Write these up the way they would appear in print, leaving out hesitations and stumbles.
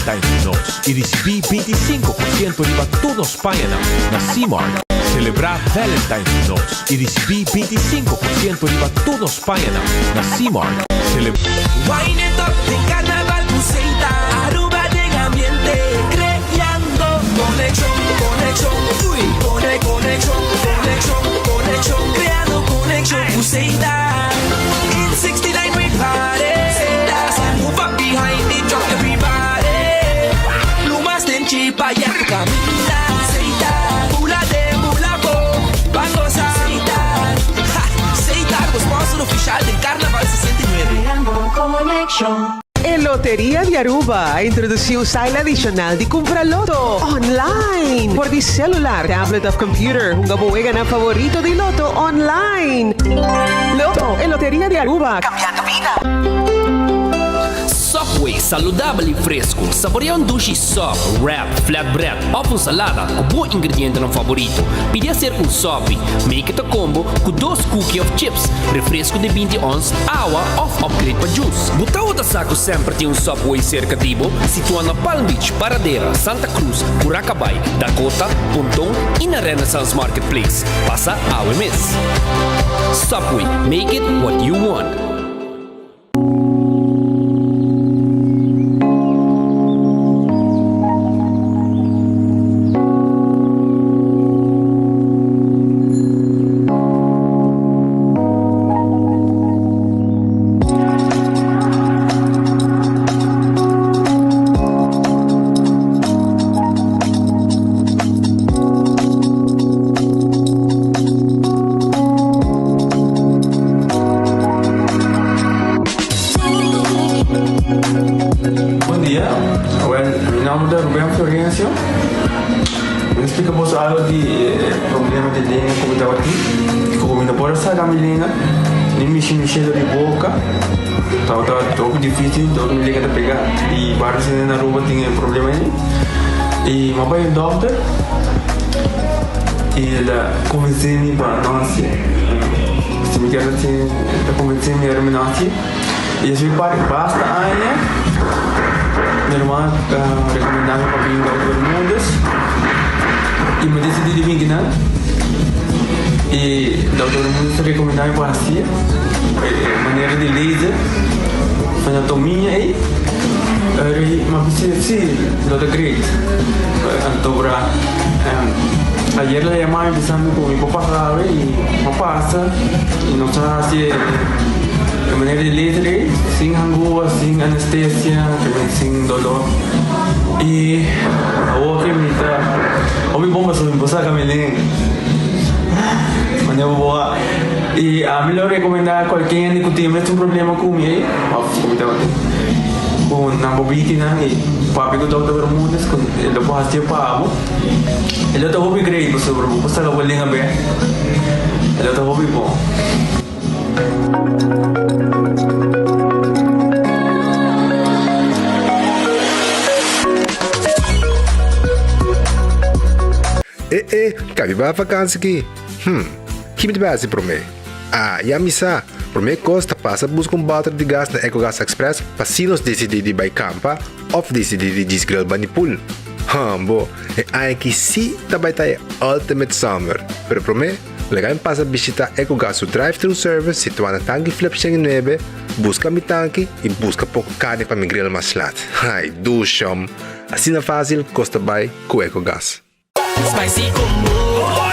Valentine's ku nos i risibí 25% riba tur nos pañanan na Seamark. Selebrá Valentine's ku nos i risibí 25% riba tur nos pañanan na Seamark. Sele. Wine it up den carnaval cu Seita Aruba den ambiente creando conexion, conexion, uy, cone, conexion, conexion, conexion, creando conexion cu Seita In 69 we party Seita so move up behind the truck everybody Lumas den chipa ya cu caminda Seita bula den bula bo ban goza Seita ha Seita Aruba sponsor oficial den Carnaval 69. Creando conexion. E Loteria di Aruba a introduci un style adicional di cumpra loto online por di celular, tablet of computer. Hunga bo weganan favorito di loto online. Loto, e Loteria di Aruba, cambiando bida. Subway, saludabel y fresco. Saborea un dushi sub, wrap, flatbread of un salada cu bo ingredientenan favorito. Pidi hacer un sopi. Make it a combo cu dos cookie of chips, refresco di binti ons, awa of upgrade pa juice. Bo tabata sa cu semper tin un Subway cerca di bo? Situa na Palm Beach, Paradera, Santa Cruz, Curacabai, Dakota, Ponton y na Renaissance Marketplace. Pasa awe mes. Subway, make it what you want. Bon dia, well mi nomber ta Ruben Florencio. Mi ta splika boso algo di e problema di lenga ku mi tabatin. Ku mi no por a saka mi lenga, ni mishi mi shelo di boka. Tabata hopi dificil, dor mi lenga ta pega. I varios hende na Aruba tin e problema ei. I mi a bai un dokter i el a konvensé mi pa no hasié. Si mi kier hasié, el a konvensé mi ora mi no hasié. I esei par basta aña mi hermano a rekomendá mi pa bin Dokter Bermudez i mi a disidí di bin kinan. I Dokter Bermudez a rekomendá mi pa hasié e manera di laser anatomia ei. Mi a bisa si lo ta great. Anto bra ayer el a yama mi bisa mi ku mi por pasa awe i mi a pasa i nos a hasi e manera di laser ei sin hangua, sin anestesia, sin dolor i awor ke mi ta hopi bon pasobra mi por saka mi lenga manera bo a i ami lo rekomenda kualke hende ku tin e mesun problema ku mi ei òf ku mi tabatin ku nan por bini nan i papia ku Dòkter Bermudez ku e lo por hasié pa bo e lo ta hopi great pasobra bo por saka bo lenga bèk e lo ta hopi bon. E e, kabi ba vakansi ki? Hm, ki mi ta bai hasi promé? Ah, ya mi sa! Promé kos ta pasa buska un bòter di gas na Ecogas Express pa si nos disidí di bai kampa òf disidí di djis grill bani pool. Hambo, e aña aki sí ta bai ta e ultimate summer! Pero promé, Laga mi pasa bishita Ecogas su drive-thru service situá na Tanki Flip 109, buska mi tanki i buska poko karni pa mi grill mas lat. Ai, dushom! Asina fásil kos ta bai ku Ecogas. Spicy combo,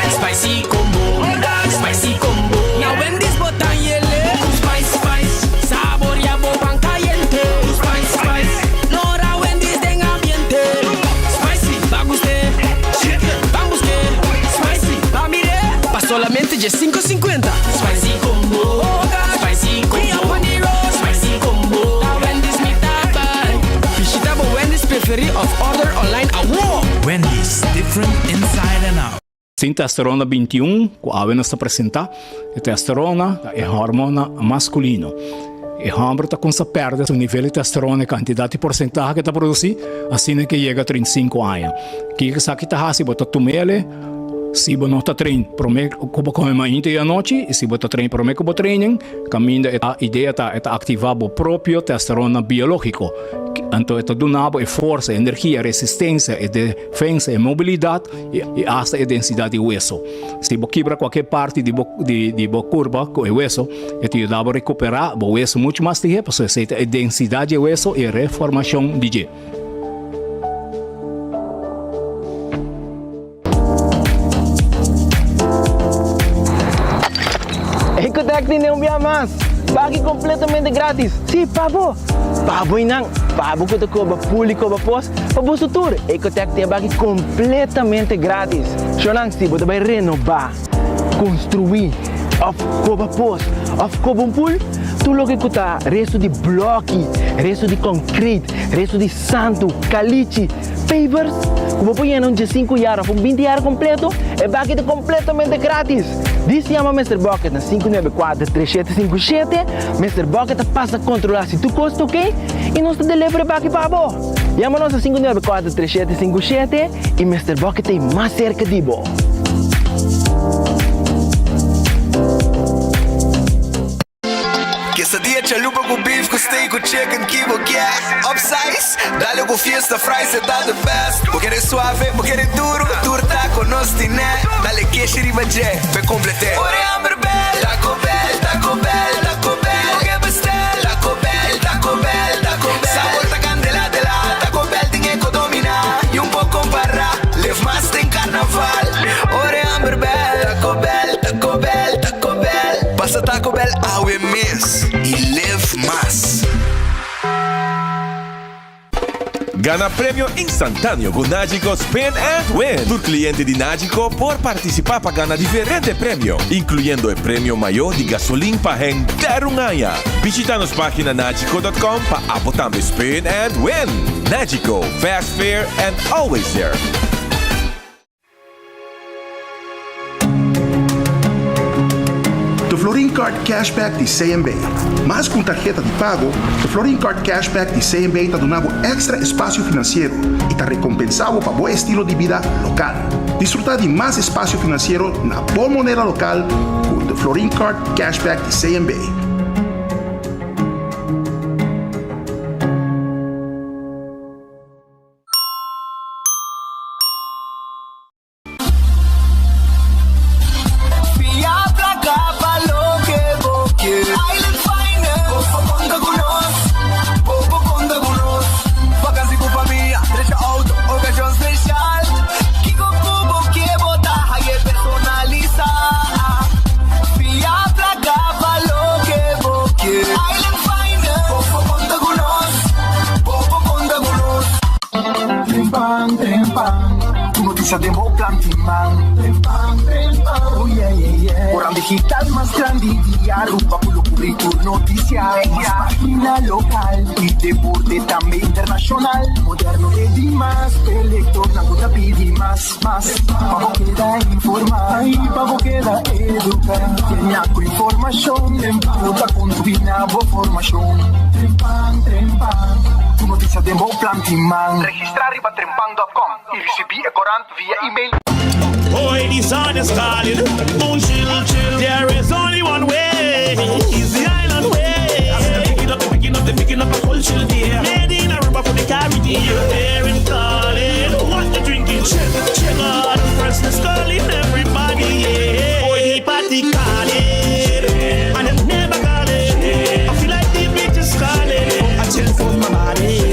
spicy combo, spicy combo. Na Wendy's bo ta yele. Ku spice, spice, saboria bo pan cayente. Ku spice, spice, lora Wendy's den ambiente. Spicy, ba guste, chicken, ban buske. Spicy, ba mire, pa solamente dje cinco cincuenta. Spicy combo, spicy combo, spicy combo. Na Wendy's mi ta bai. Bishita bo Wendy's preferi of order online awo! Wendy's, different inside and out. Sin testosterona 21 ku awe nos ta presentá, e testosterona ta e hormona maskulino. E hòmber ta kumsa pèrdè su nivel di testosterona, e kantidat i porsentahe ku e ta produsí, asina ke yega 35 aña. Kiko esaki ta hasi? Bo ta tum'el. Si bo no ta train prome ku bo kome mainta i anochi i si bo ta train prome ku bo training, kaminda e idea ta e ta aktivá bo propio testosterona biológiko. Anto e ta duna bo e forsa, e energia, e resistensia, e defensa, e mobilidat i asta e densidat di weso. Si bo kibra kualke parti di bo di bo kurpa ku e weso, e ta yuda bo rekuperá bo weso muchu mas lihé pasobra esei ta e densidat di e weso i e reformashon di dje. Ecotec tin un bia mas! Baki completamente gratis! Sí, pa bo! Pa bo y nan! Pa bo cu ta coba pool y coba pos, pa boso tur! Ecotec tin e baki completamente gratis! Shownan, si bo ta bay renoba, construi, of coba pos, of coba un pool, tur loke cu ta resto di bloki, resto di concrete, resto di santu, calichi, Pavers ku bo por yena un diesinku yar òf un binti yar kompleto, e baki ta kompletamente gratis! Dis yama Mister Bucket na 594 3757, Mister Bucket ta pasa kontrolá si tur kos ta oke i nos ta deliver e baki pa bo! Yama nos na 594 3757 i Mister Bucket ta ei mas serka di bo! Quesadilla chalupa cu beef cu steak cu chicken ki bo kier Upsize, dale cu fiesta fries e ta the best Bo kere suave, bo kere duro, tur taco nos tine Dale keshi riba dje, p'e complete Ora e hamber bel, Taco Bell, Taco Bell, Taco Bell Bo ke bestel, Taco Bell, Taco Bell, Taco Bell Sabor ta candela de la, Taco Bell tin e co domina Y un por compara, live mas den carnaval Ora e hamber bel, Taco Bell, Taco Bell, Taco Bell. Pasa Taco Bell awe mes y live mas. Gana premio instantáneo ku Nagico Spin and Win! Tur kliente di Nagico por partisipá pa gana diferente premio, inkluyendo e premio mayó di gasolin pa henter un aña. Bishita nos página nagico.com pa abo tambe spin and win! Nagico, fast, fair and always there! The Florin Card Cashback di CMB. Mas ku un tarheta di pago, The Florin Card Cashback di CMB ta duna bo èkstra espasio finansiero i ta rekompensá bo pa bo estilo di bida lokal. Disfrutá di mas espasio finansiero na bo moneda lokal ku The Florin Card Cashback di CMB. Fia placa pa loke bo kier. Island Finance. Bo por conta cu nos. Bo por conta cu nos. Vakantie cu famia, drecha auto, ocasion special. Kico cu bo kier bo ta haye personalisa. Fia placa pa loke bo kier. Island Finance. Bo por conta cu nos. Bo por conta cu nos. Trempan, trempan, tur noticia den bo plan tin man. Trempan, trempan, oh yeah, yeah, yeah. Oran digital mas grandi di Aruba cu lo cubri tur noticia. Mas pagina local y deporte tambe internacional. Moderno e di mas, e lectornan cu ta pidi mas, mas. Pa bo keda informa y pa bo keda educa. Tenia cu informacion cu ta contribui na bo formacion. Trempan, trempan, tur noticia den bo plan tin man. Registra riba trempan dot com y ricibi e corant via email. Hoy the sun is calling, boom chill chill. There is only one way, is the island way. They picking up, they picking up, they picking up a culture there. Made in Aruba for the Caribbean. Here in calling, what you drinking? Chill, chill. God, freshness calling everybody. Yeah. Boy, the party calling, and it never calling. I feel like the beach is calling. I chill for my body.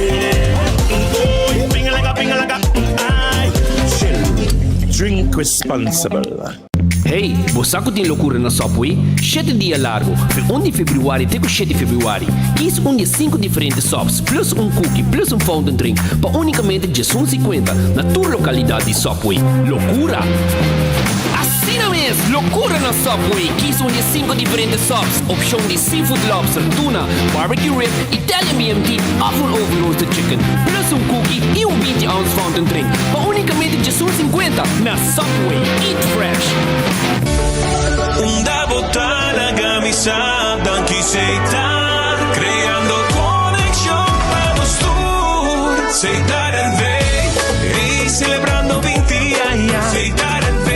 Oh, ping like a ping like a I chill. Drink responsible. Hey, bo sa ku tin lokura na Subway? Shete dia largo, di un di februari te ku shete februari. Kis un di e sinku diferente subs plus un cookie plus un fountain drink pa unicamente djesun sinkuenta na tur lokalidat di Subway. Lokura! Asina mes! Lokura na Subway! Kis un di e sinku diferente subs, opshon di seafood lobster, tuna, barbecue rib, Italian BMT òf un oven roasted chicken, plus un cookie i un 20 ounce fountain drink pa unicamente djesun sinkuenta na Subway, eat fresh! Unda bo ta laga mi sa danki Setar creando conexion pa nos tur Setar NV, ey celebrando 20 aña Setar NV.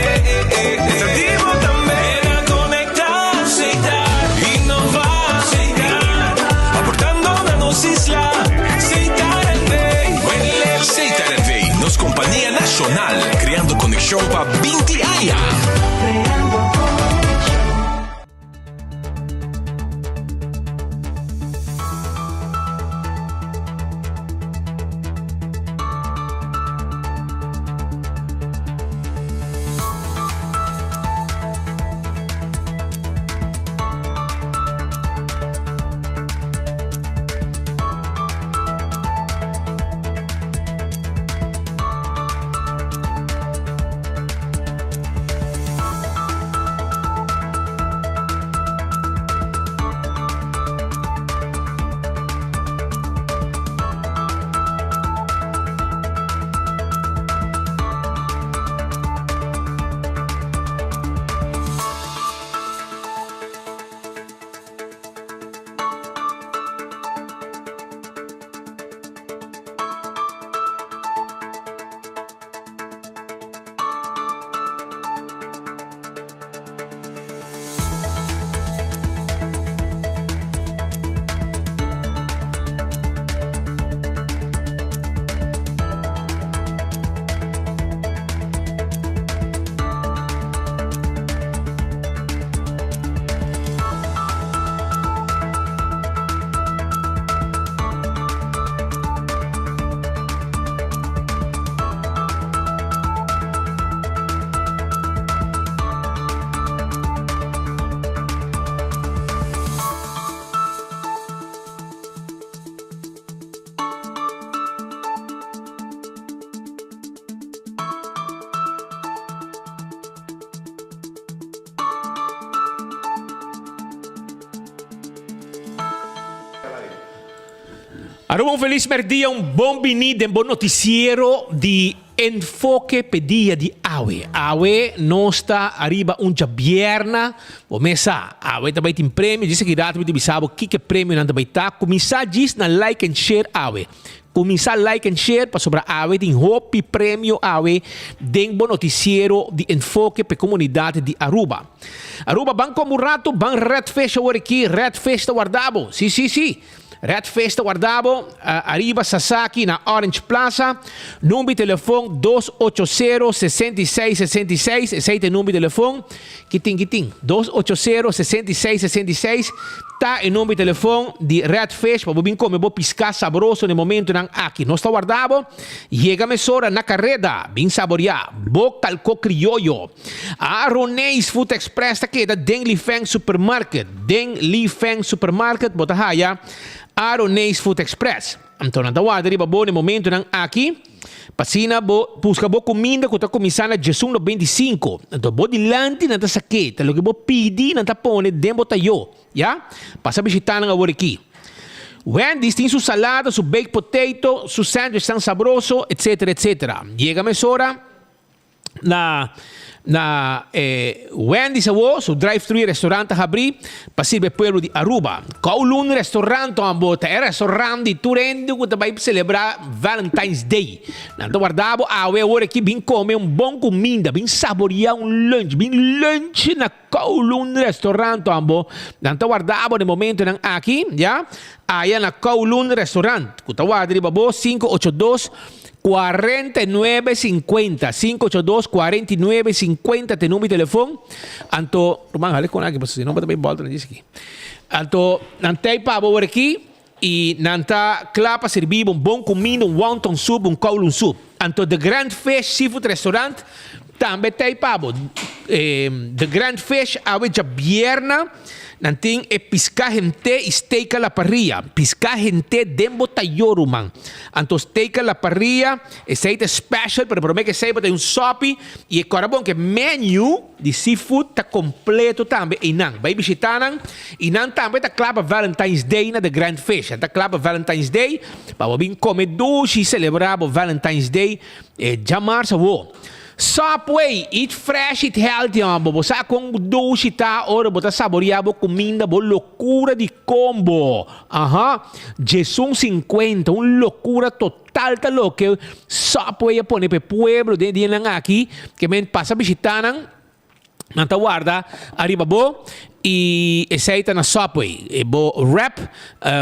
Compania nacional, creando conexion pa 20 aña. Aruba un felis merdia, un bon bini den bo noticiero di Enfoke p'e dia di awe. Awe nos ta ariba un djabierna, bo mes sa, awe ta bai tin premio, djis aki rato mi ta bisa bo kiko e premionan ta bai ta. Kuminsá djis na like and share awe. Kuminsá like and share pasobra awe tin hopi premio awe den bo noticiero di Enfoke p'e komunidat di Aruba. Aruba ban komo un rato, ban Redfish awor aki, Redfish ta warda bo, si si si. Red Fish ta warda bo ariba Sasaki na Orange Plaza. Number di telefon 280 66 66, esei ta e number di telefon. Kitin kitin? 280 66 66 ta e number di telefon di Red Fish pa bo bin come bo pisca sabroso na e momentonan aki. Nos ta warda bo. Yega mesora na careda. Bin saboria bo calco crioyo. Aroneis Food Express ta keda den Li Feng Supermarket. Den Li Feng Supermarket bo ta haya Aroneis Food Express. Anto nan ta warda riba bo na e momentonan aki pa asina bo buska bo kuminda ku ta kuminsá na djesun 95. Anto bo dilanti nan ta sak'é, ta loke bo pidi nan ta pone den bo tayó. Ya? Pasa bishitá nan awor aki. Wendy's tin su salada, su baked potato, su sandwichnan sabroso, etcetera, etcetera. Yega mesora. Na na e Wendy's awo su drive-thru restaurant ta habri pa sirbi e pueblo di Aruba. Kowloon Restaurant ambo ta e restaurant di tur hende ku ta bai selebrá Valentine's Day. Nan ta warda bo awe awor aki bin kome un bon kuminda, bin saboriá un lunch, bin lunch na Kowloon Restaurant ambo. Nan ta warda bo na e momentonan aki, ya, aya na Kowloon Restaurant ku ta warda riba bo 582 49 50, 582 49 50 ta e number di telefon. Anto, ruman hale con aki pasobra si no bo ta bay bolta na djis aki. Anto, nan ta pa bo awor aki y nan ta kla pa sirbi bo un bon cuminda, un wonton soup, un kowloon soup. Anto The Grand Fish Seafood Restaurant tambe ta pa bo. The Grand Fish awe djabierna. Nan tin e piská hent'é i steak a la parrilla. Piská hent'é den bo tayó, ruman. Anto steak a la parrilla, esei ta special, pero promé ku esei bo ta un sòpi i e kòrda bon ku e menu di seafood ta kompleto tambe einan. Bai bishitá nan i nan tambe ta kla pa Valentine's Day na The Grand Fish. Nan ta kla pa Valentine's Day pa bo bin kome dushi i selebrá bo Valentine's Day e djamars awó. Subway, eat fresh, eat healthy hombo. Bo sa kon dushi ta ora bo ta saboria bo kuminda, bo lokura di kombo. Aha, djesun sinkuenta, un lokura total ta loke Subway a pone pa e pueblo den e dianan aki. Ke men pasa bishita nan, nan ta warda ariba bo. I esei ta na Subway. E bo wrap,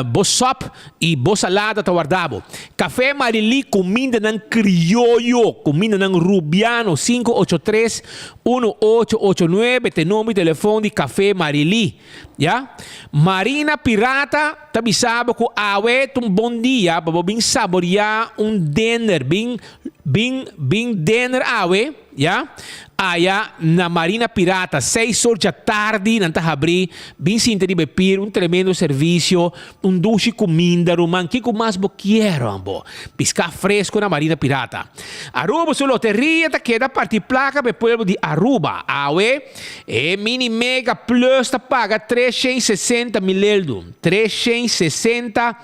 bo sop i bo salada ta warda bo. Café Marilí kumindanan krioyo, kumindanan rubiano 583 1889 ta e number di telefon di Café Marilí. Ya. Marina Pirata ta bisa bo ku awe ta un bon dia pa bo bin saboreá un dinner, bin bin bin dinner awe. Ya, aya na Marina Pirata, seis or djatardi nan ta habri, bin sinta riba e pir, un tremendo servisio, un dushi kuminda, ruman, kiko mas bo kier bo? Piská fresko na Marina Pirata. Aruba su loteria ta keda parti plaka pa e pueblo di Aruba. Awe, e Mini Mega Plus ta paga 360 mileldu, 360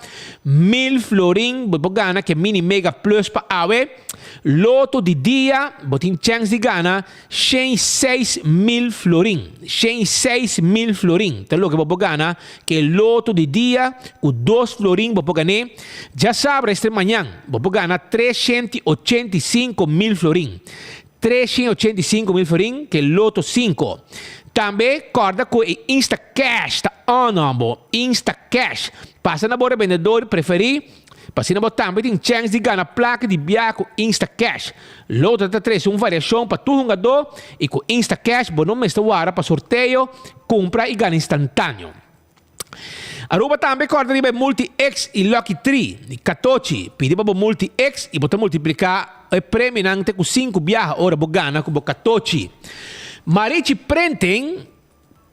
mil florin bo por gana ku e Mini Mega Plus pa awe. Loto di dia, bo tin chèns di gana 106 mil florin. 106 mil florin ta loke bo por gana ku e loto di dia ku 2 florin bo por gan'é. Djasabra este mañan bo por gana 385 mil florin. 385 mil florin ku e loto 5. Tambe kòrda ku e Instacash ta on bo. Instacash. Pasa na bo rebendedor preferí. Pa asina bo tambe tin chèns di gana plaka di biaha ku Instacash. Loto ta trese un variashon pa tur hungadó i ku Instacash bo no mester wara pa sorteo, kumpra i gana instantáneo. Aruba tambe kòrda riba e Multi X i Lucky Tree di Katochi. Pidi pa bo Multi X i bo ta multipliká e premionan te ku sinku biaha ora bo gana ku bo Katochi. Marichi Printing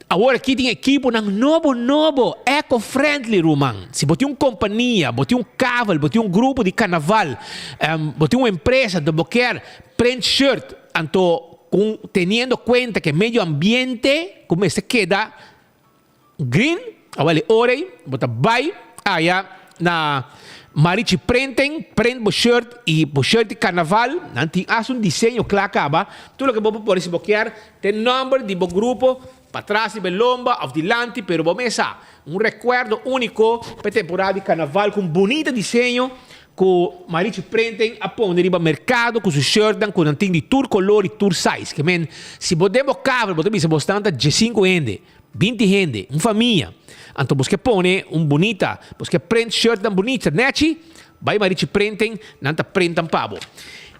Awor aki tin ekiponan nobo nobo, eco-friendly ruman. Si bo tin un kompania, bo tin un kavel, bo tin un grupo di karnaval, bo tin un empresa do bo kier print shirt, anto ku teniendo kuenta ku e medio ambiente ku mester keda green, awel e ora ei bo ta bai aya na Marichi Printing, print bo shirt i bo shirt di karnaval, nan tin hasta un diseño kla kaba, tur loke bo por pone si bo kier. Te nomber di bo grupo patras riba e lomba of dilanti pero bo mesa. Un recuerdo unico pa e temporada di carnaval cu un bunita diseño cu Marichi Printing a pone riba mercado cu su shirtnan cu nan tin di tur color y tur size. Ke men si bo den bo kavel bo ta bisa bo stan ta diescinco hende, 20 hende, un famia. Anto bos ke pone un bunita, bos ke print shirtnan bunita nechi, bai Marichi Printing nan ta printan pa bo.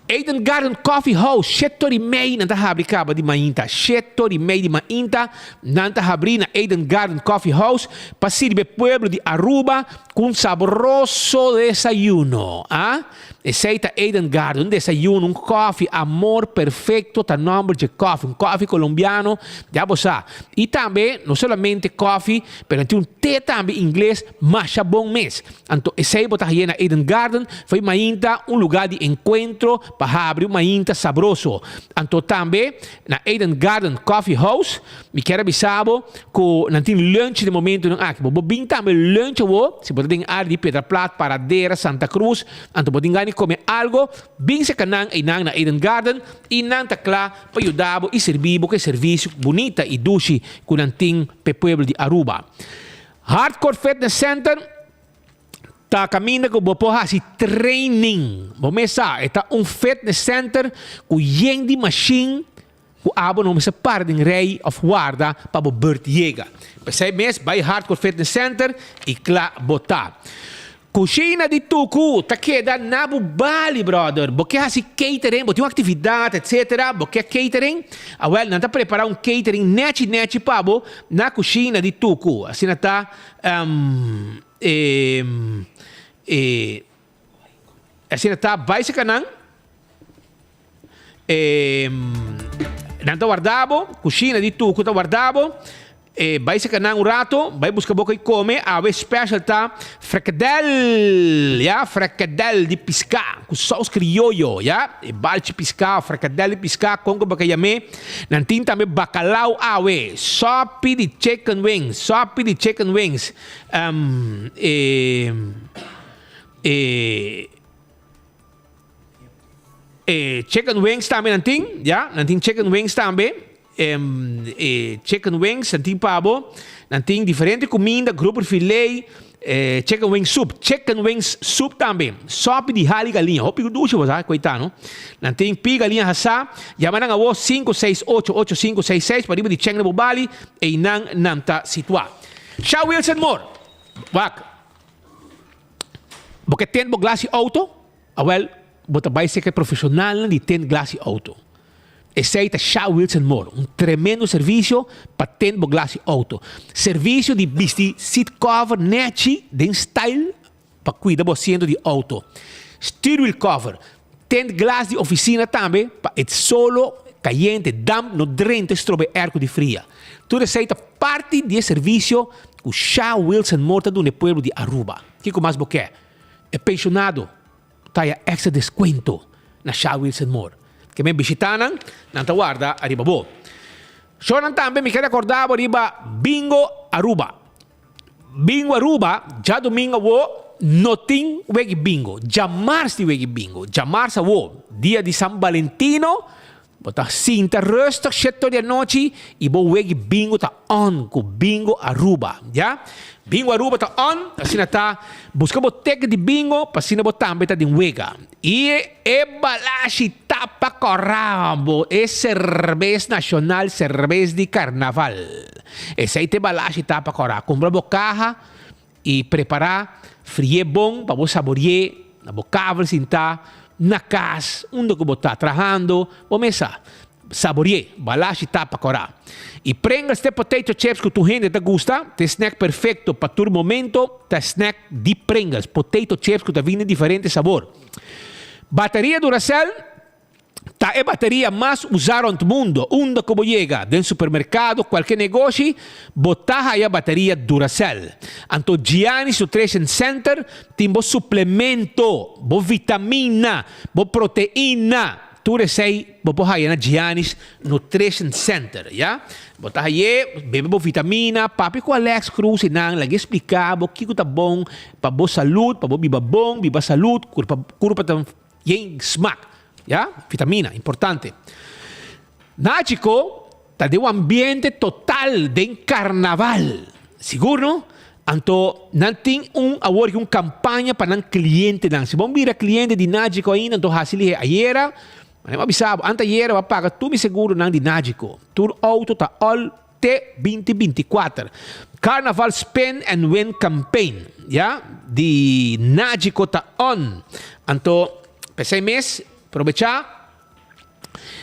Eden Garden Coffee House, shete ora i mei nan ta habri kaba di mainta. Shete ora i mei di mainta nan ta habri na Eden Garden Coffee House pa sirbi e pueblo di Aruba ku un sabroso desayuno. A Esei ta Eden Garden, un desayuno, un kofi, amor perfecto ta nomber dje kofi, un kofi colombiano, ya bo sa. I tambe no solamente kofi, pero nan tin un te tambe ingles masha bon mes. Anto esei bo ta haye na Eden Garden, foi mainta un lugar di encuentro pa habri un mainta sabroso. Anto tambe na Eden Garden Coffee House, mi kier a bisa bo cu nan tin lunch den momentonan aki. Bo por bin tambe lunch awo, si bo ta den area di Piedra Plat, Paradera, Santa Cruz, anto bo tin gana di come algo, bin cerca nan einan na Eden Garden y nan ta cla pa yuda bo y sirbi bo cu e servicio bunita y dushi cu nan tin p'e pueblo di Aruba. Hardcore Fitness Center ta kaminda ku bo por hasi training. Bo mes sa, e ta un fitness center ku yen di mashin ku abo no mester para den rei òf warda pa bo bùrt yega. P'esei mes bai Hardcore Fitness Center i kla bo ta. Kushina di Tuku ta keda na bo bali, brother. Bo ke hasi catering, bo tin un aktividat etcetera, bo ke catering? Awel, nan ta prepara un catering nechi nechi pa bo na kushina di Tuku. Asina ta e e asina ta bai seka nan e nan ta warda bo, kushina di Tuku ta warda bo. E bai seka nan un rato, bai buska bo koi kome, awe special ta frikadel, ya, frikadel di piská ku sous krioyo, ya, e balchi piská, frikadel di piská, kon ku bo ka yam'é. Nan tin tambe bakalau awe, sòpi di chicken wings, sòpi di chicken wings, e, e, e chicken wings tambe nan tin, ya, nan tin chicken wings tambe. E chicken wings nan tin pa bo. Nan tin diferente kuminda, grouper filet. Chicken wing soup, chicken wings soup tambe. Sopi di hali galiña, hopi dushi bo sa koita no. Nan tin pi galiña hasá, yama nan awo 568 8566 pa riba di cheng na bo bali, einan nan ta situá. Sha Wilson Moore, wak, bo ke tint bo glas di outo? Awel, bo ta bai serka e profeshonalnan di tint glas di outo. Esei ta Sha Wilson Moore, un tremendo servisio pa tint bo glas di outo. Servisio di bisti seat cover nechi den style pa cuida bo asiento di auto. Stuurwiel cover, tint glas di oficina tambe pa e solo cayente, damp no drenta e strobe airco di fria. Tur esey ta parti di e servicio cu Sha Wilson Moore ta duna e pueblo di Aruba. Kico mas bo ke? E pensionado ta haya extra descuento na Sha Wilson Moore. Ke men bishita nan, nan ta warda ariba bo. Shornan tambe mi ke recorda bo riba Bingo Aruba. Bingo Aruba, djadumingo awo no tin wegi bingo, djamars tin wegi bingo. Djamars awo, dia di San Valentino, bo ta sinta rustig sheto di anochi y bo wegi bingo ta on cu Bingo Aruba, ya. Bingo Aruba ta on, asina ta, busca bo ticket di bingo pa asina bo tambe ta den wega. Y e balashi tapa corabo, e cerbes nacional, cerbes di carnaval. Esey t'e balashi tapa cora. Cumpra bo caha y prepara, fri'e bon pa bo sabori'e na bo kavel sinta, na cas, unda cu bo ta trahando, bo mesa. Sabori'e, balashi tapa cora. Y Pringles t'e potato chips cu tur hende ta gusta, t'e snack perfecto pa tur momento, ta snack di Pringles, potato chips cu ta bini den diferente sabor. Bateria Duracell ta e bateria mas usa rond mundo, unda cu bo yega, den supermercado, cualke negoshi, bo ta haya bateria Duracell. Anto Gianni's Nutrition Center tin bo suplemento, bo vitamina, bo proteina. Tur esei bo por haya na Gianni's Nutrition Center, ya. Bo ta haye, bebe bo vitamina, papia ku Alex Cruz i nan laga e splika bo kiko ta bon pa bo salud, pa bo biba bon, biba salud, kurpa kurpa ta yen smak, ya. Vitamina, importante. Nachico ta den un ambiente total den carnaval, sigur no? Anto nan tin un awor un campaña pa nan clientenan. Si bo bira cliente di Nagico ainda anto haci lihe ayera, mane bo a bisa bo, antayera bo a paga tur mi seguronan di Nagico. Tur auto ta all te binti 24. Carnaval Spin and Win Campaign, ya, di Nagico ta on. Anto p'esei mes probecha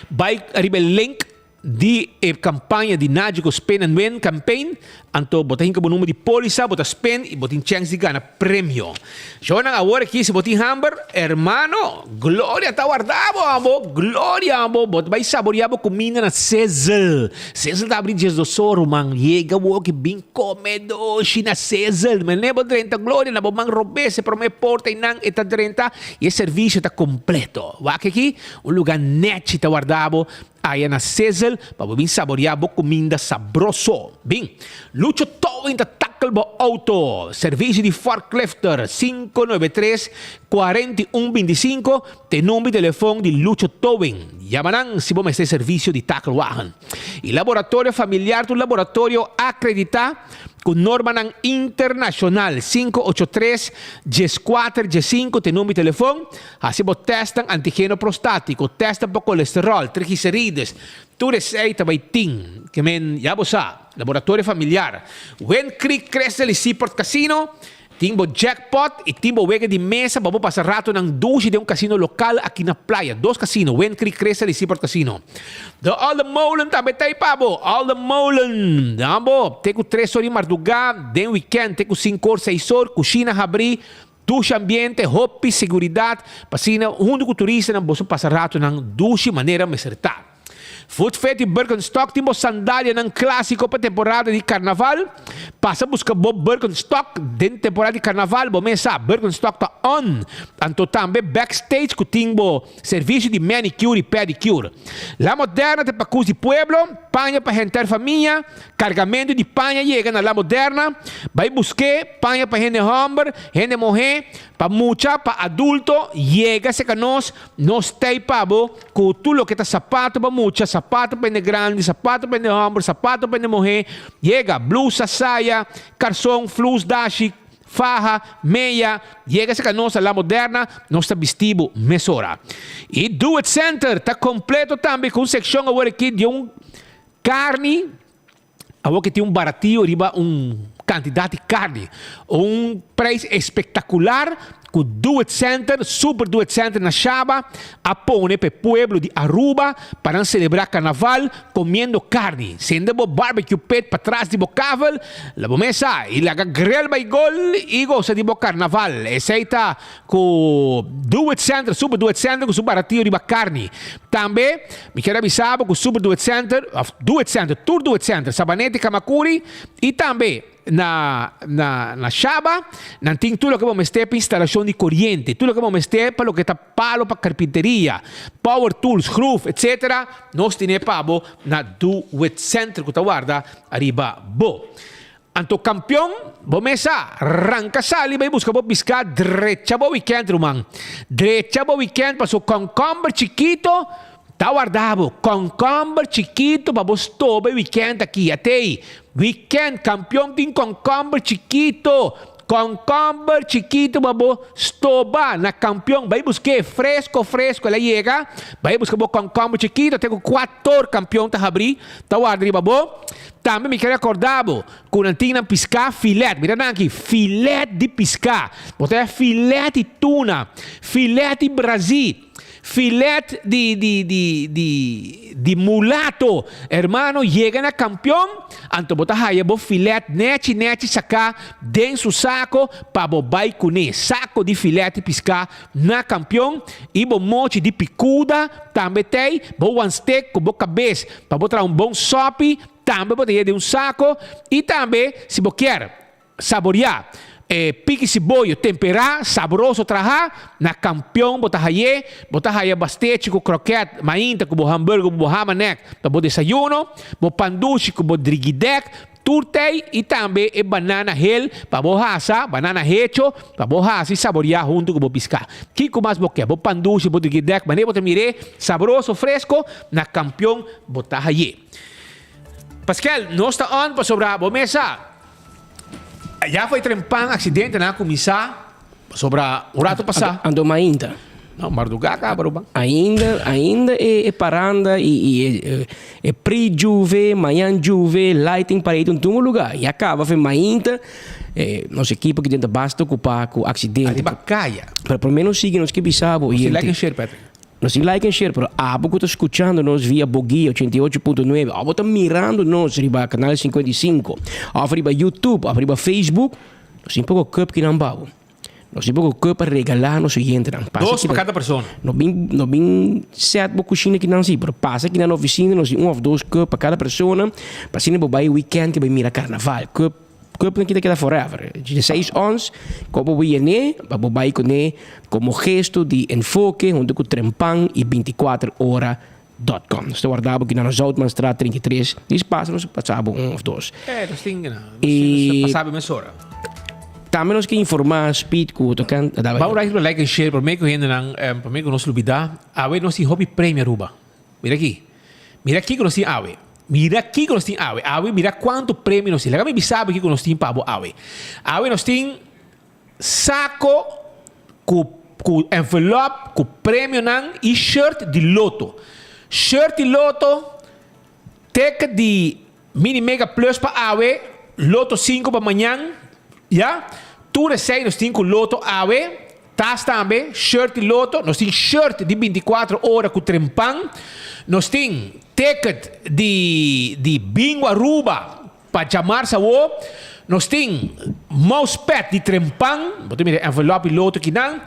bai riba e link Di e campaña di Nagico Spin and Win Campaign, anto bo ta hinca bo number di polisa, bo ta spin y bo tin chance di gana premio. Shownan awor aki si bo tin hamber, hermano, gloria ta warda bo abo, gloria abo, bo ta bay saborea bo cuminda na Sizzle. Sizzle ta abri diesdos or, ruman, yega awor aki bin come doshi na Sizzle. Mene bo drenta gloria na bo man robes e prome porta eynan e ta drenta y e servicio ta completo. Wak aki, un lugar nechi ta warda bo. Aya na Sizzle pa bo bin saboreá bo kuminda sabroso. Bin! Lucho Towing ta tackle bo auto. Servisio di forklifter 593 41 25 ta e number di telefon di Lucho Towing. Yama nan si bo mester servisio di takelwagen. E laboratorio familiar ta un laboratorio akreditá ku normanan internashonal. 583 14 15 ta e number di telefon. Hasi bo tèstnan antigeno prostátiko, tèstnan pa kolesteròl, triglicerides, tur esei ta bai tin. Ke men, ya bo sa, laboratorio familiar. Wind Creek Crystal i Seaport Casino tin bo jackpot i tin bo wega di mesa pa bo pasa ratonan dushi den un kasino lokal aki na playa. Dos kasino, Wind Creek Crystal i Seaport Casino. The Olde Molen tambe ta ei pa bo. Olde Molen, dan bo te ku tres or di mardugá, den wikènt te ku sinku or, seis or, kushina habrí, Dushi ambiente, hopi seguridad, pa asina hunto cu turistanan boso pasa ratonan dushi manera mester ta. Foot Fit y Birkenstock tin bo sandalianan clasico pa temporada di carnaval. Pasa busca bo Birkenstock den temporada di carnaval, bo mes sa, Birkenstock ta on. Anto tambe Backstage cu tin bo servicio di manicure y pedicure. La Moderna ta pa cus di pueblo, paña pa henter famia. Kargamentu di paña yega na La Moderna, bai busk'é, paña pa hende hòmber, hende muhé, pa mucha, pa adulto, yega serka nos, nos t'ei pa bo ku tur loke ta sapato pa mucha, sapato pa hende grandi, sapato pa hende hòmber, sapato pa hende muhé, yega, blusa, saya, karson, flus, dashi. faha, meya, yega serka nos na La Moderna, nos ta bisti bo mesora. I Do It Center ta kompleto tambe ku un sekshon awor aki di un karni, awor ki tin un baratio riba un kantidat di karni. Un prijs espektakular ku Do It Center, Super Do It Center na Shaba a pone pa e pueblo di Aruba pa nan selebrá karnaval komiendo karni. Sende bo barbecue pit patras di bo kavel, la bo mesa i laga grill bai gol i gosa di bo karnaval. Esei ta ku Do It Center, Super Do It Center ku su baratio riba karni. Tambe mi kier a bisa bo ku Super Do It Center, òf Do It Center, tur Do It Center, Sabaneta i Kamakuri i tambe Na na na Shaba nan tin tur loke bo mester pa instalashon di koriente, tur loke bo mester pa loke ta palo pa karpinteria, power tools, gruf, etsetera, nos tine pa bo na Do It Center ku ta warda ariba bo. Anto kampion, bo mes sa, ranka sali bai buska bo piská, drecha bo wikènt ruman. Drecha bo wikènt paso kònkòmber chikito Ta warda bo kònkòmber chikitu pa bo stoba e wikènt aki. Atei, wikènt kampion tin kònkòmber chikitu. Kònkòmber chikitu pa bo stoba na kampion. Bai busk'é fresko fresko el a yega. Bai buska bo kònkòmber chikitu te ku kuator kampion ta habrí ta warda riba bo. Tambe mi ke rekòrda bo ku nan tin nan piská filèt. Mira nan aki, filèt di piská. Bo ta haña filèt di tuna, filèt di brazí. Filet di di di di di mulato hermano yega na kampion anto bo ta haya bo filet nechi nechi saká den su sako pa bo bai kuné sako di filet di piská na kampion i bo mochi di pikuda tambe tei bo wanstek ku bo kabes pa bo traha un bon sòpi tambe bo ta haya den un sako i tambe si bo kier Saboreá e piki siboyo temperá, sabroso trahá, na Kampion bo ta hay'é, bo ta haya bastechi ku krokèt mainta ku bo hamburger ku bo hamanek pa bo desayuno, bo pan dushi ku bo drigidèk, tur tei i tambe e banana hel pa bo hasa, banana hecho, pa bo hasi saboreá huntu ku bo piská. Kiko mas bo ke? Bo pan dushi, bo drigidèk, manera bo ta mir'é, sabroso, fresko, na Kampion bo ta hay'é. Paskel, nos ta on pasobra bo mesa. Ya foi trempan accidentenan a cuminsa pasobra un rato pasa. Anto mainta. No, marduga caba ruman. Ainda, ainda e paranda y y e e pre juve, mañan juve, lighting parade un tungo lugar. Ya caba fe mainta nos equipo ki den ta basta ocupa cu accidente. Ariba caya. Pero por menos sigui nos ke bisa bo. Nos tin like and share Patrick. Nos tin like and share pero abo cu ta scuchando nos via Boguia ochenta i ocho punto nuebe of bo ta mirando nos riba canal 55 of riba YouTube of riba Facebook nos tin poco cup kinan pa bo. Nos tin poco cup pa regala nos oyentenan. Pasa Dos pa cada persona. No bin no bin set bo cushina kinan si pero pasa kinan na oficina nos tin un of dos cup pa cada persona pa asina bo bay weekend ke bay mira carnaval. Cup Cup nan kita keda forever. Di seis ons, ku bo yen'é, pa bo bai kuné komo gesto di enfoke huntu ku Trempan i 24 ora dot com. Nos ta warda bo kina na Zoutmanstraat 33. Dis pasa nos pasa bo un of dos. Eh, nos tin kina. Nos pasa bo mesora. Tambe nos ke informá Speed ku tokan. Bou right like and share promé ku hendenan, promé ku nos lubidá, awe nos tin hopi premio Aruba. Mira aki. Mira kiko nos tin awe. Mira kiko nos tin awe. Awe mira kuantu premio nos tin. Laga mi bisa bo kiko nos tin pa bo awe. Awe nos tin sako ku ku envelop ku premionan i shirt di loto. Shirt di loto, ticket di Mini Mega Plus pa awe, Loto sinku pa mañan, ya. Tur esei nos tin ku Loto awe, tas tambe, shirt di Loto, nos tin shirt di 24 ora ku trempan, nos tin ticket di di Bingo Aruba pa djamarsa awo, nos tin mousepad di trempan, bo ta mira envelop di Loto kinan,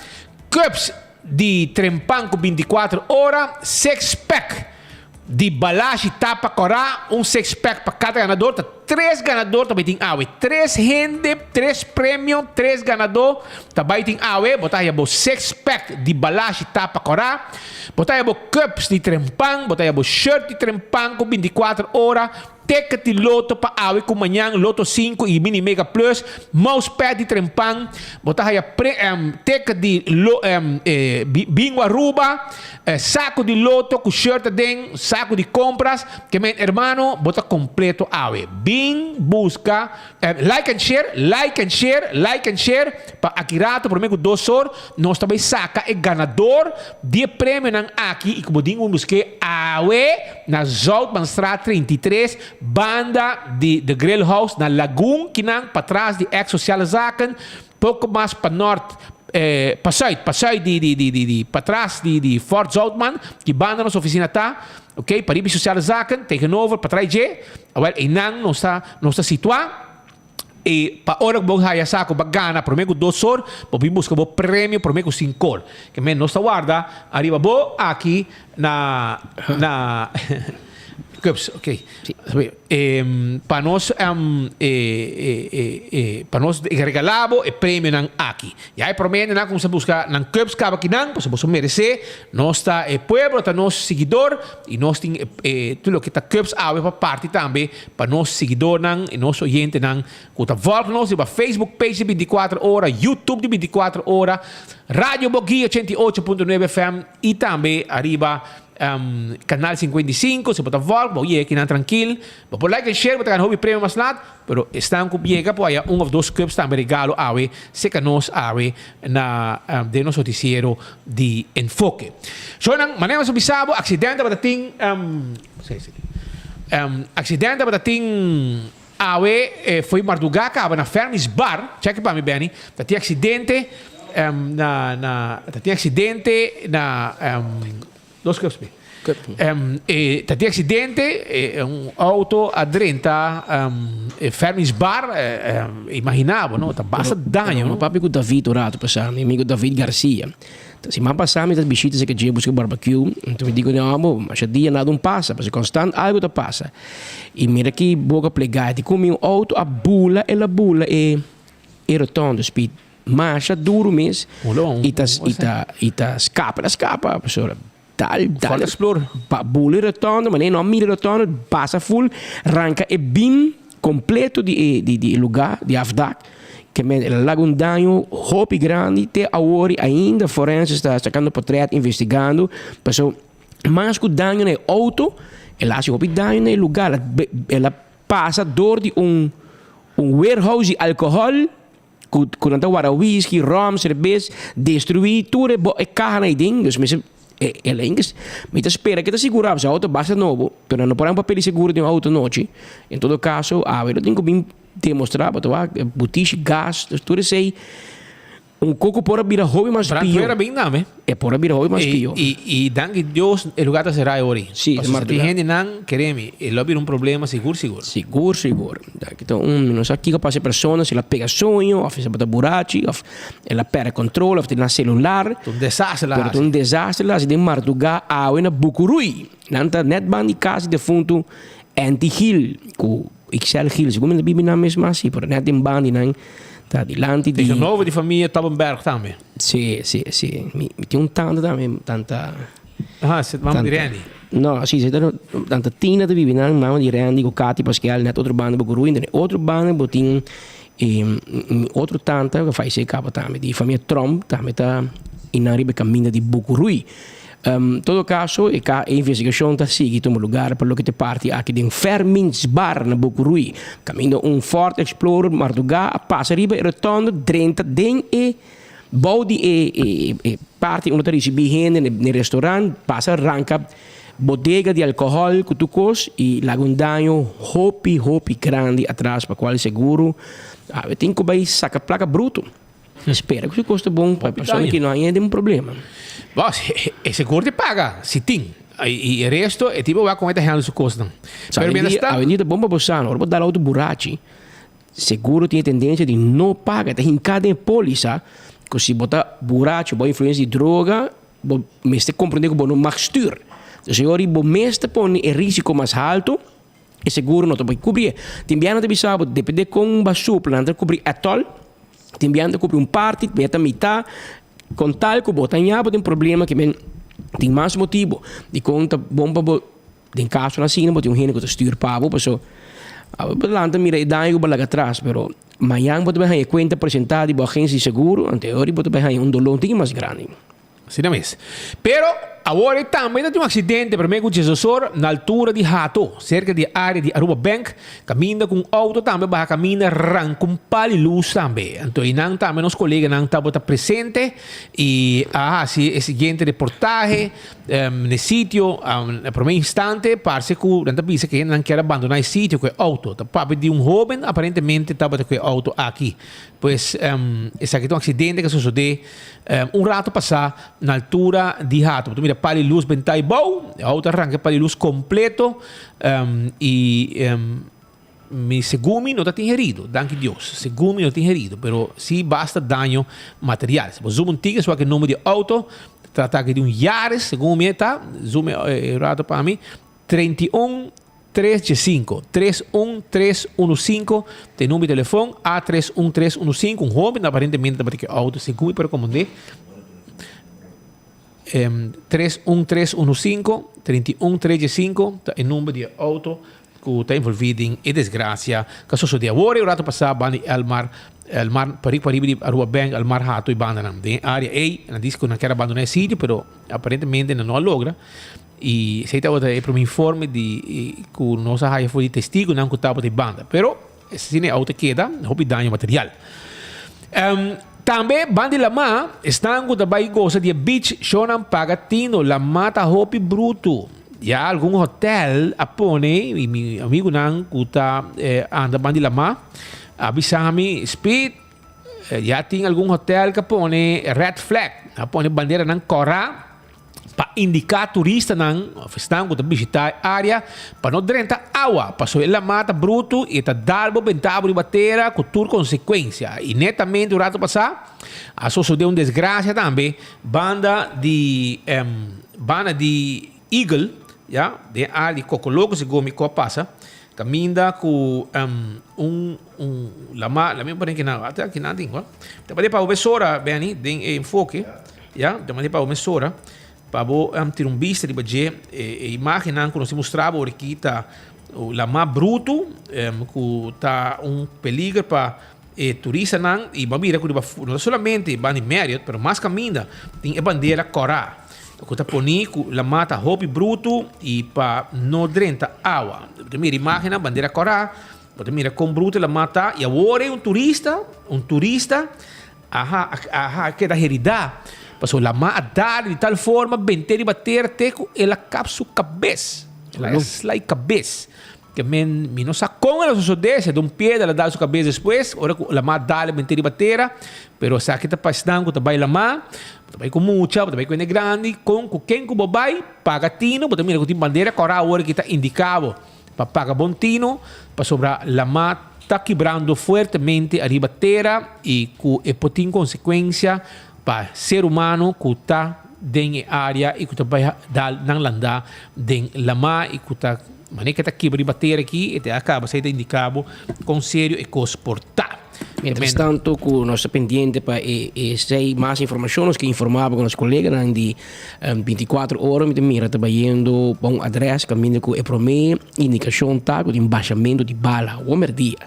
cups di trempan ku 24 ora, six pack. Di balashi tapa kòrá, un six pack pa kada ganador, ta tres ganador ta bai tin awe. Tres hende, tres premio, tres ganadó ta bai tin awe. Bo ta haya bo six pack di balashi tapa kòrá, bo ta haya bo cups di trempan, bo ta haya bo shirt di trempan ku 24 ora. Ticket di loto pa awe ku mañan, Loto sinku i Mini Mega Plus, mousepad di Trempan, bo ta haya pre ticket di lo Bingo Aruba, saku di loto ku shirt aden, saku di kompras, ke men hermano bo ta kompleto awe. Bin buska like and share, like and share, like and share pa aki rato prome ku dos or nos ta bai saka e ganador di e premionan aki i ku bo tin ku busk'é awe na Zoutmanstraat 33 banda di The Grill House na Lagoon kinan patras di ex Sociale Zaken poko mas pa nort pa zuid pa zuid di di di di patras di di Fort Zoutman ki banda nos oficina ta ok pariba di Sociale Zaken tegenover patras dje awel einan nos ta nos ta situa. E pa ora ku bo haya sa ku bo a gana promé ku dos or, bo bin buska bo premio promé ku sinkor. Ke men nos ta warda ariba bo aki na na Cups, ok. Pa nos pa nos regalá bo e premionan aki. Ya e promé hendenan kuminsá buska nan cups kaba kinan, pasobra boso meresé. Nos ta e pueblo ta nos siguidor i nos tin e tur loke ta cups awe pa parti tambe Pa nos siguidornan y nos oyentenan cu ta volg nos riba Facebook page di 24 ora, YouTube di 24 ora, Radio Boguí 88.9 FM y tambe ariba Canal 55. Si bo ta volg, bo yega kinan trankil. Bo por like en share, bo ta gana hopi premio mas laat. Pero esnan cu yega por haya un of dos cups tambe regalo awe cerca nos awe na den nos noticiero di Enfoke. Shownan, manera nos a bisa bo, accidente tabata tin. Accidente tabata tin awe foi marduga caba na Fermis Bar, check pa mi Benny, ta tin accidente na na ta tin accidente na dos cups mi ta tin accidente un auto a drenta Fermis Bar, imagina bo no ta basta daño no. Papi cu David un rato pasa, mi amigo David Garcia. Ta siman pasá mi ta bishita esaki dje buska barbecue, enton mi di ku nan, amo, masha dia nada un pasa, pasobra konstant algu ta pasa. I mira ki boka plegá, di ku mi un outo a bula, el a bula e e rotonde speed masha duru mes, i ta i ta i ta skapa, el a skapa, pasobra dal dal pa bula e rotonde, manera e no a mira e rotonde, pasa ful, ranka e bin kompleto di e di e lugá, di afdak. Ke men el a laga un daño hopi grandi te awor i ainda forenses ta sacando potret investigando paso mas ku daño na e auto el a hasi hopi daño na e lugar el a pasa door di un un warehouse di alcohol ku ku nan ta warda whisky rom serbes destrui tur e e kahanan aiden dus mester El a inges mi ta spera ke ta sigurá pasobra auto basta nobo pero nan no por haña un papel di seguro den un auto nochi en todo caso awe lo tin ku bin demostrá bo ta wak butishi gas dus tur esei un koko por a bira hopi mas pio Brandweer a bin tambe. E por a bira hopi mas pio. I i danki Dios e lugar ta será e ora ei. Sí, Pasobra si tin hendenan kere mi e lo a bira un problema sigur sigur. Sigur sigur. Aki ta un mi no sa kiko pasa e persona si el a pega soño of si e tabata burachi of El a perde control of tin na celular. Ta un desastre la Pero ta un desastre la hasi den marduga awe na Bucurui. Nan ta net ban di cas di defunto Anty Gil cu Ixel Gil. Segun mi ta bibi nan mes mas si, pero net den ban di nan ta dilanti di. Tegenover di familia Toppenberg tambe. Si, si, si. Mi tin un tanta tambe, tanta. Aha, si mama di Randy. No, si, si tanta Tina ta bibi nan, mama di Randy cu Katy Pasquel, net otro banda Bucurui. Den e otro banda bo tin. E mi otro tanta ku a falesé kaba tambe di famia Tromp tambe ta inan riba e kaminda di Bucurui. Todo kaso e ka e investigashon ta sigui tuma lugar pa loke ta e parti aki den Fermins Bar na Bucurui kaminda un Ford Explorer mardugá a pasa riba e rotonde drenta den e bou di e e parti unda ta risibí hende na e restaurant pasa ranka Bodega di alcohol cu tur cos y laga un daño hopi hopi grandi atras pa cual seguro awe tin cu bay saca placa bruto. Spera cu su cos ta bon pa e persona ki no haña den problema. Bo, e seguro te paga si tin y e resto e tipo wak con e ta handle su cosnan. Pero mientras tanto. Awendia ta bon pa bo sa ora bo dal auto burachi seguro tin e tendencia di no paga ta hinca den e polisa cu si bo ta burachi bo influencia di droga Bo mester comprende cu bo no mag stuur. Dus e ora bo mes ta pone e risico mas halto, e seguro no ta por cubri e. Tin biaha nan ta bisa bo, depende con bo a supla, nan ta cubri etol, tin biaha nan ta cubri un parti, tin biaha ta mita, con tal cu bo ta ña bo tin problema ke men tin mas motibo dicon ta bon pa bo, den casonan asina bo tin un hende cu ta stuur pa bo, paso. Awe bo ta lanta mira e daño ku bo a laga atras, pero mañan bo ta bai haña e kuenta presentá di bo agensia di seguro, anto e ora bo ta bai haña un doló un tiki mas grandi. Asina mes. Pero awor e tambe ta tin un aksidente promé ku Jesosor na altura di Hato, serka di e área di Aruba Bank, kaminda ku un outo tambe baha kaminda ranka un pal di lus tambe. Anto einan tambe nos koleganan tabata presente i a hasi e siguiente reportahe n'e sitio. Na promé instante parse ku nan ta bisa ku e hendenan kier a bandoná e sitio ku e outo. Ta papia di un hóben aparentemente tabata ku e outo aki. Pues esaki ta un aksidente ku a sosodé Un rato pasá na altura di Hato. Bo ta mira pal di lus bentá i bou. E auto a ranka e pal di lus kompleto i mi segun mi no ta tin herido, danki Dios. Segun mi no tin herido, pero si basta daño material. Si bo zoom un tiki wak e number di e auto, ta trata aki di un Yaris, segun mi e ta. Zoom e rato pa mi. 31 315, 31315 ta e number di telefon, A 31315, un hoben aparentemente tabata ku e auto, segun mi por rekomend'é, 31315, 31315 ta e number di e auto ku ta envolví den e desgrasia ku a sosodé awor e un rato pasá banda di Elmar, Elmar pariba pariba di Aruba Bank, Elmar Hato i bandanan den e área ei, nan dice ku nan kier a bandoná e sitio pero aparentemente nan no a logra. I esei tabata e prome informe di ku nos a haya for di testigunan ku tabata e banda. Pero asina e auto keda, hopi daño material. Tambe banda di lamá, esnan ku ta bai gosa di e beach, shownan paga tino, lamá ta hopi brutu. Ya algun hotel a pone, i mi amigunan ku ta anda banda di lamá a bisa mi, Speed, ya tin algun hotel ku a pone red flag, a pone banderanan kòrá. pa indiká turistanan òf esnan ku ta bishitá e área pa no drenta awa pasobra e lamá ta brutu i e ta dal bo bentá bo riba tera ku tur konsekuensia. I netamente un ratu pasá a sosodé un desgrasia tambe banda di banda di Eagle ya den e área di Kokoloko segun mi ku a pasa kaminda ku un un lamá lami pone kinan ata kinan tin ta pone pa bo mesora Benny den e enfoke. Ya, ta manda pa bo mesora pa bo tira un bista riba dje. E imagennan ku nos tin mustra bo aki ta lamá brutu ku ta un peliger pa e turistanan i bo a mira ku riba no ta solamente banda di Marriott pero mas kaminda tin e bandera kòrá ku ta poni ku lamá ta hopi brutu i pa no drenta awa. Bo ta mira imagennan bandera kòrá bo ta mira kon brutu lamá ta i awor e un turista un turista Aha, aha, a keda heridá, pasobra Lamá a dal di tal forma bent'é riba tera te ku el a kap su kabes. El a slai kabes. Ke men, mi no sa kon el a sosodé, si a da un piedra el a dal su kabes despues, ora ku Lamá a dal e bent'é riba tera. Pero esaki ta pa esnan ku ta bai Lamá, bo ta bai ku mucha, bo ta bai ku hende grandi, kon ku ken ku bo bai, paga tino, bo ta mira ku tin bandera kòrá awor ki ta indiká bo. Pa paga bon tino, pasobra lamá ta kibrando fuertemente ariba tera i ku e por tin konsekuensia pa ser humano ku ta den e área i ku ta bai dal nan landá den lamá i ku ta manera ke ta kibra riba tera aki e ta kaba esei ta indiká bo kon serio e kos por ta. Mientras tanto ku nos ta pendiente pa e esei mas informashon nos ke informá bo ku nos koleganan di 24 ora mi ta mira ta bayendo pa un adrès kaminda ku e promé indikashon ta ku tin bashamentu di bala awor merdia.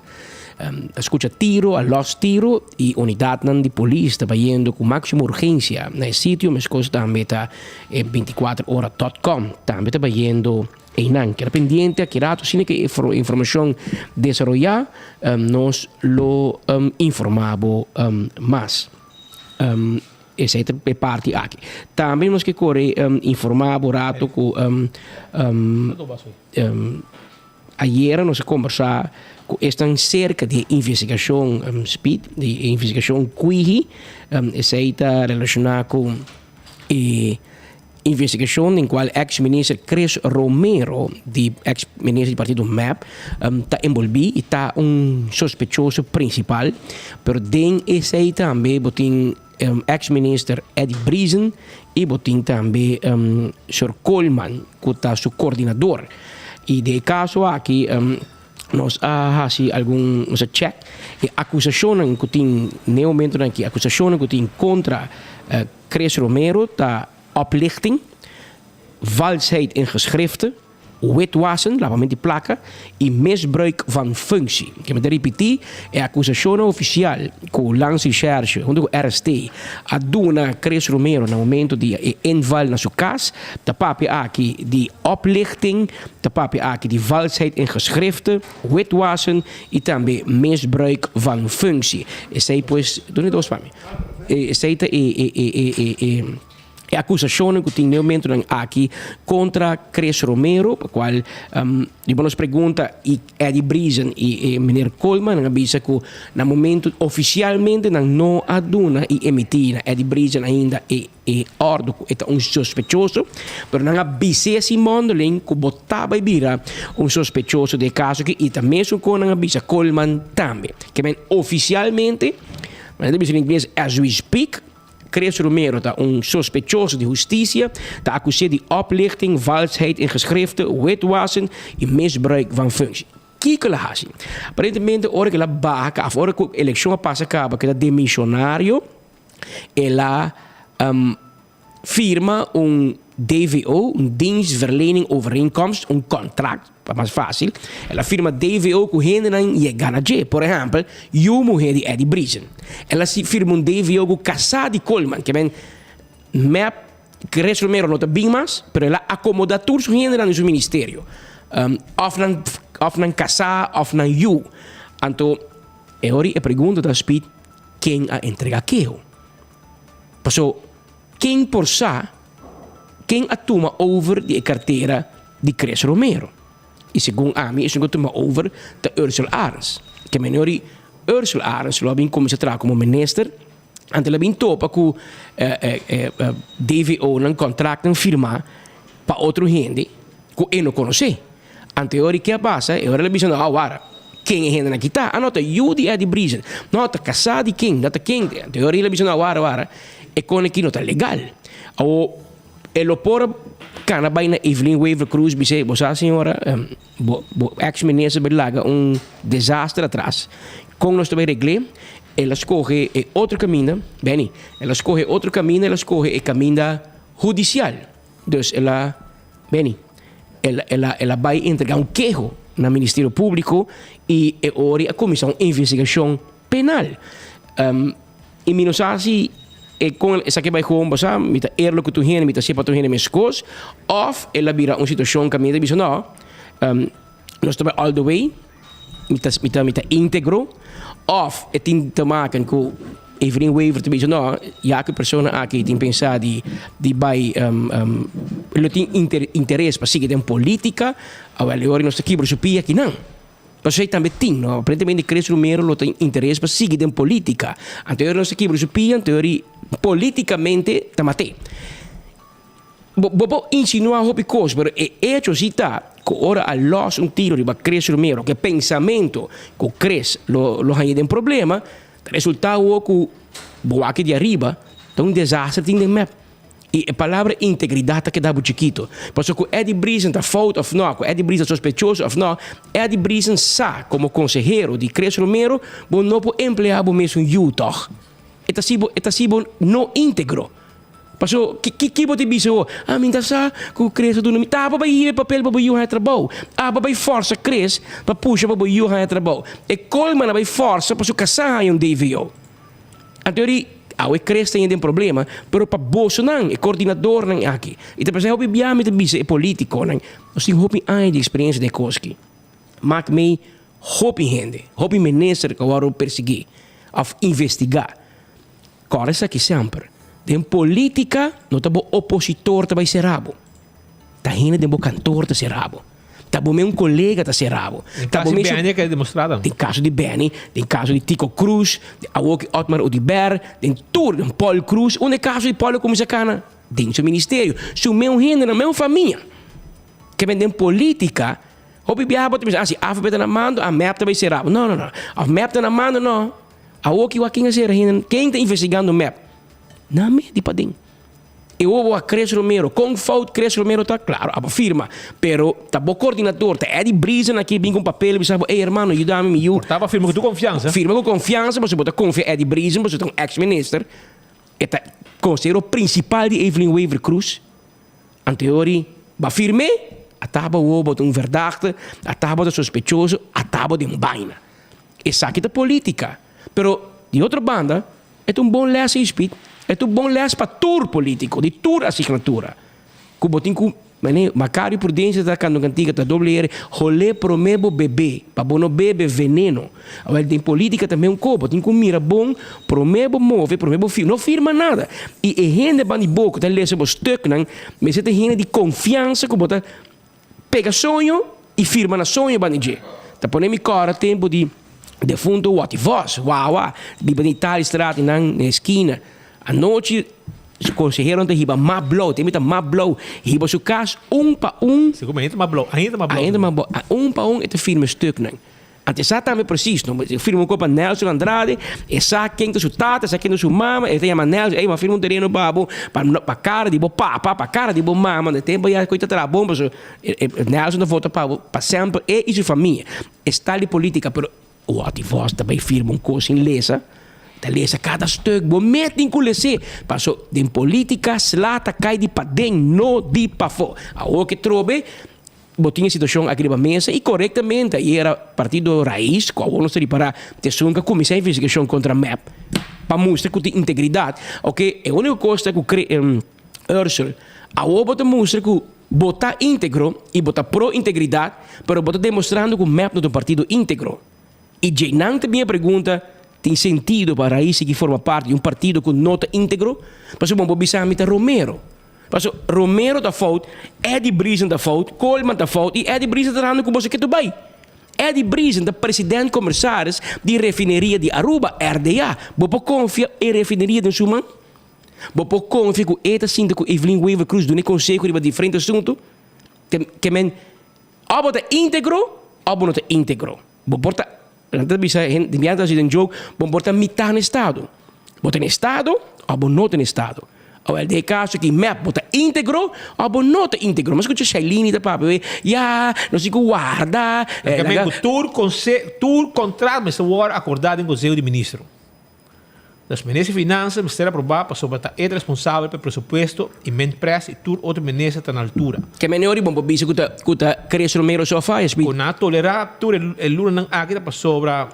A skucha tiro, a lòs tiro i unidatnan di polis ta bayendo ku máksimo urgensia na e sitio meskos tambe ta e 24 ora dòt kòm tambe ta bayendo. Einan keda pendiente aki rato asina ke e informashon desaroyá nos lo informá bo mas. Esei ta e parti aki. Tambe nos ke kore informá bo rato ku ayera nos a kombersá ku esnan serka di e investigashon Speed, di e investigashon Kwihi, esei ta relashoná ku e Investigashon den kual eks minister Chris Romero di eks minister di partido mep ta enbolbí i ta un sospechoso prinsipal, pero den esei tambe bo tin eks minister Eddie Briesen i bo tin tambe Sir Koolman ku ta su kordinador. I den e kaso aki nos a hasi algun nos a chèk e akusashonnan ku tin den e momentonan aki akusashonnan ku tin kontra Chris Romero ta oplichting, valsheid in geschriften, witwassen, lavamento di placa, y misbruik van functie. Ke mi ta ripiti, e acusacionnan oficial cu Landsrecherche hunto cu RST a duna Chris Romero na momento di e inval na su cas, ta papia aki di oplichting, ta papia aki di valsheid in geschriften, witwassen y tambe misbruik van functie. Esey pues, duna e dos pa mi. Esey ta e e e e e. E akusashonnan ku tin neumentonan aki kontra Chris Romero, pa kual riba nos pregunta i Eddie Briesen i e meneer Koolman nan a bisa ku na momento ofisialmente nan no a duna i emití na Eddie Briesen ainda e e òrdu ku e ta un sospechoso, pero nan a bis'é sin mondeling ku bo ta bai bira un sospechoso den e kaso aki i ta mesun kon nan a bisa Koolman tambe. Ke men ofisialmente, nan ta bisa na ingles as we speak, Chris Romero ta un sospechoso di hustisia, ta akus'é di oplichting, valsheid in geschriften, witwassen i misbruik van functie. Kiko el a hasi? Aparentemente ora ku el a baha kaf, ora ku elekshon a pasa kaba ku el ta demishonario, el a firma un DVO, un dienstverlening overeenkomst, un kontrakt, Pa mas fácil, el a firma DVO ku hendenan yega na dje. Por ehèmpel, yu muhé di Eddie Briesen. El a firma un DVO ku kasá di Coleman, ke men mep Chris Romero no ta bin mas, pero el a akomodá tur su hendenan den su ministerio. Òf nan òf nan kasá òf nan yu. Anto e ora e pregunta ta Speed, ken a entregá keho? Paso ken por sa ken a tuma over di e kartera di Chris Romero. Y segun ami esun cu a tuma over ta Ursel Arends. Ke mene ori Ursel Arends lo a bin cuminsa traha como minister, anto el a bin topa cu DVO-nan, contractnan firma pa otro hende cu e no conoce. Anto e ori ke a pasa? E ora el a bisa no, awara, ken e hendenan aki ta? Ah no, ta yu di Eddie Briesen. No, ta casá di ken? No ta ken? Anto e ori el a bisa no, awara, awara, e con aki no ta legal. Awo. E lo por cana bay na Evelyn Wever Croes bis'é, bo sa señora, bo bo ex minister bay laga un desaster atras, con nos ta bay regl'é? El a scoge e otro caminda, Benny, el a scoge otro caminda, el a scoge e caminda hudicial. Dus el a, Benny, el el a el a bay entrega un keho na Ministerio Publico y e ora a cuminsa un investigacion penal. I mi no sa si e kon esaki bai gewoon basá, mi ta eerlijk ku tur hende, mi ta sepa tur hende meskos, òf el a bira un situashon kaminda ta bisa no, nos ta bai all the way, mi ta mi ta mi ta íntegro, òf e tin te maken ku Evelyn Wever ta bisa no, ya ku e persona aki tin pensa di di bai lo tin interes pa sigui den polítika, awèl e ora nos ta kibra su pia akinan. Pasobra ei tambe tin, no? Aparentemente Chris Romero lo tin interes pa sigui den politica. Anto e nos ta kibra su pia, anto e politicamente ta mat'é. Bo bo por insinua hopi cos, pero e hecho si ta cu ora a los un tiro riba Chris Romero, cu e pensamento cu Chris lo lo haña den problema, ta resulta awo cu bo wak di ariba ta un desaster tin den mep. I e palabra integridat ta keda bo chikito. Pasobra ku Eddie Briesen ta fout òf nò, ku Eddie Briesen ta sospechoso òf nò, Eddie Briesen sa komo konsehero di Chris Romero, bo no por empleá bo mesun yu tòg. E ta si bo, e ta si bo no íntegro. Pasobra ki ki ki bo ta bisa awor? Ah, mi ta sa ku Chris a duna mi. Ta abo bai hiba e papel pa bo yu haña trabou. Abo bai fòrsa Chris pa pusha pa bo yu haña trabou. E Coleman a bai fòrsa pa su kasá haña un DVO. Anto eri awe Chris ta den problema, pero pa bosonan, e coordinadornan aki, y ta pensá hopi bia mi ta bisa e politiconan, nos tin hopi aña di experiencia den e cos aki. Mak mei hopi hende, hopi minister cu a worde persigui of investiga. Corda esaki semper, den politica no ta bo opositor ta bay cera bo. Ta hende den bo kantoor ta sera bo. Ta bo mes un kolega ta sera bo. Den kaso di Benny a demostrá dan. Den kaso di Benny, den kaso di Tico Cruz, awor ki Otmar Oduber, den tur, den Paul Cruz. Unda e kaso di Paul a kuminsá kana? Den su ministerio. Su mes hendenan, mes famia. Ke men den politika, hopi biaha bo ta bisa, ah si avp ta na mando, ah mep ta bai sera bo. No, no, no. Of mep ta na mando, no. Awor ki wak ken a sera hende, ken ta investigando mep? Nan mes di paden. E wowo a Chris Romero. Kon fout Chris Romero ta? Claro, abo firma. Pero ta bo coordinador, ta Eddie Briesen aki bin cu un papel y bisa bo, ey hermano, yuda mi, mi yu. Por taba firma cu tu confiansa. Firma cu confiansa, pasobra bo ta confia Eddie Briesen, pasobra ta un ex minister. E ta consehero principal di Evelyn Wever Croes. Anteori, bo a firm'é? Ata bo awor bo ta un verdachte, ata bo ta sospechoso, ata bo den un baina. Esaki ta politica. Pero di otro banda e ta un bon les Ispit, e ta un bon les pa tur politico di tur asignatura cu bo tin cu mane Macario Prudencia ta canta un cantica ta doble R holé prome bo bebe pa bo no bebe veneno. Awel den politica ta meun co bo tin cu mira bon prome bo move prome bo firma no firma nada y e hende banda di bo cu ta lesa bo stuknan mester ta hende di confiansa cu bo ta Pega soño y firma na soño banda dje. Ta pone mi cora tempo di defunto Watty Vos, Wawa, biba den Italistraat y nan na esquina. Anochi su conseheronan ta hiba map blou, tempo ta map blou, hiba su cas un pa un. Segun mi ainda ta map blou, ainda ta map blou. Ainda ta map blou, un pa un e ta firma e stuknan. Anto e sa tambe precies, no? E firma un kopa Nelson Andrade, e sa ken ta su tata, e sa ken ta su mama, e ta yama Nelson, ey, m'a firma un tereno pa bo, pa no, pa kara di bo papa, pa kara di bo mama, na e tempo ya ku e ta traha bon, pasobra Nelson ta vota pa bo pa semper, e i su famia. E sta di politica, pero Watty Vos ta bai firma un kos sin lesa, ta lesa kada stuk, bo mes tin ku les'é, paso den politica sla ta kai di paden, no di pafó. Awor ke trobe. Bo tin e situacion aki riba mesa y corectamente ayera partido Raiz, cu awor nos ta ripara ta esun cu a cuminsa e investigacion contra mep pa mustra cu tin integridad. Ok, e unico cos ta cu Ursel, awor bo ta mustra cu bo ta integro y bo ta pro integridad, pero bo ta demostrando cu mep no ta un partido integro. Y djey nan ta bin e pregunta, tin sentido pa Raiz sigui forma parti di un partido cu no ta integro? Pasobra bo bisa mi ta Romero. Paso Romero ta fout, Eddie Briesen ta fout, Koolman ta fout y Eddie Briesen ta trahando cu boso ketu bay. Eddie Briesen ta president commersaris di refineria di Aruba, RDA. Bo por confia e refineria den su man? Bo por confia cu e ta sinta cu Evelyn Wever Croes duna e conseho riba diferente asunto? Ke men, of bo ta integro of bo no ta integro. Bo por ta, nan ta bisa, hende ta hasi den joke, bo por ta mitá na estado. Bo ta na estado of bo no ta na estado. Awel den e kaso aki mep bo ta íntegro of bo no ta íntegro. Mi a skucha Shailene ta papia wei, ya, nos tin ku warda. Laga men ku tur konse, tur kontrakt mester wòrdu akordá den Konseho di Ministro. Nos Minister di Finansa mester aprobá pasobra ta e ta responsabel pa e presupuesto i Minpres i tur otro minister ta na altura. Ke mene ora bon por bisa ku ta ku ta Chris Romero so a faya, Speed? Ku nan a tolerá tur e lunanan aki ta pasobra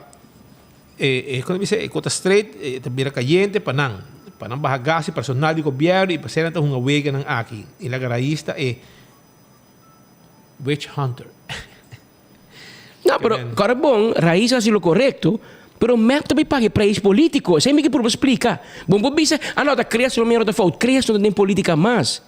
E e bisa e kota straight e ta bira kayente pa nan, pa nan baha gas di personal di gobièrnu i pasei nan ta hunga weganan aki. I laga rais ta e witch hunter. No, pero kòrda bon, rais a hasi lo korekto, pero mep ta bai paga e preis polítiko. Esei mi ke purba splika. Bon por bisa, ah no, ta Chris Romero ta fout. Chris no ta den polítika mas.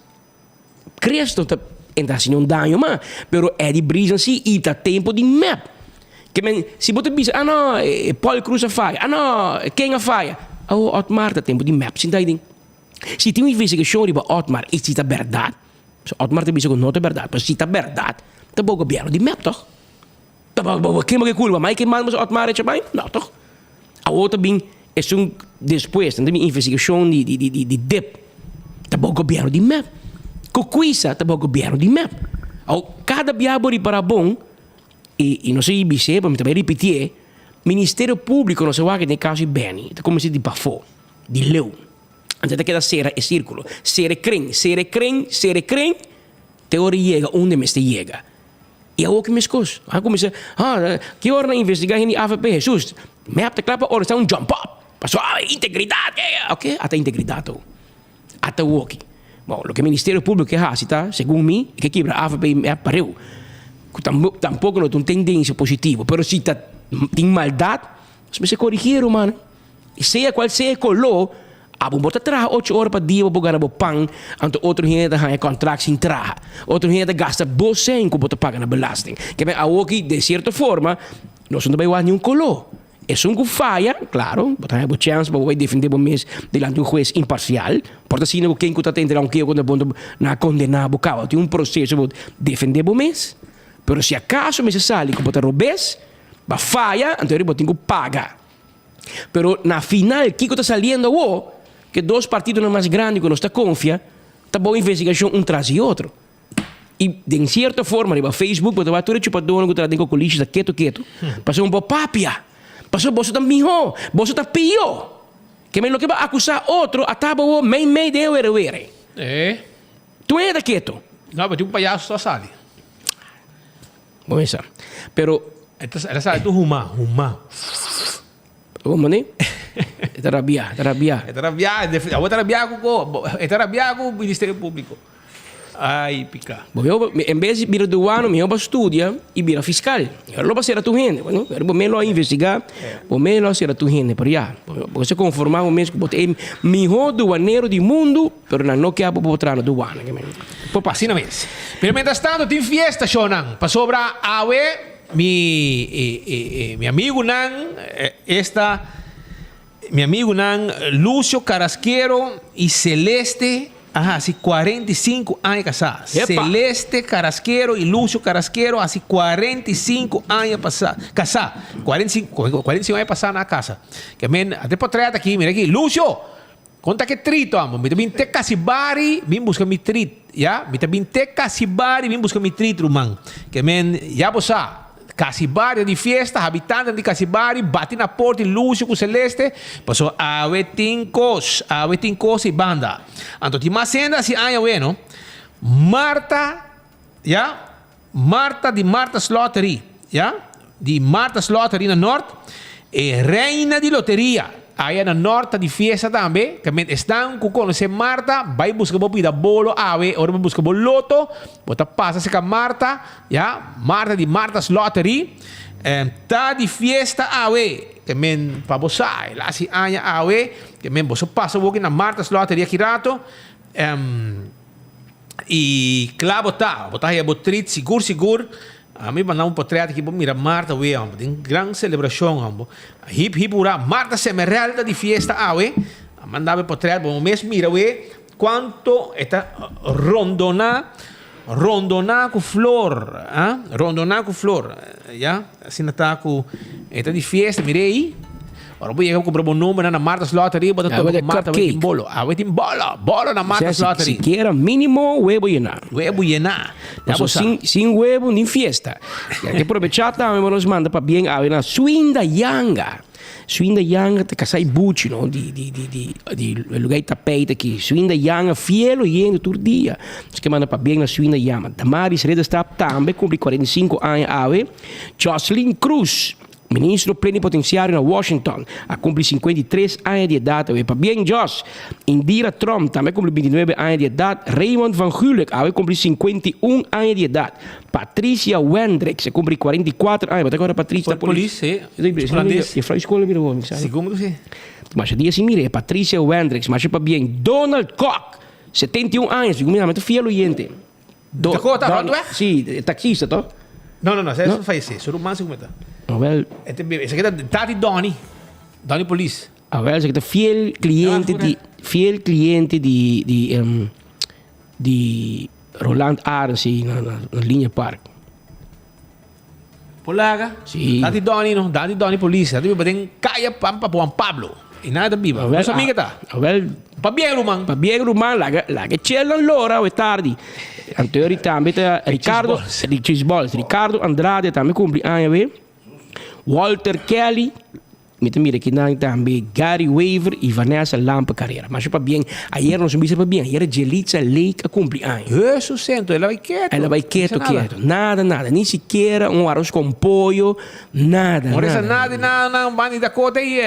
Chris no ta entra hasi niun daño mas, pero Eddie Briesen si y ta tempo di mep. Ke men, si bo ta bisa, ah no, e Paul Croes a faya, ah no, ken a faya? Awo Otmar ta tempo di mep sinta ahi den. Si tin un investigashon riba Otmar y si ta berdad, pasobra Otmar ta bisa ku no ta berdad, pero si ta berdad, ta bo gobierno di mep toch? Ta bo, bo, ken bo ke kulpa? Mike Eman pasobra Otmar a echa bai? No toch? Awo ta bin esun despues, nan ta bin investigashon di di di di dip, ta bo gobierno di mep. Kokwisa ta bo gobierno di mep. Awo kada bia bo ripara bon, i i no si bis'é, pero mi ta bai ripitié, Ministerio Públiko no sa wak den e kaso di Benny, ta kuminsá di pafó, di leu. Anto ta keda sera e sírkulo, sera e kren, sera e kren, sera e kren, te ora e yega unda e mester yega. I awor ki meskos? A kuminsá, ha, ki ora nan investigá hende di avp? Hesus, mep ta kla pa ora sta un jump up. Pasobra, ah, integridat, eh, eh. Oke, ata integridat awo. Ata awoki. Bon, loke Ministerio Públiko ke hasi ta, segun mi, e ke kibra avp i mep pareu. Ku tampoko no ta un tendensia positivo, pero si ta tin maldat, nos mester korigí e rumannan. I sea kual sea e koló, abo bo ta traha ocho ora pa dia pa bo gana bo pan, anto otro hende ta haña kontrakt sin traha. Otro hende ta gasta bo sèn ku bo ta paga na belasting. Ke men awoki, den sierto forma, nos no ta bai wak niun koló. Esun ku faya, klaro, bo ta haña bo chèns pa bo bai defendé bo mes dilanti un hues imparsial. Por ta asina ku ken ku ta ta enterá un keo kontra bo nan a kondená bo kaba. Tin un proseso pa bo defendé bo mes. Pero si akaso mester sali ku bo ta robes, bo a faya, anto bo tin ku paga. Pero na final kiko ta saliendo awo? Ke dos partidonan mas grandi ku nos ta konfia ta bou investigashon un tras di otro. I den sierto forma riba Facebook bo ta wak tur e chupadónan ku ta den kokolishi ta ketu ketu pasobra bo papia, pasobra boso ta mihó, boso ta pió. Ke men loke bo akusá otro a taba awo mei mei den e were were. Tur hende ta ketu. No, pero tin un payaso ta sali. Bo mesa. Pero. El a sali tur huma, huma. Como ne? E ta rabia, e ta rabia. E ta rabia, awor ta rabia cu co, e ta rabia cu Ministerio Publico. Ay, pica. Bo mihor, en bes di bira duano, mihor bo studia y bira fiscal. Mihor lo bo cera tur hende, bo no? Pero bo mes lo a investiga, bo mes lo a cera tur hende, pero ya, bo se conforma bo mes cu bo ta e mihor duanero di mundo, pero nan no kier pa bo traha na duana. Por asina mes. Pero mientras tanto tin fiesta, shownan, pasobra awe Mi mi amigunan esta mi amigunan Lucio Carasquero y Celeste a hasi 45 aña casá. Celeste Carasquero y Lucio Carasquero hasi 45 aña pasá casá. 45 45 aña pasá nan a casa. Ke men a te potret aki mira aki Lucio Konta ke trito amo. Mi ta bin te Casibari bin buska mi trit, ya. Mi ta bin te Casibari bin buska mi trit, ruman. Ke men, ya bo sa, Casibari ta di fiesta, habitantenan di Casibari bati na porta di Lucio ku Celeste, pasobra awe tin kos, awe tin kos ei banda. Anto tin mas hende hasi aña awe, no. Marta, ya, Marta di Marta's Lottery, ya, di Marta's Lottery na Nort, e reina di loteria, aya na Nort ta di fiesta tambe, ta men esnan ku konosé Marta, bai buska bo pida bolo awe, ora bo buska bo loto, bo ta pasa serka Marta, ya, Marta di Marta's Lottery, ta di fiesta awe, ta men pa bo sa, el a hasi aña awe, ta men boso pasa woki na Marta's Lottery aki rato, I kla bo ta, bo ta haya bo trit sigur sigur. Ami manda un potret aki bo mira Marta wee homber. Den gran selebrashon homber. Hip hip hura. Marta Semerel ta di fiesta awe. A manda mi potret bo mes mira wee kuanto e ta rondona rondona ku flor ah rondona ku flor ya. Asina ta ku e ta di fiesta mira ei. Ora bo yega bo kumpra bo numbernan na Martha's Lottery bo ta topa ku Martha awe tin bolo. Awe tin bolo, bolo na Martha's Lottery. Sikiera minimo webo yená. Webo yená. Ya bo sa. Sin webo nin fiesta. Ya ke probechá tambe bo nos manda pabien awe na Swinda Yanga. Swinda Yanga ta kasá i buchi no di di di di di lugá i tapijt aki. Swinda Yanga fiel oyente tur dia. Nos ke manda pabien na Swinda Yama. Damaris Ridderstap tambe kumpli 45 aña awe. Jocelyn Cruz, ministro plenipotenciario na Washington, a cumpli 53 aña di edad awe. Pabien Jos! Indira Tromp tambe a cumpli 29 aña di edad. Raymond van Gulik awe cumpli 51 aña di edad. Patricia Wendricks a cumpli 44 aña. Bo ta acorda Patricia? Polis, si. Holandes. E vrouw school mira bo, mi sabi. Sigur mi ku si. Masha dia si mira e Patricia Wendricks. Masha pabien. Donald Kock, 71 aña. Sigur mi ta fiel oyente. Do, Dakota Don, Rondweg? Sí, e taxista toch? No, no, no, ese no fallecí. Su ruman sigur ta. Awel. Ese que ta tati Donny. Donny Police. Awel, ese ta fiel cliente di fiel cliente di di um, di Roland Arends na, na, na Linea Park. Polaga? Sí. Tati Donny no, Tati Donny Police. Tati biba den Kaya Pampa Juan Pablo. Y nada ta biba. Awel, Nos amiga ta. Awel. Pabien ruman. Pabien ruman, laga laga chela lora awe tardi. Anto tambe ta Ricardo, Richie Balls. Ricardo Andrade tambe cumpli aña we. Walter Kelly. Mi ta mira kinan tambe Gary Wever y Vanessa Lampe Carrera. Masha pabien, ayer nos a bisa pabien, ayer Jelitza Lake a cumpli aña. Hesus sento, el a bay keto. El a bay keto, keto. Nada, nada. Ni sikiera un aros con pollo, nada, No reza nada. nada, nada, nada, un banda di Dakota y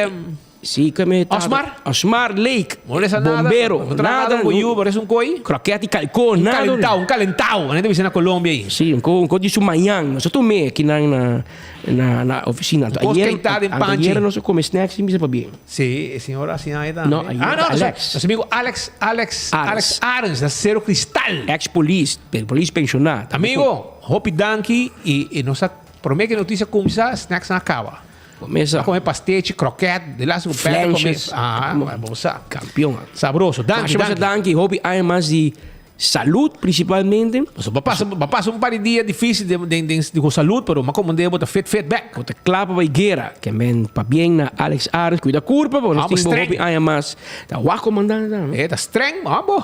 Sí, que me tata. Osmar? Osmar Lake. No reza nada. Bombero, No traha nada. nada con yu, parece un coi. Croquete y calcón, Un nada. calentao, un calentao. Manera ta bisa na Colombia ahí. Sí, un co, un co di su mañan. Nos a tome kinan na. Na na oficina. Anto Kos ayer, keitá den anto panchi. ayer nos a come snacks sin bisa pabien. Sí, e señor asina ahí tambe. No, ayer ah, no, ta nos, Alex. nos amigo Alex, Alex, Arends. Alex Arends, na Cero Cristal. Ex polis, pe- polis pensioná. Tambe Amigo, hopi danki y, y nos a prome que noticia cuminsa, snacks nan a caba. Comesa. A come pastechi, kroket, de laatste ku perde come. Flanches. Ah, bo sa. Campeón. Sabroso. Danki, Masha, masha danki. danki. Hopi aña mas di Salud principalmente. Pasobra bo pasa bo pasa un par di dia dificil den den den ku salud pero ma como bo ta fit fit bek. Bo ta kla pa bai guera. Ke men pabien na Alex Arends cuida curpa bo nos tin bo hopi aña mas. Ta wak comandante ta no. E ta streng amo.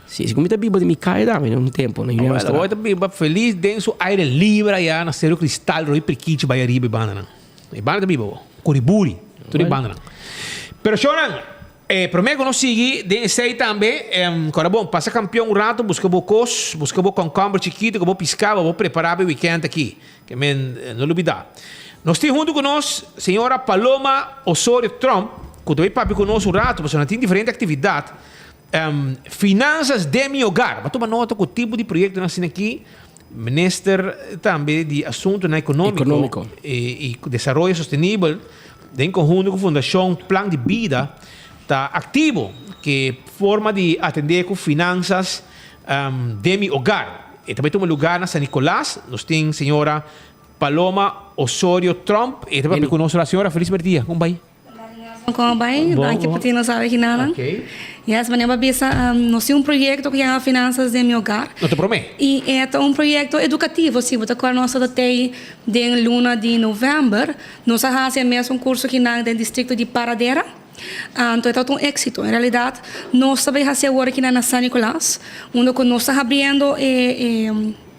Si si ku mi ta biba den mi kaya tambe un tempo na Juliana Straat. Bo ta biba feliz den su aire libre aya na Cerro Cristal Roy Prikichi bai ariba e bandanan. E banda ta biba bo. Curiburi tur e bandanan. Pero shownan. E promé ku nos sigui den esei tambe, kòrda bon, pasa kampion un ratu, buska bo kos, buska bo kònkòmber chikitu ku bo piská pa bo prepará pa e wikènt aki. Ke men no lubidá. Nos tin huntu ku nos señora Paloma Osorio Tromp ku ta bai papia ku nos un ratu pasobra nan tin diferente aktividat. Finanzas den mi hogar. Bo a tuma nota ku tipo di proyektonan asina aki Minister tambe di Asuntonan Ekonómiko i Desaroyo Sostenibel den konhunto ku Fundashon Plan di Bida ta aktivo ke forma di atendé ku finansas den mi hogar. E ta bai tuma lugar na San Nicolas. Nos tin señora Paloma Osorio Tromp. E ta papia ku nos. Señora, felis merdia. Kon bai? Kon bai? Danki pa tin nos awe hinanan. Yes, manera bo a bisa, nos tin un proyekto ku yama Finanzas den mi hogar. No ta promé? I e ta un proyekto edukativo. Si bo ta kòrda nos tabata tei den luna di novèmber. Nos a hasi e mesun kurso kinan den distrikto di Paradera. Anto e tabata un éksito. En realidat nos ta bai hasi awor akinan na San Nicolas, unda ku nos ta habriendo e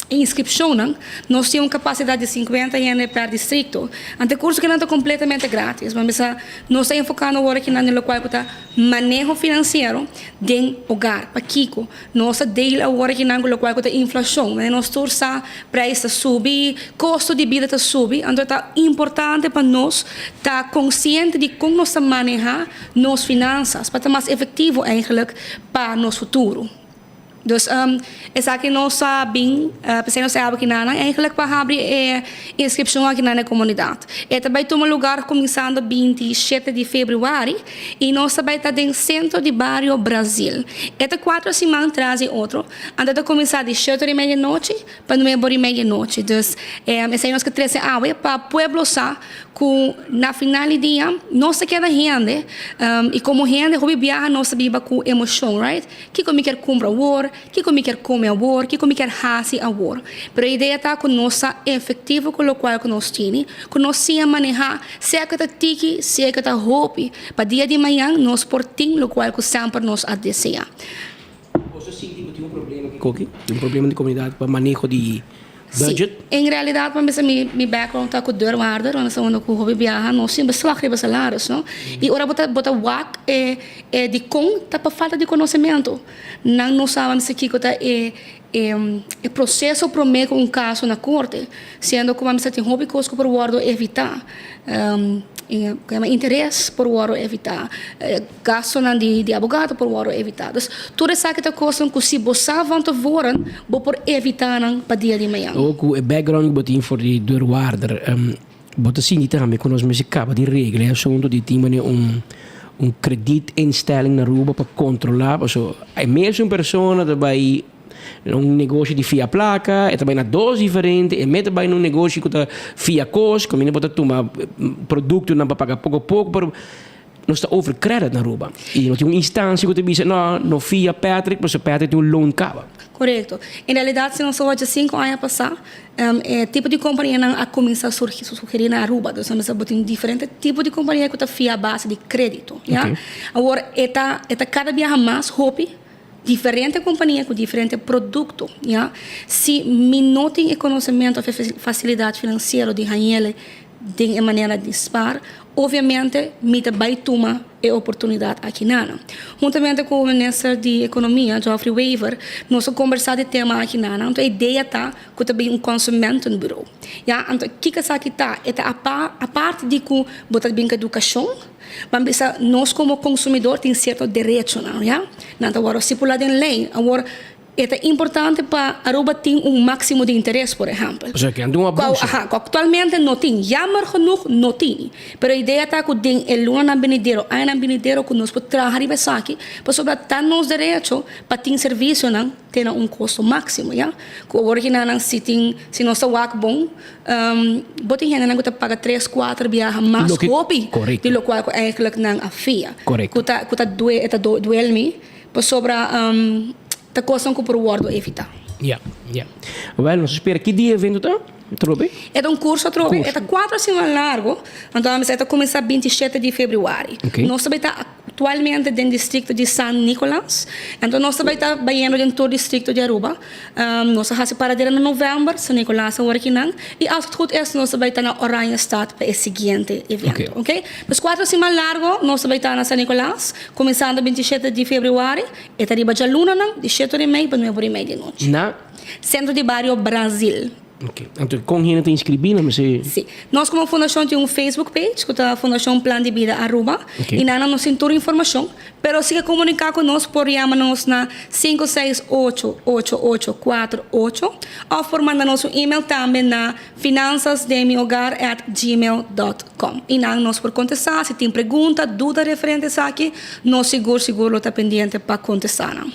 e inskripshonnan. Nos tin un kapasidat di sinkuenta hende per distrikto. Anto e kurso kinan ta kompletamente grátis. Bo a bisa nos ta enfokando awor akinan den lokual ku ta maneho finansiero den hogar. Pakiko? Nos ta deal awor akinan ku lokual ku ta inflashon. Manera nos tur sa prijs ta subi, kosto di bida ta subi, anto ta importante pa nos ta konsiente di kon nos ta maneha nos finansas pa ta mas efektivo eigenlijk pa nos futuro. Dus esaki nos a bin, p'esei nos a habri kinanan eigenlijk pa habri e inskripshon akinan na e komunidat. E ta bai tuma lugar kuminsando 27 di febrüari i nos ta bai ta den sentro di bario Brazil. E ta kuatro siman tras di otro, anto ta kuminsá di shete ora i media nochi pa nuebe ora i media nochi. Dus esei nos ke trese awe pa pueblo sa ku na final di dia nos ta keda hende i komo hende hopi biaha nos ta biba ku emoshon, right? Kiko mi kier kumpra awor? Kiko mi kier kome awor? Kiko mi kier hasi awor? Pero e idea ta ku nos ta efektivo ku lokual ku nos tini, ku nos siña manehá, sea ku ta tiki, sea ku ta hopi, pa dia di mañan nos por tin lokual ku semper nos a deseá. Boso sinti ku tin un problema ki koki? Tin un problema di komunidat pa maneho di budget? Sí, en realidat pa bisa mi mi background ta ku deurwaarder, unda sa unda ku hopi biaha nos tin beslag riba salaris, no? I ora bo ta bo ta wak e e dikon ta pa falta di konosementu. Nan no sa bisa kiko ta e e e proseso promé ku un kaso na korte, siendo ku mester tin hopi kos ku por wòrdu evitá. Interes por wòrdu evitá, gastonan di abogado por wòrdu evitá. Dus tur esaki ta kosnan ku si bo sa van tevoren bo por evitá nan pa dia di mañan. Awor ku e background ku bo tin for di deurwaarder, bo ta sinti tambe ku nos mester kaba di regla e asuntu di tin manera un un kredietinstelling na Aruba pa kontrolá pasobra e mesun persona ta bai Un negoshi di fia plaka, e ta bai na dos diferente, e mete bai na un negoshi ku ta fia kos, kaminda bo ta tuma produktonan pa paga poko poko, pero nos ta over credit na Aruba. I no tin un instansia ku ta bisa, no, no fia Patrick pasobra Patrick tin un loan kaba. Korekto. En realidat si nos a wòrdu sinku aña pasá, e tipo di kompanianan a kuminsá surgi, sugerí na Aruba. Dus nan bisa bo tin diferente tipo di kompania ku ta fia a base di krédito, ya. Awor e ta e ta kada biaha mas hopi. Diferente kompania ku diferente produkto, ya. Si mi no tin e konosementu òf e fasilidat finansiero di hañ'el den e manera di spar, obviamente mi ta bai tuma e oportunidat aki nan. Huntamente ku Minister di Ekonomia, Geoffrey Wever, nos a kombersá di tema aki nan. Anto e idea ta ku ta bin un konsumentenburo, ya. Anto kiko esaki ta? E ta apart di ku bo ta bin ku edukashon. Ban bisa nos komo konsumidor tin sierto derechonan, ya. Nan ta wòrdu stipulá den lei. Awor, e ta importante pa Aruba tin un máksimo di interes, por ehèmpel. Osea ke anto un abuso. Aha, ku aktualmente no tin. Jammer genoeg no tin. Pero e idea ta ku den e lunanan binidero, añanan binidero ku nos por traha riba esaki, pasobra ta nos derecho pa tin servisionan te na un kosto máksimo, ya. Ku awor kinanan si tin, si nos ta wak bon, Bo tin hendenan ku ta paga tres, kuater biaha mas hopi di lokual ku eigenlijk nan a fia. Ku ta ku ta due e ta duel mi pasobra ta kosnan ku por wòrdu evitá. Ya, ya. Wèl, nos a spera ki dia e evento ta atrobe? E ta un kurso atrobe. E ta kuater siman largu, anto a mester e ta kuminsá 27 di febrüari. Nos ta bai ta. actualmente den districto di San Nicolas. Anto nos ta bay ta bayendo den tur districto di Aruba. Nos a haci Paradera na november, San Nicolas awor akinan. Y als het goed is nos ta bay ta na Oranjestad pa e siguiente evento. Ok. Pues cuatro siman largo nos ta bay ta na San Nicolas, cuminsando 27 di februari. E ta riba djalunanan di shete ora y mei pa nuebe ora y mei di nochi. Na? Centro di Bario Brazil. Ok. Anto con hende ta inscribi nan mester? Si. Nos como fundacion tin un Facebook page cu ta Fundacion Plan di Bida Aruba. Ok. Y nan nos tin tur informacion. Pero si ke comunica cu nos por yama nos na 5688848 of por manda nos un email tambe na finanzasdemihogar@gmail.com. Y nan nos por contesta si tin pregunta, duda referente esaki, nos sigur sigur lo ta pendiente pa contesta nan.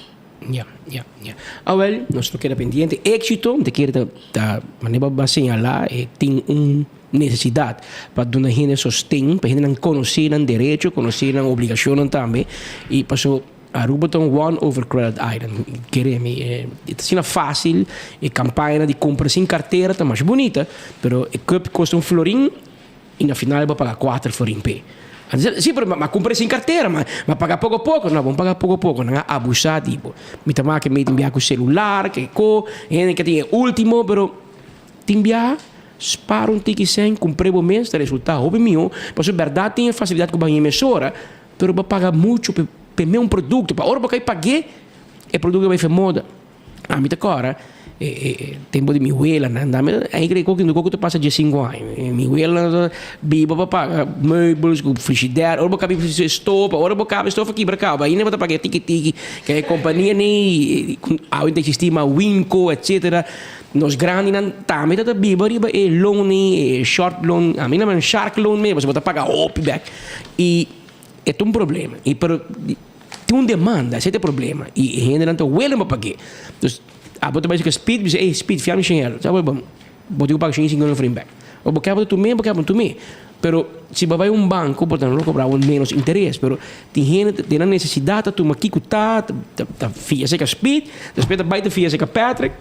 Ya, ya, ya. Awel, nos lo keda pendiente. Éxito, mi ta kere ta, ta manera bo a señalá, e tin un nesesidat pa duna hende sosten, pa hendenan konosé nan derecho, konosé nan obligashonnan tambe. I paso Aruba ta un one overcrowded island. Kere mi, e ta asina fásil, e kampañanan di kumpra sin kartera ta masha bunita, pero e cup kosta un florin, I na final bo paga kuater florin p'e. Si, pero m'a kumpra sin kartera, m'a paga poko poko. No, bo no paga poko poko, nan a abusá di bo. Mi ta wak mi tin biaha ku selular, ke ko, hende ke tin e último, pero tin biaha spara un tiki sèn, kumpr'é bo mes, ta resultá hopi mihó. Pasobra bèrdat tin e fasilidat ku bo haña mesora, pero bo paga muchu p'e mes un produkto. Pa ora bo kai pag'é, e produkto bai fe moda. Ami ta kòrda e tempu di mi welanan tambe eigenlijk ook ku ta pasa diesinku aña. Mi welanan ta biba pa paga meubels ku frigidèr. Ora bo kaba stofa, ora bo kaba e stofa kibra kaba ainda bo ta paga e tiki tiki. Ke e kompania nei ku awe ta eksistí mas Winco etsetera. Nos grandinan tambe ta biba riba e loan nei, e short loan, ami nan shark loan mes pasobra bo ta paga hopi bèk. I e ta un problema. I pero. Tin un demanda, esei ta e problema. I e hendenan ta welen pa pag'é. Dus, abo ta bai sika Speed, bisa, ey Speed, fia mi shen euro. Sa bo, bo tin ku paga shen i sinkuenta florin bèk. O bo kèr bo ta tum'é, bo kèr bo no tum'é. Pero, si bo bai un banko, bo ta lo kobra bo ménos interes. Pero, tin hende den nan nesesidat ta tuma kiko ta, ta fia seka Speed, despues ta bai ta fia seka Patrick.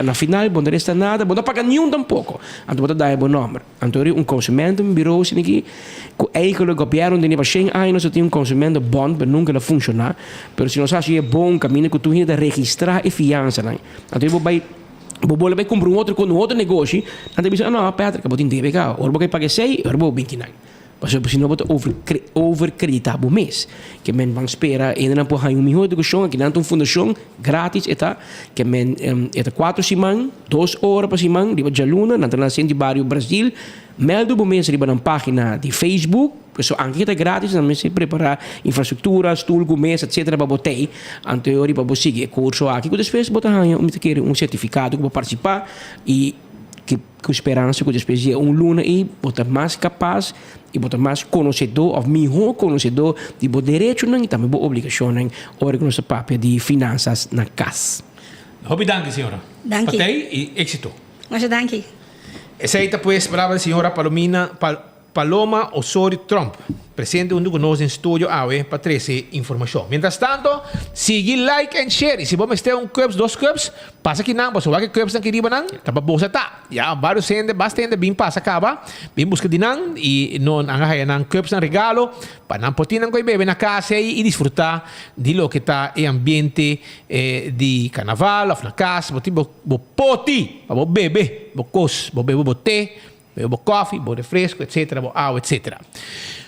Na final, bo no ta resta nada, bo no ta paga niun tampoko. Anto bo ta daña bo nòmber. Anto ri un consumentenbureau asina aki cu eigenlijk gobierno tene pa shen aña nos a tin un consumentenbond pero nunca el a funciona. Pero si nos haci e bon caminda cu tur hende ta registra e fianzanan. Anto bo bay bo bola bay cumpra un otro con un otro negoshi nan ta bisa no Patrick abo tin debe caba ora bo kai paga esey ora bo binti nan. Pasobra si no bo ta over overcredita bo mes. Ke men ban spera hendenan por haña un mihó edukashon. Akinan ta un fundashon gratis e ta. Ke men e ta kuater siman, dos ora pa siman riba djaluna. Nan ta na sentro di bario Brasil. Mèldu bo mes riba nan página di Facebook. Pasobra anke ke ta gratis nan mester prepará infrastruktura, stul ku mesa etsetera pa bo tei. Anto riba bo sigui e kurso aki ku despues bo ta haña mi ta kere un sertifikado ku bo partisipá i ke. Ku speransa ku despues di e un luna ei bo ta mas kapas i bo ta mas konosedó òf mihó konosedó di bo derechonan i tambe bo obligashonnan ora ku nos ta papia di finansas na kas. Hopi danki señora. Danki. Patei i éksito. Masha danki. Esei ta pues palabra di señora Palomina Paloma Osorio Tromp, presente hunto cu nos den studio awe pa trece informacion. Mientras tanto, sigui like and share y si bo mester un cups, dos cups, pasa aki nan, pasobra wak e cupsnan aki riba nan ta pa bosa ta. Ya, varios hende, basta hende bin pasa caba, bin busca di nan y no nan a haya nan cupsnan regalo pa nan por tin nan cu e bebe na cas ey y disfruta di loke ta e ambiente di carnaval of na cas. Bo tin bo poti pa bo bebe bo cos, bo bebe bo te. Bebe bo koffie, bo refresco, etcetera, bo awa, etcetera.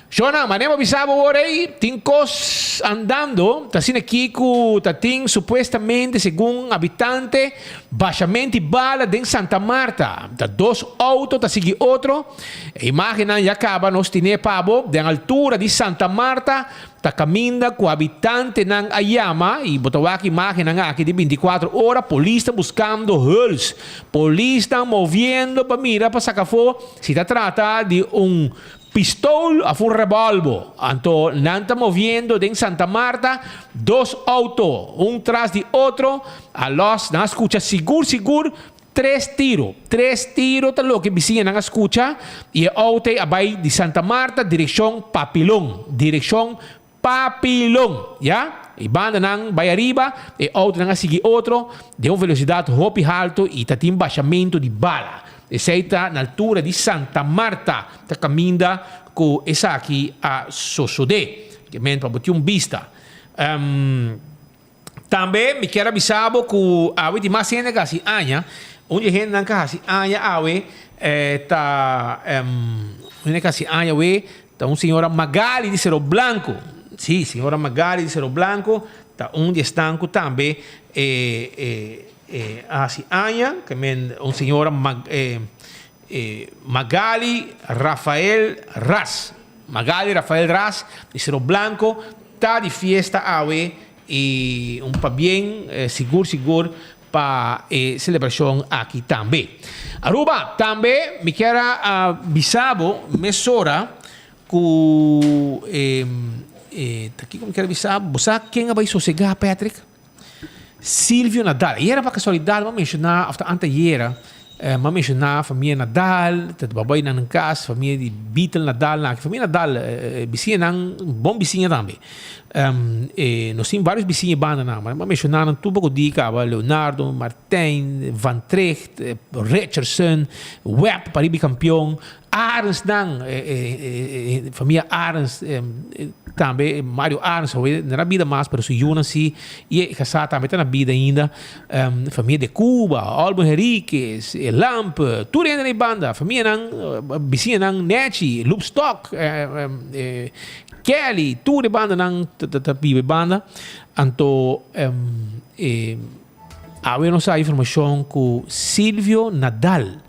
Shona, manera bo bisa bo wor ei, tin kos andando, ta asina aki ku ta tin supuestamente, segun habitante, bashamento di bala den Santa Marta. Ta dos outo ta sigui otro. E imagennan ya kaba nos tine pa bo den altura di Santa Marta. Ta caminda cu habitantenan a yama y bo ta wak imagennan aki di 24 ora, polis ta buscando huls. Polisnan moviendo pa mira pa saca afo si ta trata di un pistool of un rebolbo. Anto nan ta moviendo den Santa Marta dos auto un tras di otro a los nan a scucha sigur sigur Tres tiro. Tres tiro ta loke bisiñanan a skucha i e outo ei a bai di Santa Marta direkshon Papilon. Direkshon Papilon. Ya. E bandanan bai ariba, e outonan a sigui otro den un velosidat hopi haltu i ta tin bashamentu di bala. Esei ta na altura di Santa Marta ta kaminda ku esaki a sosodé. Ke men pa bo tin un bista. Tambe mi kier a bisa bo ku awe tin mas hende ku hasi aña. Un di e hendenan ku hasi aña awe ta un hende ku hasi aña awe ta un señora Magali di Sero Blanco. Sí, señora Magali di Sero Blanco ta un di esnan ku tambe a hasi aña. Ke men un señora Magali Rafael Ras. Magali Rafael Ras di Sero Blanco ta di fiesta awe y un pabien sigur sigur pa e celebracion aki tambe. Aruba, tambe mi kier a bisa bo mesora cu ta kico mi kier a bisa bo? Bo sa ken a bay sosega Patrick? Silvio Nadal. Ayera pa casualidad m'a menciona, of ta anteayera, m'a menciona famia Nadal, ta babay nan cas, famia di Beatle Nadal nan aki. Famia Nadal, bisiñanan, bon bisiña tambe. Nos tin varios bisiña e banda nan, m'a menciona nan tur poco di caba, Leonardo, Martijn, Van Tricht, Richardson, Webb, pariba di campeon, Arends nan, famia Arends tambe, Mario Arends awe no na bida mas pero su yunan si y e casá tambe ta na bida ainda, famia de Cuba, Olmo Henriquez, Lampe, tur hende na e banda, famianan, bisiñanan Nechi, Loopstok, Kelly, tur e bandanan ta biba e banda, anto awe nos a informacion cu Silvio Nadal.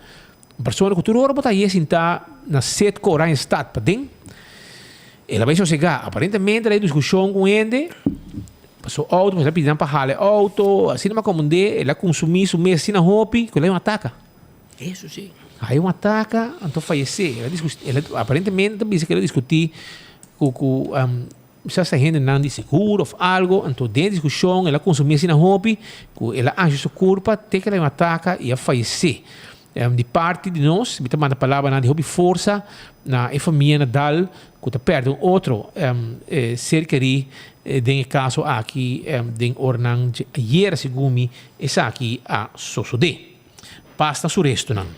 Un persona ku tur ora bo ta haye sintá na Setco Oranjestad paden, el a bai sosegá. Aparentemente el a diskushon ku un hende pa su outo, pasobra el a pidi nan pa hala e outo, asina mi a komprendé, el a kunsumí su mes asina hopi ku el a haña un ataka. Eso sí. A haña un ataka, anto fayesé. El a diskus, el a aparentemente ta bisa ku el a diskutí ku ku Kisas ta hendenan di seguro of algo, anto den e diskushon el a konsumí asina hopi ku el a ansha su kurpa te ku el a ataka i a fayesé. Di parti di nos mi ta manda palabranan di hopi forsa na e famia Nadal ku ta pèrdè un otro ser kerí den e kaso aki den oranan dje ayera segun mi esaki a sosodé. Pas na su restonan.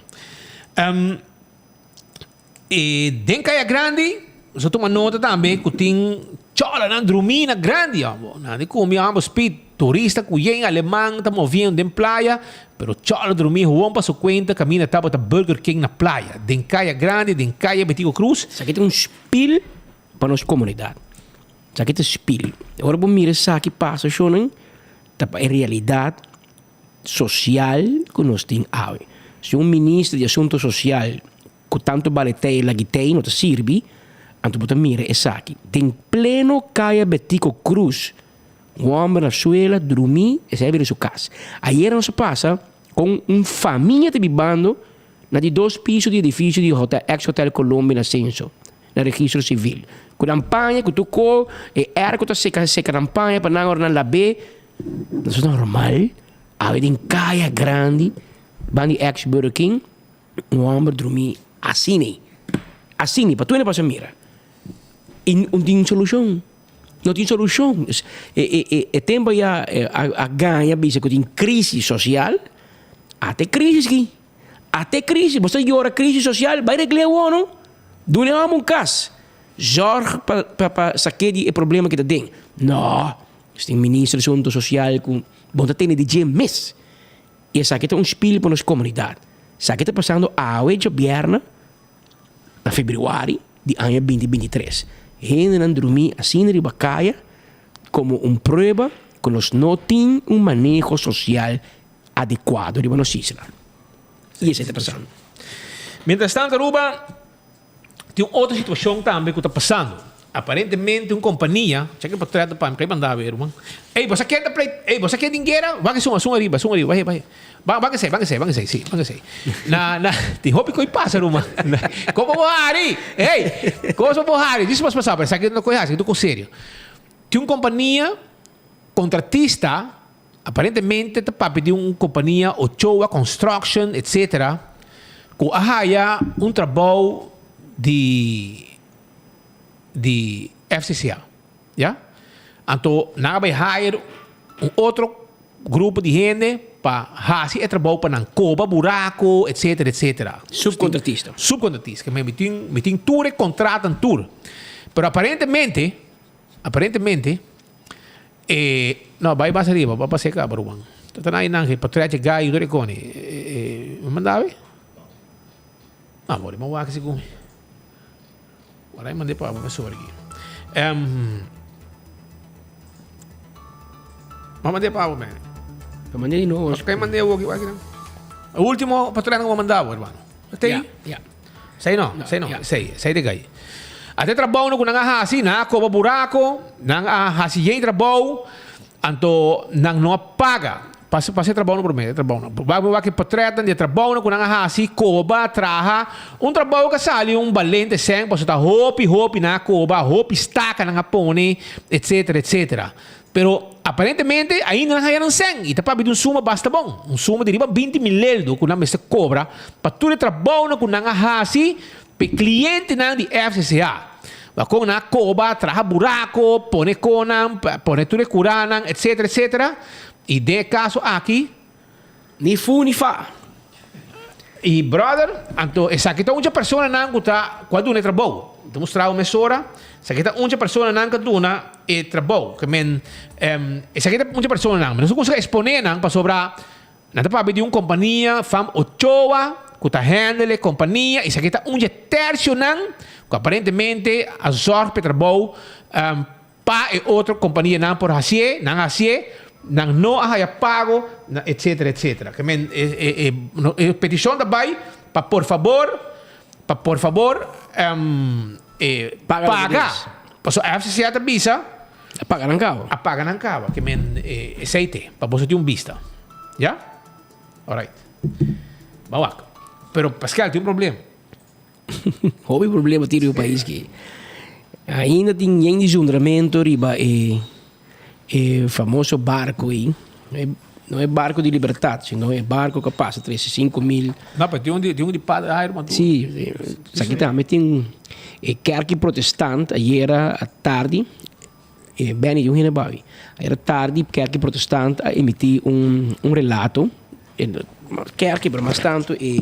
E den Kaya Grandi, nos a tuma nota tambe ku tin chòlanan drumí na grandi abo. Nan di kumi abo speed, turista ku yen aleman ta moviendo den playa, pero chòla drumí howon pa su kuenta kaminda tabata Burger King na playa. Den Kaya Grandi, den Kaya Betico Cruz. Esaki ta un spil pa nos komunidat. Esaki ta spil. Ora bo mira esaki pasa shownan, ta pa e realidat sosial ku nos tin awe. Si un minister di asunto sosial ku tantu baletei e lagitei no ta sirbi, anto bo ta mira esaki. Den pleno Kaya Betico Cruz, un hòmber na suela drumí, esei a bira su kas. Ayera nos a pasa kon un famia ta bibando na di dos piso di edifisio di hotel, ex Hotel Colombia na Censo, na Registro Civil. Ku nan paña, ku tur ko, e airco ta seka seka nan paña pa nan ora nan lab'é. Nos ta normal, awe den Kaya Grandi, ban di ex Burger King, Un homber drumi asina, asina, pa tur hende pasa mira. I no tin solushon, no tin solushon. E e e e tempo ya a gaña bisa ku tin krisis sosial, ata e krisis aki, ata e krisis, bo sta yora krisis sosial, bai regl'é awor no, duna e homber un kas, zorg pa pa pa sak'é di e problema ku e ta den. No, tin minister di asuntu sosial ku bo ta tene di dje mes. I esaki ta un spil pa nos komunidat. Esaki ta pasando awe djabièrnè na febrüari di aña binti binti tres. Hendenan drumí asina riba kaya komo un prueba ku nos no tin un maneho sosial adekuado riba nos isla. I esei ta pasando. Mientrastanto Aruba Tin un otro situacion tambe cu ta pasando. Aparentemente un compania, check e portret pa mi, kan manda awe ruman. Ey, bo sa ken ta play, ey, bo sa ken tin guera? Wak esun, esun ariba, esun ariba, bahe, bahe. Ban, ban esey, ban esey, ban esey, si, ban esey. Na, na, tin hopi koe pasa ruman. Como bo hari? Ey, cosa bo hari? Djis mas pasa, pero esaki no koe hasi, esaki ta un kos serio. Tin un compania contratista, aparentemente ta papia di un compania Ochoa Construction, etcetera, cu a haya un trabou di di FCCA, ya. Anto nan a bay hire un otro grupo di hende pa haci e trabou pa nan coba buraco, etcetera, etcetera. Subcontratista. Subcontratista. Mi tin, mi tin tur e contratonan tur. Pero aparentemente. Aparentemente e no bai bas ariba, bai pasa e caba ruman. Ta ta na einan portretje gai tur e koni. Mi manda awe? Ah, bo riba wak segun mi. Ora mi manda e pa bo mesora aki. Mi manda e pa bo, man. Mi manda di nobo. Pasobra mi manda e awoki wak nan. E ultimo portret ku mi manda bo, hermano. Ta ei? Ya, ya. Esei no, esei no, esei, esei ta gai. Ate trabou ku nan a hasi, nan a koba burako, nan a hasi yen trabou, anto nan no a paga. Pasa pasa e trabounan promé, e trabounan. Bo wak e portretnan di e trabounan ku nan a hasi, koba, traha. Un trabou ku a sali un balente sèn pasobra ta hopi hopi nan a koba, hopi staka nan a pone, etsetera, etsetera. Pero aparentemente ainda nan haya nan sèn i ta papia di un suma basta bon, un suma di riba 20 mil eldo ku nan mester kobra pa tur e trabounan ku nan a hasi pa e klientenan di FCCA. Bakon nan a koba, traha burako, pone konan, pone tur e kuranan, etsetera, etsetera. I den e kaso aki. Ni fu ni fa. I brother, anto esaki ta un dje personanan ku ta ku a duna e trabou. Mi ta mustra bo mesora, esaki ta un dje personanan ku a duna e trabou. Ke men, esaki ta un dje personanan. Mi no sa kon eksponé nan pasobra nan ta papia di un kompania fam Ochoa ku ta handle e kompania. Esaki ta un dje tersionan ku aparentemente a zòrg pa e trabou Pa e otro kompanianan por hasié, nan a hasié, nan no a haya pago, na etcetera, etcetera. Ke men e e e e petishon ta bai pa por fabor, pa por fabor e Paga loke paga. des. Pasobra FCCA ta bisa. A paga nan kaba. A paga nan kaba. Ke men e esei te, pa boso tin un bista. Ya? Alright. Ban wak. Pero Pascal tin un problema. Hopi problema tin riba pais ki. Ainda tin yen di zundramento riba e e famoso barco ei. No e barco di libertad, sino e barco ku a pasa trese 5000. No, pero tin un di tin un di Padre Jairo Maduro. Si, esaki tambe tin e kerki protestant ayera atardi E Benny di un hende bawi. Ayera tardi kerki protestant a emití un un relato. Kerki pero mas tantu e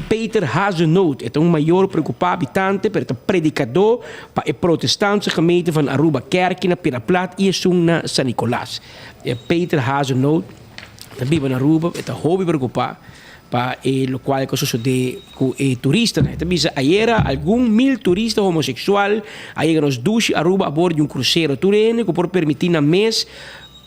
Peter Hazenoot. E ta un mayor preokupá habitante pero e ta predikadó pa e protestantse gemeente van Aruba Kerki na Piraplat i esun na San Nicolas. E Peter Hazenoot ta biba na Aruba, e ta hopi preokupá pa e lokual ku a sosodé ku e turistanan. E ta bisa, Ayera algun mil turista homoseksual a yega nos dushi Aruba abor di un krusero. Tur hende ku por permití nan mes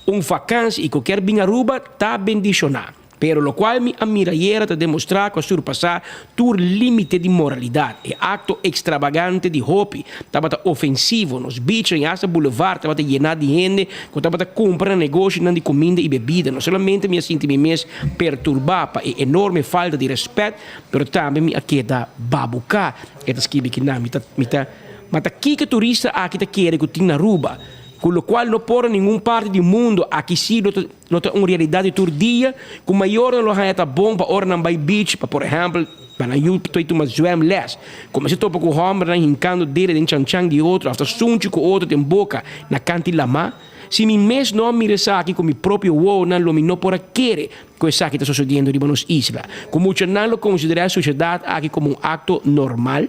un vakansi i ku kier bin Aruba ta bendishoná. Pero lokual mi a mira ayera ta demostrá ku a surpasá tur límite di moralidat. E akto ekstrabagante di hopi tabata ofensivo. Nos bichnan i asta bulevar tabata yená di hende ku tabata kumpra na negoshinan di kuminda i bebida. No solamente mi a sinti mi mes perturbá pa e enorme falta di rèspèt, pero tambe mi a keda babuká. E ta skibi kinan, Mi ta, mi ta, ma ta kiko turista aki ta kere ku tin na Aruba, ku lokual no por na ningun parti di mundu aki sí lo ta, lo ta un realidat di tur dia, ku mayornan lo haña ta bon pa ora nan bai beach, pa por ehèmpel, pa nan yu ta tuma zwèmlès. Kuminsá topa ku hòmbernan hinkando dede den chanchan di otro òf ta sunchi ku otro den boka na kant'i lamá. Si mi mes no a mira esaki ku mi propio wowonan lo mi no por a kere ku esaki ta sosodiendo riba nos isla. Ku muchanan lo konsiderá e sushedat aki komo un akto normal?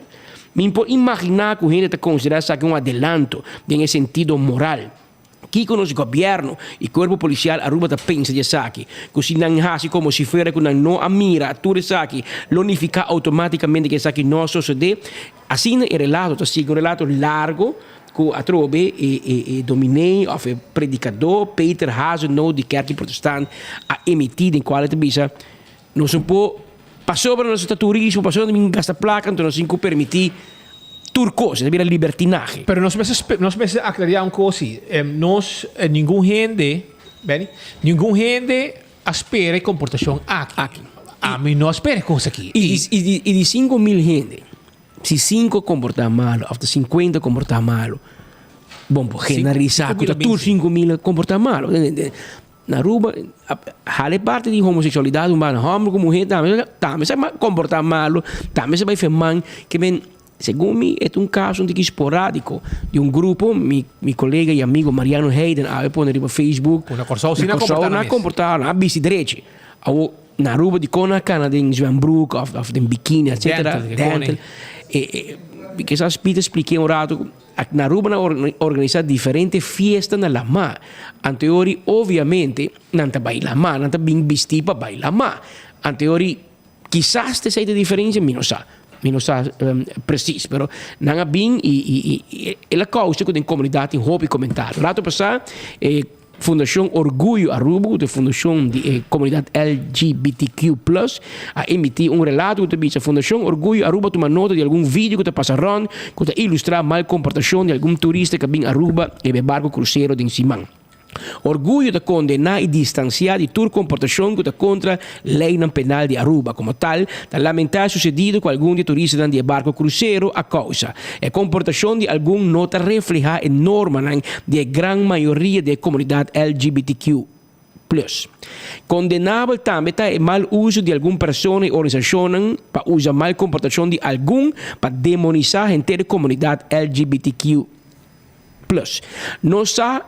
Mi por imaginá ku hende ta konsiderá esaki un adelanto den e sentido moral. Kiko nos gobièrnu i kuerpo polisial Aruba ta pensa di esaki? Ku si nan hasi komo si fuera ku nan no a mira tur esaki lo nifiká outomátikamente ku esaki no a sosodé? Asina e relato ta sigui, un relato largo ku atrobe e e e dominee òf e predikadó Peter Hazenoot di Kerki Protestant a emití den kual e ta bisa, Nos no por pasobra nos ta turismo, pasobra nos bin gasta plaka anto nos tin ku permití tur kos, e ta bira libertinahe. Pero nos mester nos mester aklariá un kos si, nos ningun hende, Benny, ningun hende a spera e komportashon aki. Ami no a spera e kos aki. I i di 5000 hende, si sinku a komportá malu òf ta sinkuenta a komportá malu, bon por generalisá ku ta tur 5000 a komportá malu. Na Aruba, hala e parti di homoseksualidat un banda, hòmber ku muhé tambe tambe sa komportá malu, tambe sa bai fe man, ke men segun mi e ta un kaso un tiki sporádiko di un grupo, mi mi kolega i amigo Mariano Heiden awe pone riba Facebook, Ku na Kòrsou si na nan Kòrsou komportá nan nan a mes. komportá, nan a bisti drechi. Awor. Na Aruba dikon nan a kana den zwembroek of of den bikini etcetera. Dental, dikon Dental. E e kisas Pieter spliké un rato na Aruba nan organisa diferente fiesta na lamá. Anteori obviamente nan ta bai lamá, nan ta bin bistí pa bai lamá. Anteori kisas ta esei ta e diferensia, mi no sa. Mi no sa presis, pero nan a bin i i i el a kousa ku den komunidat tin hopi komentario. Rato pasá e Fundashon Orguyo Aruba, ku ta e fundashon di e komunidat LGBTQ plus, a emití un relato ku ta bisa, Fundashon Orguyo Aruba a tuma nota di algun video ku ta pasa rònt ku ta ilustrá mal komportashon di algun turista ku a bin Aruba riba e barku krusero den siman. Orguyo ta kondená i distansiá di tur komportashon ku ta kontra leinan penal di Aruba. Komo tal, ta lamentá e susedido ku algun di e turistanan di e barku krusero a kousa. E komportashon di algun no ta reflehá e normanan di e gran mayoria di e komunidat LGBTQ plus. Kondenabel tambe ta e mal uso di algun persona i organisashonnan pa usa mal komportashon di algun pa demonisá henter e komunidat LGBTQ plus. Nos sa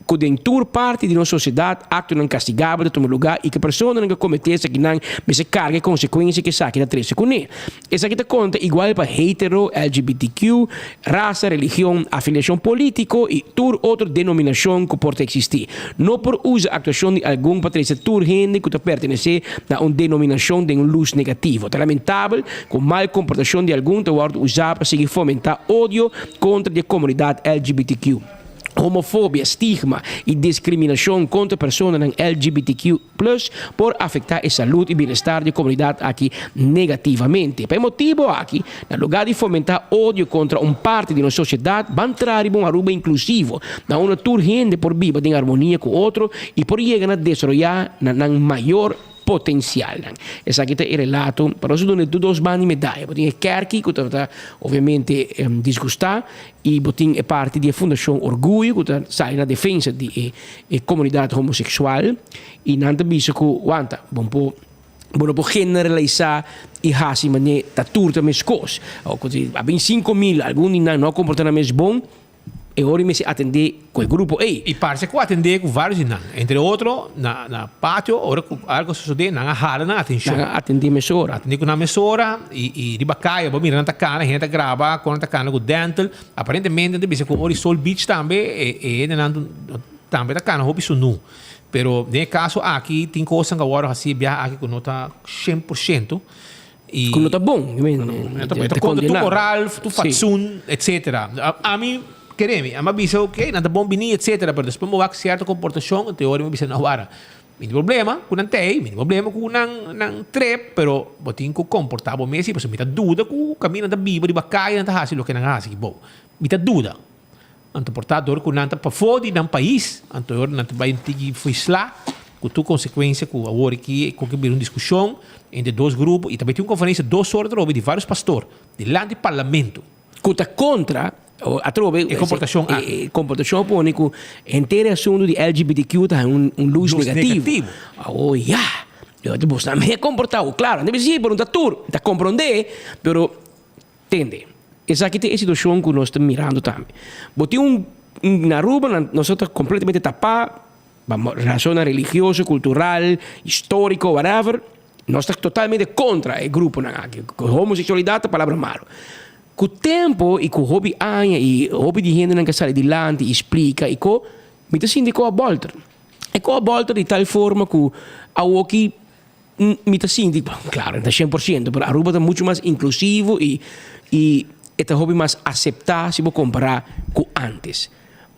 ku den tur parti di nos sosiedat aktonan kastigabel ta tuma lugá i ku personanan ku kometé esakinan mester karga e konsekuensia ku esaki ta trese kuné. Esaki ta konta igual pa hetero, LGBTQ, rasa, religion, afiliashon polítiko i tur otro denominashon ku por ta eksistí. No por usa aktuashon di algun pa trese tur hende ku ta pertenesé na un denominashon den un lus negativo. Ta lamentabel ku mal komportashon di algun ta wòrdu usá pa sigui fomentá odio kontra di e komunidat LGBTQ. Homofobia, stigma i diskriminashon kontra personanan LGBTQ plus por afektá e salud i bienestar di e komunidat aki negativamente. Pa e motibu aki, na lugá di fomentá odio kontra un parti di nos sosiedat, ban traha riba un Aruba inklusivo, na unda tur hende por biba den armonia ku otro i por yega na desaroyá na nan mayor potencialnan. Esaki ta e relato, pa nos duna tur dos banda di medaya. Bo tin e kerki ku tabata obviamente disgustá i bo tin e parti di e Fundashon Orguyo ku ta sali na defensa di e e komunidat homoseksual i nan ta bisa ku wanta bo no por bo no por generalisá i hasi manera ta tur ta meskos. A bin 5000 algun di nan no a komportá nan mes bon. E ora mester atendé ku e grupo ei. I parse ku atendé ku vários di nan. Entre otro, na na patio, ora ku algu a sosodé, nan a hala nan atenshon. Nan a atendé mesora. Atendé ku nan mesora i i riba kaya bo mira nan ta kana, hende ta graba kon nan ta kana ku dental. Aparentemente nan ta bisa ku ora di Sol Beach tambe e e hendenan tambe ta kana hopi sunú. Pero den e kaso aki tin kosnan ku a wòrdu hasi e biaha aki ku no ta 100%. I Ku no ta bon, I mean, no ta bon. Ta kontra tu moral, tu fatsoen, etcetera. Ami, kere mi, ami a bisa ok, nan ta bon bini, etcetera, pero despues mi wak sierto komportashon, te ora mi bisa no wara, mi tin problema ku nan tei, mi tin problema ku nan nan trip, pero bo tin ku komportá bo mes, pasobra mi ta duda ku kaminda nan ta biba riba kaya nan ta hasi loke nan a hasi aki bou. Mi ta duda. Anto por ta dor ku nan ta pafó di nan pais, anto e ora nan ta bai un tiki frisla, ku tur konsekuensia ku awor aki ku ke bira un diskushon entre dos grupo i ta bai tin un konferensia dos ora atrobe di vários pastor dilanti parlamento. Ku ta kontra atrobe e komportashon aki. E komportashon a pone ku henter e asuntu di LGBTQ ta haña un lus negativo. Awor ya, bos nan mester komportá, klaro, nan ta bisa si, pero no ta tur, ta komprondé, pero Tende, esaki ta e situacion cu nos ta mirando tambe. Bo tin un, na Aruba nan, nos ta completamente tapa, pa razonnan religioso, cultural, historico, whatever, nos ta totalmente contra e gruponan aki. Homosexualidad ta palabra malo. Cu tempo y cu hopi aña y hopi di hendenan ke sali dilanti y splica y co, mi ta sinti cu a bolter. E cu a bolter di tal forma cu awoki Mi ta sinti, claro, no ta shen por ciento, pero Aruba ta mucho mas inclusivo y y e ta hopi mas acepta si bo compara cu antes.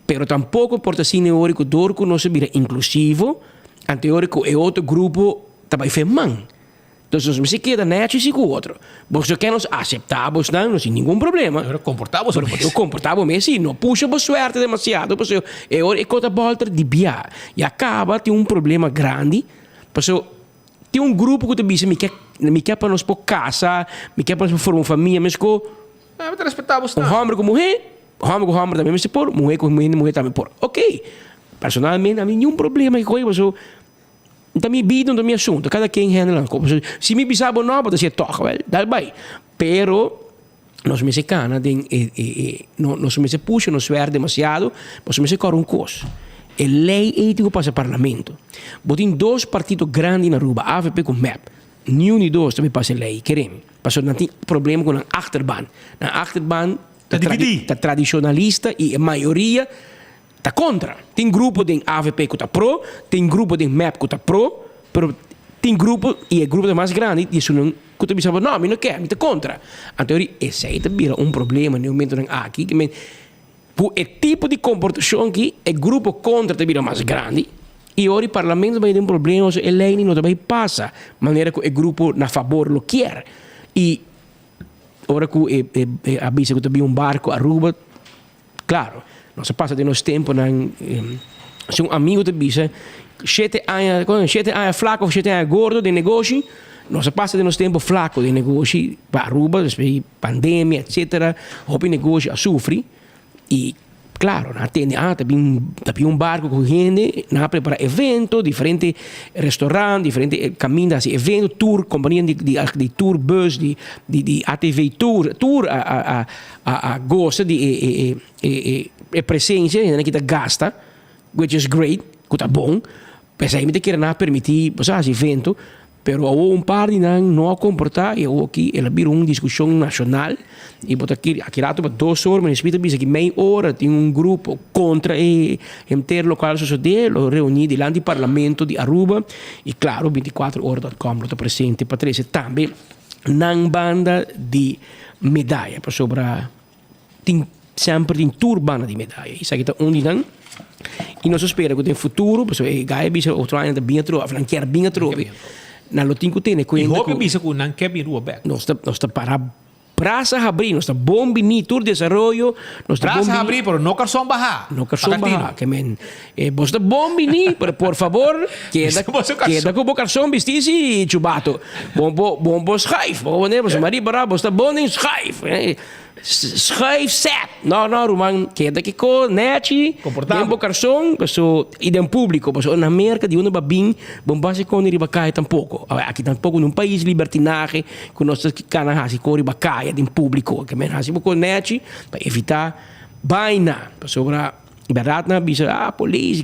Pero tampoco por ta asina e ora cu dor cu nos a bira inclusivo, anto e ora cu e otro grupo ta bay fe man. Entonces nos mester keda nechi si cu otro. Boso ke nos acepta bosnan, no sin ningun problema. Pero comporta boso mes. Pero comporta bo mes si, no pusha bo suerte demasiado, pasobra e ora e cos ta bolter di bia. Y a caba tin un problema grandi. Paso tin un grupo ku ta bisa mi ke mi ke pa nos por kasa, mi ke pa nos por forma un famia, mesko Mi ta respetá bo un hòmber ku muhé, hòmber ku hòmber tambe mester por, muhé ku hende muhé tambe por. Oké, personalmente ami niun problema ku e paso ta mi bida, no ta mi asuntu, kada ken hende nan komo. Si mi bisa bo nò, bo ta siña tòg, wèl, dal bai. Pero nos mester kana den e e e nos mester pusha nos suerte demasiado, pasobra mester kòrda un kos. E lei ei tin ku pasa parlamento. Bo tin dos partido grandi na Aruba, avp ku mep. Niun di dos ta bay pasa e lei, kere mi. Pasobra nan tin problema ku nan achterban. Nan achterban ta dividí. Ta tradicionalista y e mayoria ta contra. Tin grupo den avp cu ta pro, tin grupo den mep cu ta pro, pero tin grupo y e grupo ta mas grandi di esunnan cu ta bisa bo no, mi no ke, mi ta contra. Anto ori esey ta bira un problema den e momentonan aki. Cu e tipo di comportacion aki e grupo contra ta bira mas grandi y ora e parlamento ta bay den problema pasobra e ley no ta bay pasa manera cu e grupo na fabor lo kier. Y ora cu e a bisa cu ta bin un barco Aruba, claro, nos a pasa den nos temponan, si un amigo ta bisa shete aña, shete aña flaco of shete aña gordo den negoshi, nos a pasa den nos tempo flaco den negoshi pa Aruba, despues di pandemia etcetera, hopi negoshi a sufri y claro nan a tende ah ta bin ta bin un barco cu hende, nan a prepara evento, diferente restaurant, diferente caminda haci evento, tour, compania di di tour bus, di di ATV tour, tur a a a a goza di e e e e presencia, hende nan kita gasta, which is great, cu ta bon. P'esei mi ta kere nan a permití bo sa hasi evento, pero awor un par di nan no a komportá i awor aki el a bira un diskushon nashonal i bo ta kere aki rato pa dos ora mi ta bisa ki mei ora tin un grupo kontra e henter lokal a sosodé lo reuní dilanti parlamento di Aruba i klaro bintikuater ora dòt kòm lo ta presente pa trese tambe nan banda di medaya pasobra Tin semper tin tur banda di medaya. Esaki ta un di nan. I nos a spera ku den futuro, pasobra e gai a bisa otro aña nan ta bin atrobe, òf nan kier bin atrobe, nan lo tin ku tene kuenta ku. I hopi a bisa ku nan ke bin rua bèk. Nos ta nos ta para brasa habrí, nos ta bon biní tur desaroyo, nos ta bon biní. Brasa habrí pero no karson bahá. No karson bahá, ke men bos ta bon biní, pero por fabor keda keda ku bo karson bistí si chubato. Bo bo bo bo schuif, bo bo pasobra mi a ripará bos ta bon den schuif. Schuif set. No, no, ruman, keda kiko nechi den bo karson, paso i den publico, paso na Merca di unda bo a bin, bo no basa koni riba kaya tampoco. Awe, aki tampoco na un pais libertinahe ku nos ta kana hasi ko riba kaya den publico. Ke men hasi bo ko nechi pa evita baina, pasobra berdad nan a bisa, ah, polis,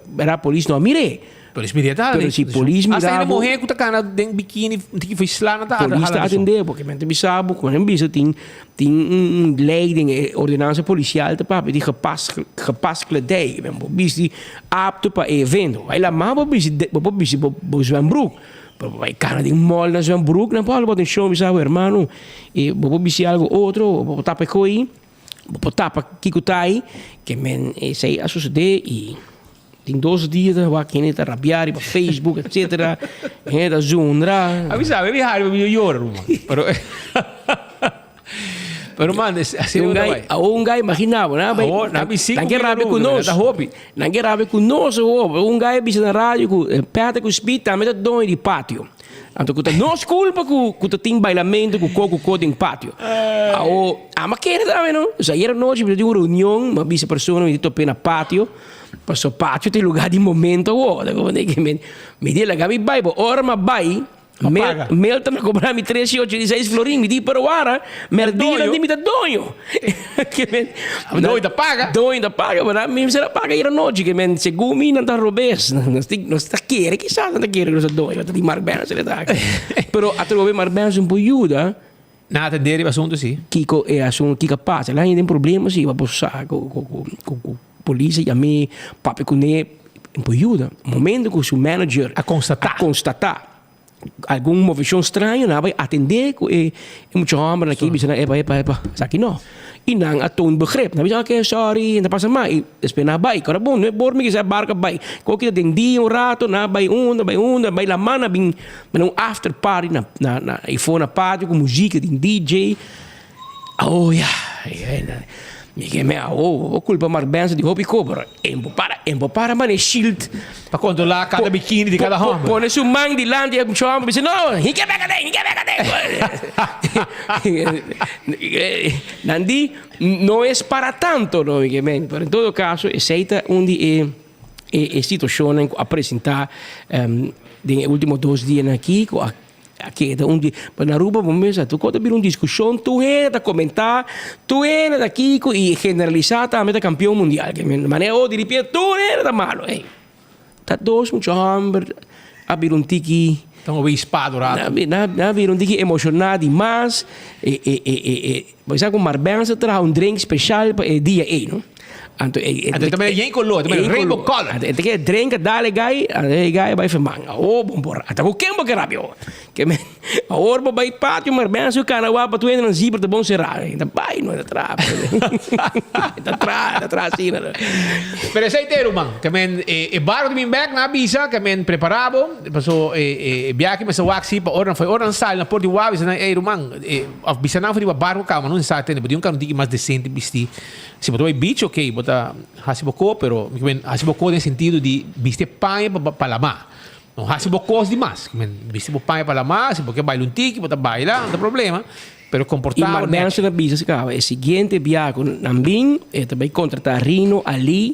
berdad polis no a mir'é. Polis mira ta Pero si polis mira Hasta hende bo. muhé ku ta kana den bikini un tiki frisla nan ta Polis hala ta atenshon. atendé bo. Ke men ta bisa bo ku nan bisa tin tin un lei den e ordenansa polisial ta papia di gepas gepas kledij. Men bo bisti apto pa e evento. Bai lamá bo bisti bo por bisti bo bo zwembroek. Pero bo bai kana den mall na zwembroek nan por hala bo atenshon bisa bo hermano e bo por bisti algo otro bo por tapa e koi bo por tapa kiko ta ei. Ke men esei a sosodé i. Tin dos dia ta wak hende ta rabia riba Facebook etcetera. Hende ta zundra. A mi sabe mi hari mi yora ruman. Pero Pero man, así Un guy, un guy imagina bo, na bai. Na mi Nan ke rabia ku nos. Ta hopi. Nan ke rabia ku nos awo. Un guy a bisa na radio ku Patrick ku Speed tambe ta doño di patio. Anto ku ta nos kulpa ku ku ta tin bailamentu ku ko ku ko den patio. Awo, ama kere tambe no. Pues ayer anochi mi ta tin un reunion, mi a bisa persona mi ta top'é na patio. Paso patio ta e lugar di momento awo. Ta como ke mi mi di laga mi bai, bo ora mi a bai, Mel Melton a cobra mi tres y ochenta y seis florin. Mi di pero wara, merdi nan di mi ta doño. Ke men Doño ta paga. Doño ta paga, pero mi mester a paga ayer anochi. Ke men segun mi nan ta robes. Nos tin nos ta kere kisas nan ta kere ku nos ta doño. Ta di Mark Benson e ta aki. Pero atrobe Mark Benson por yuda. Nan atende riba asuntu si. Kiko e asuntu, kiko a pasa. El a haña den problema si, bo sa ku ku ku polis a yam'é, papia kuné, e por yuda. Momento ku su manager a konstatá. A konstatá algun moveshon straño, nan a bai atendé ku e mucha hòmbernan aki, bisa nan, epa, epa, epa, esaki no. I nan a toon begrip. Nan a bisa, oke, sòri, no ta pasa mas. I despues nan a bai. Kòrda bon, no e bor mi kisa e barko a bai. Koki ta den dia un rato, nan a bai unda, bai unda, bai laman, nan a bin Mane un after party na na na efo na patio ku muziek tin DJ. Oh ya, mi ke me awo bo kulpa Mark Benson di hopi kobra. E bo para e bo para mane shield. Pa kontrolá kada bikini di kada hòmber. Pone su man dilanti e mucha hòmber bisa no, hinka bek aden, hinka bek aden. Nan di no es para tanto no mi ke men, pero en todo caso esei ta un di e E situashonnan ku a presentá den e último dos dianan aki ku a. A keda un di, pa na Aruba bo mesa tur kos ta bira un diskushon, tur hende ta komentá, tur hende ta kiko i generalisá tambe ta kampion mundial. Ke men manera oh diripiente tur hende ta malo. Ey, ta dos mucha hòmber a bira un tiki. Ta un obispado rato. Nan a bira un tiki emoshoná di mas. E e e e e bo sa ku Marbenza traha un drink speshal pa e dia ey no. Anto e Anto e ta yen color, e ta rainbow color. Anto e ta ke drink a dal e guy, anto e guy a bai ferman. Awor bo por ata ku ken bo ke rabia awor? Ke men awor bo bai patio Marbenza ku kana wak pa tur hende nan zipper ta bon será. E ta bai no, e ta traha. E ta traha, e ta traha asina. Pero esei te ruman, ke men e barco ta bin bek nan a bisa ke men prepara bo, paso e biaha mester wak si pa ora nan foi ora nan sali nan por di wak bisa nan ey ruman of bisa nan for riba barco kaba no sa tende bo tin un kano tiki mas decente bisti. Si bo ta bai beach ok bo ta hasi bo ko pero mi kimen hasi bo ko den sentido di bisti e paña pa pa lama. No hasi bo kos di mas. Kimen bisti bo paña pa lama si bo ke baila un tiki bo ta baila no ta problema pero I komporta bo Mark nèchi. Benson a bisa si kaba e siguiente biaha ku nan bin e ta bai kontrata Rino Ali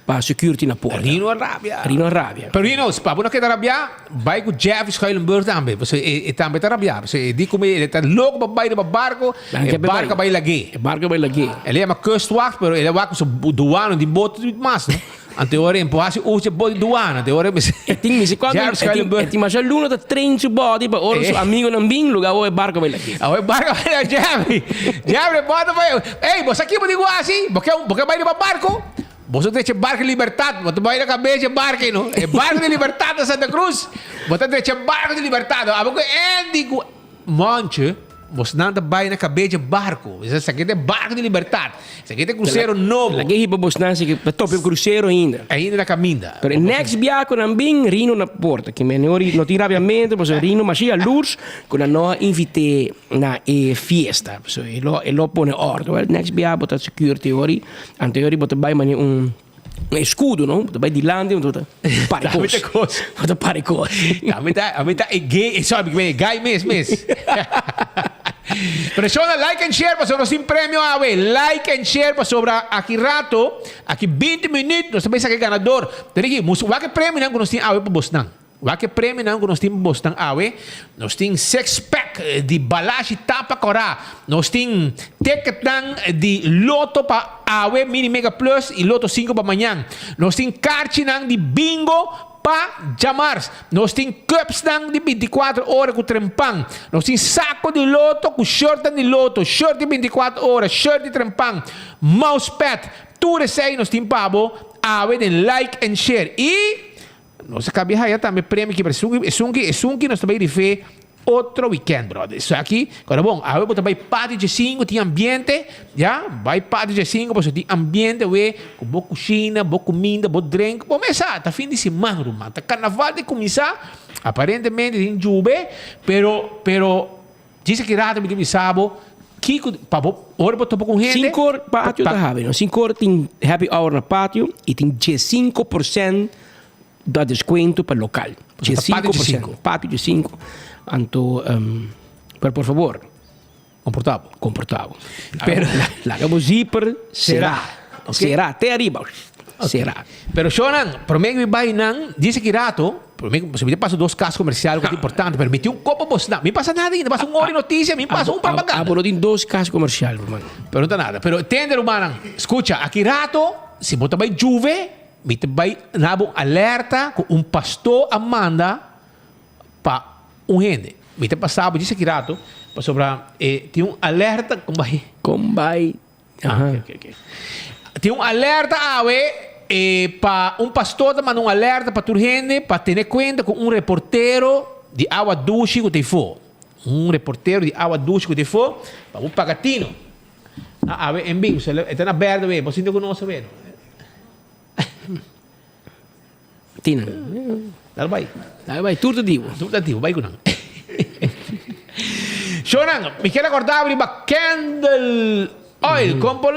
Pa security na porta. Rino a rabia. Rino a rabia. Pero Rino, si papo no keda rabia, bai ku Jeffrey Schuilenburg tambe. Pasobra e, e tambe ta rabia. Pasobra e di ku mi, e ta loko pa bai riba barko, e barko a bai lag'é. E barko a bai lag'é. El a yama kustwacht, pero el a wak ku su duana di boto di mas, no? Anto e ora e por hasi uso dje boto di duana. Anto e ora E tin mi si kuantu, Jeffrey e tin, Schuilenburg. e tin masha luna ta train su body pa ora su amigonan bin, luga awor e barko a bai lag'é. Awor e barko a bai lag'é. Jeffrey, Jeffrey, boto bai. Ey, bo sa kibo di guasi? Bo ke, bo ke bai riba barko? Boso drecha e barco di Libertad, bo ta bai na cabeza e barco ei no. E barco di Libertad na Santa Cruz. Bo ta drecha e barco di Libertad. Abo cu Andy cu Monche, bosnan ta bai na cabeza e barco. Esaki ta e barco di Libertad. Esaki ta e crucero nobo. Laga hiba bosnan si pa topa e crucero ainda. Ainda na caminda. Pero e next biaha cu nan bin, Rino na porta. Ki mene no tin rabiamento, pasobra Rino masha jaloers cu nan no a invite na e fiesta. Pasobra e lo e lo pone ordo. Well, next biaha bo ta security ori. Anto yori bo ta bai mane un un escudo no, bo ta bai dilanti bo ta pare cos. Bo ta pare cos. Ami ta ami ta e gay, sorry mi e guy mes mes. Presiona like and share pasobra nos tin premio awe. Like and share pasobra aki rato, aki binti minuut nos ta bai saka e ganador. Tene ki mus wak e premionan ku nos tin awe pa bosnan. Wak e premionan ku nos tin bosnan awe. Nos tin six pack di Balashi Tapa Kòrá. Nos tin ticketnan di Lotto pa awe, Mini Mega Plus i Lotto sinku pa mañan. Nos tin karchinan di bingo pa djamars. Nos tin cupsnan di bintikuater ora ku trempan. Nos tin sako di Lotto ku shirtnan di Lotto, shirt di bintikuater ora, shirt di trempan, mousepad. Tur esei nos tin pa bo awe den Like and Share. I. Nos a kabia haya tambe premio ki, pero esun esun ki esun ki nos ta bai rif'é otro weekend, brother. Esaki, kòrda bon, awe bo ta bai patio dje sinku, tin ambiente, ya, bai patio dje sinku pasobra tin ambiente awe ku bo kushina, bo kuminda, bo drink, bo mes sa, ta fin di siman, ruman, ta karnaval ta kuminsá, aparentemente tin djube, pero, pero, djis aki rato mi ta bisa bo kiko pa bo, ora bo topa ku un hende. Sinkor patio ta habi, no? Sinkor tin happy hour na patio i tin dje sinku por sènt da deskuento pa lokal. 15%. Patio dje sinku. Anto, pero por favor. Komportá bo. Komportá bo. Pero laga bo zipper será. Será, te ariba. Será. Pero shownan, promé ku mi bai nan, djis aki rato, promé ku, mi ta pasa dos kas komersial ku ta importante, pero mi tin un kopo bosnan. Mi pasa nada ainda, pasa un ora di notisia, mi pasa un propaganda. Abo no tin dos kas komersial, ruman. Pero no ta nada. Pero tende, rumannan, skucha, aki rato, si bo ta bai Juve, mi ta bai na bo un alerta ku un pastor a manda pa un hende. Mi ta pasa bo djis aki rato, pasobra e tin un alerta, kon bai? Kon bai? Ah, ok, ok, ok. Tin un alerta awe e pa un pastor ta manda un alerta pa tur hende pa tene kuenta ku un reportero di Awa Dushi ku ta efo. Un reportero di Awa Dushi ku ta efo pa bo paga tino. Na awe en bin, e ta na berde awe, bo sinti ku nos awe no. Tina. Dal bai. Dal bai, tur ta dibo. Tur ta dibo, bai ku nan. Shonan, mi kier acorda bo riba candle oil, kon por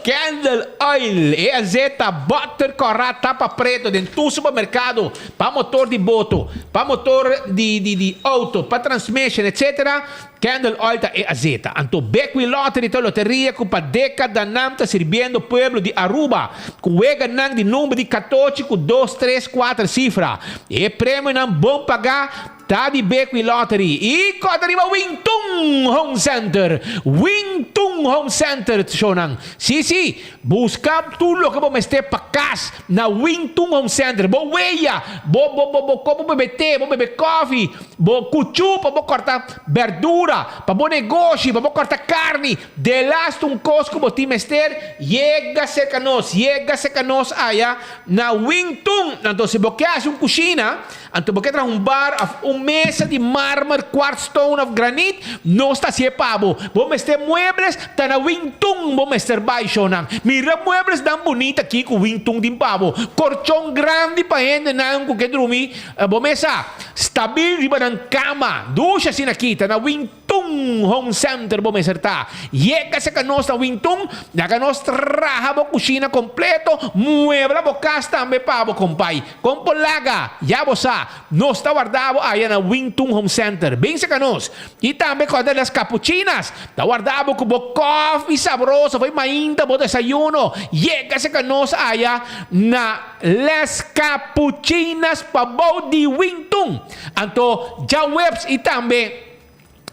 candle oil, e azeta, butter kora, tapa preto den tur supermercado, pa motor di boto, pa motor di di di auto, pa transmission, etc. Candle oil ta e azeta. Anto Bekwin Lottery ta loteria cu pa decadanan ta sirbiendo pueblo di Aruba cu weganan di number di catochi cu dos, tres, cuater cifra. E premionan bon paga. Ta di Bequi Lottery y cota riba Wing Tung Home Center. Wing Tung Home Center, shownan. Si, si, busca tur loke bo mester pa cas na Wing Tung Home Center. Bo weya, bo, bo, bo, bo kopo bebe te, bo bebe koffie, bo cuchu pa bo corta berdura, pa bo negoshi, pa bo corta carni. Delaste un cos cu bo tin mester, yega cerca nos, yega cerca nos aya na Wing Tung. Anto si bo ke haci un cushina, Anto bo ke traha un bar of un mesa di marmer, quartz stone of granit, nos ta hacié pa bo. Bo mester muebles, ta na Wingtung bo mester bai shownan. Mira mueblesnan bunita aki cu Wingtung tin pa bo. Corchon grandi pa hendenan cu ke drumi bo mesa stabil riba nan cama. Dushi asina aki, ta na Wingtung. Tung Home Center bo mester ta. Yega serka nos na Wingtung, laga nos traha bo kushina kompleto, muebla bo kas tambe pa bo kompay. Kon por laga? Ya bo sa, nos ta warda bo aya na Wingtung Home Center. Bin serka nos. I tambe kòrda Las Capuchinas ta warda bo ku bo kòfi sabroso for mainta bo desayuno. Yega serka nos aya na Les Capuchinas pabou di Wingtung. Anto djaweps i tambe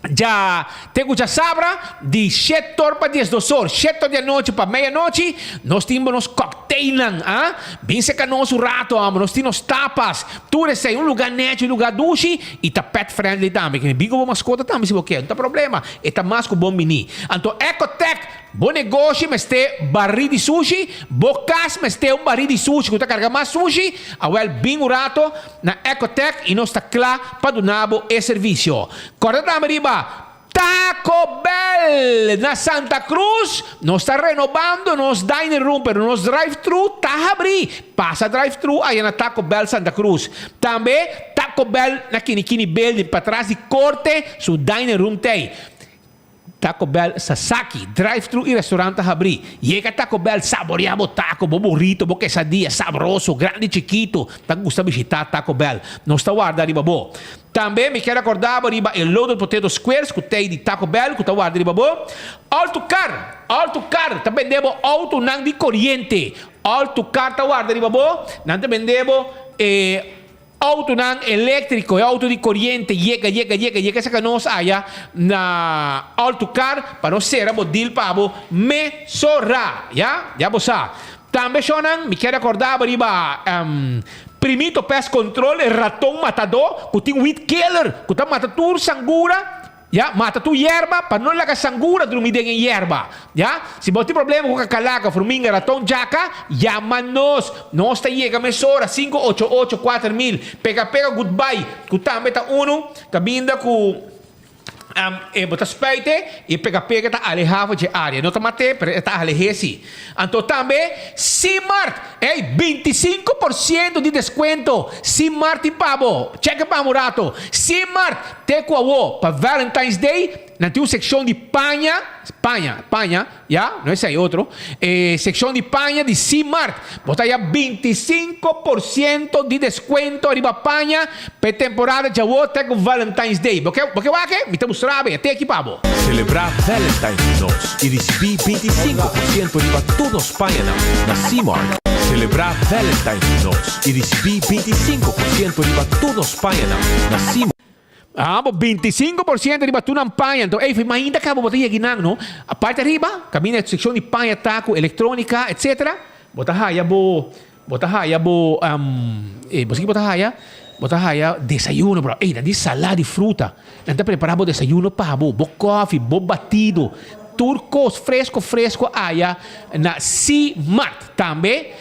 dja te ku djasabra di shet or pa diesdos or, shet or di anochi pa meianochi, nos tin bo nos cocktailnan, ah, bin seka nos un rato amo, nos tin nos tapas, tur esei, un luga nechi, un luga dushi i ta pet friendly tambe, ke bin ku bo maskota tambe si bo ke, no ta problema, e ta mas ku bon bini. Anto Ecotec. Bo negoshi mester barí di sushi, bo kas mester un barí di sushi ku ta karga mas sushi, awèl bin un rato na Ecotec i nos ta kla pa duna bo e servisio. Kòrda tambe riba Taco Bell na Santa Cruz, nos ta renobando nos dining room pero nos drive thru ta habrí, pasa drive thru aya na Taco Bell Santa Cruz. Tambe Taco Bell na Kinikini Building patras di Korte su dining room t'ei. Taco Bell Sasaki, drive-thru i restaurant ta habrí. Yega Taco Bell, saboreá bo taco, bo burrito, bo quesadilla, sabroso, grandi i chikitu. Ta gusta bishitá Taco Bell. Nos ta warda riba bo. Tambe mi kier rekordá bo riba e Loaded Potato Squares ku t'ei di Taco Bell ku ta warda riba bo. Alto Car, Alto Car ta bende bo outonan di koriente. Alto Car ta warda riba bo. Nan ta bende bo e. Autonan eléktriko, e outo di koriente yega, yega, yega, yega saka nos aya na Alto Car pa nos sera bo deal pa bo mesora, ya, ya bo sa. Tambe shownan mi kier rekorda bo riba Primito Pest Control, e raton matadó ku tin weed killer ku ta mata tur sangura. Ya, mata tur yerba pa no laga sangura drumi den e yerba. Ya, si bo tin problema ku kakalaka, furminga, raton, djaka, yama nos. Nos ta yega mesora, sinku ocho ocho kuater mil. Pega pega goodbye, ku tambe ta unu kaminda ku e bo ta spuite i e pega pega ta alehá for dje área. No ta mat'é, pero e ta aleh'é si. Anto tambe Simart, ey, 25% di deskuento. Simart tin pa bo. Chèk e pa un rato. Simart! Te ku awo pa Valentine's Day nan tin un sekshon di paña, paña, paña, ya, no esei otro, e sekshon di paña di Cmart. Bo ta haya 25% di deskuento riba paña pa e temporada djawo te ku Valentine's Day. Bo ke, bo ke wak e? Mi ta mustra bo e, te aki pa bo. Selebrá Valentine's ku nos i risibí 25% riba tur nos pañanan na Cmart. Selebrá Valentine's ku nos i risibí 25% riba tur nos pañanan na Cmart. Ah, bo 25% riba tur nan paña. Enton, ey, mainta caba bo ta yegi nan, no? Aparte ariba, caminda e seccion di paña, taco, electronica, etcetera. Bo ta haya bo, bo ta haya bo, eh, bo sa ki bo ta haya? Bo ta haya desayuno, bro. Ey, nan di salada di fruta. Nan ta prepara bo desayuno pa bo, bo koffie, bo batido. Tur cos fresco, fresco aya na C-Mart. Tambe,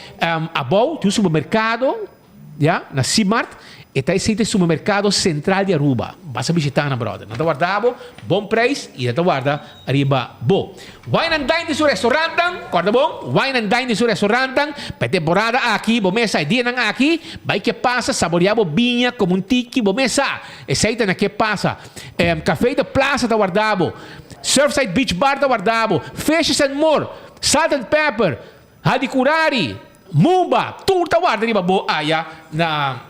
abou tin un supermercado. Ya, na Simart, e ta esei ta e supermercado central di Aruba. Basa bishita nan, brother. Nan ta warda bo bon prijs y nan ta warda riba bo. Wine and Dine di su restaurantnan, corda bon, Wine and Dine di su restaurantnan, pa e temporada aki, bo mesa e dianan aki, bai ke pasa, saborea bo biña como un tiki, bo mesa. Esei ta na ke pasa. Café de Plaza ta warda bo. Surfside Beach Bar ta warda bo. Fishes and More, Salt and Pepper, Hadicurari, Mumba, tur ta warda riba bo aya na.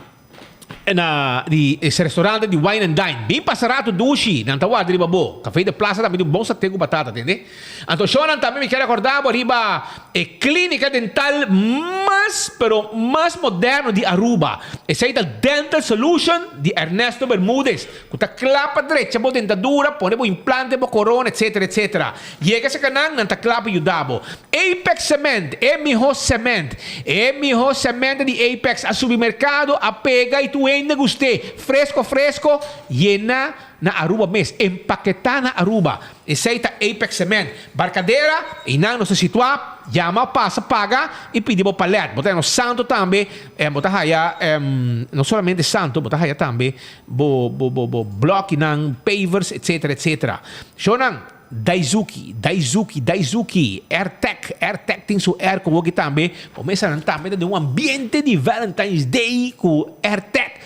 Na di es restaurante di Wine and Dine. Bin pasa rato dushi, nan ta warda riba bo. Café de Plaza tambe tin un bon saté cu batata, tende? Anto shownan tambe mi kier acorda bo riba e clinica dental mas, pero mas moderno di Aruba. Esey ta Dental Solution di Ernesto Bermudez, cu ta cla pa drecha bo dentadura, pone bo implante, bo corona, etcetera, etcetera. Yega serka nan, nan ta kla pa yuda bo. Apex Cement, e miho cement. E miho cement di Apex a subi mercado, a pega y tur hende gust'é. Fresco fresco, yena na Aruba mes, empaketá na Aruba. Esei ta Apex Cement. Barcadera, einan nos ta situá. Yama, pasa, paga y pidi bo palet. Bo ta haya nos santo tambe. Bo ta haya no solamente santo, bo ta haya tambe bo bo bo bo blokkinan, pavers, etcetera, etcetera. Shownan. Daizuki, Daizuki, Daizuki, Airtec, Airtec tin su airco hoki tambe. Bo mesanan tambe ta den un ambiente di Valentine's Day ku Airtec.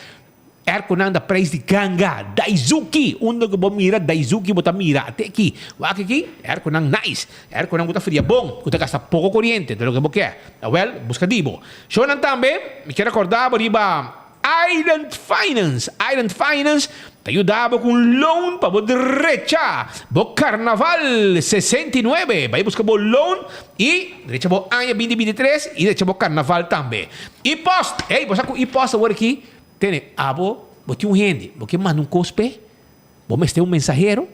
Airconan ta prijs di ganga. Daizuki, unda ku bo mira Daizuki bo ta mira. Ate aki, wak aki, airconan nice. Airconan ku ta fria bon, ku ta gasta poko koriente, ta loke bo ke. Awel, buska di bo. Shownan tambe, mi kier akorda bo riba. Island Finance, Island Finance ta yuda bo ku un loan pa bo drecha bo Carnaval 69. Bai buska bo loan i drecha bo aña 2023 i drecha bo Carnaval tambe. E-post, hey, bo sa ku e-post awor aki tene abo bo tin un hende bo ke manda un kos p'e, bo mester un mensahero,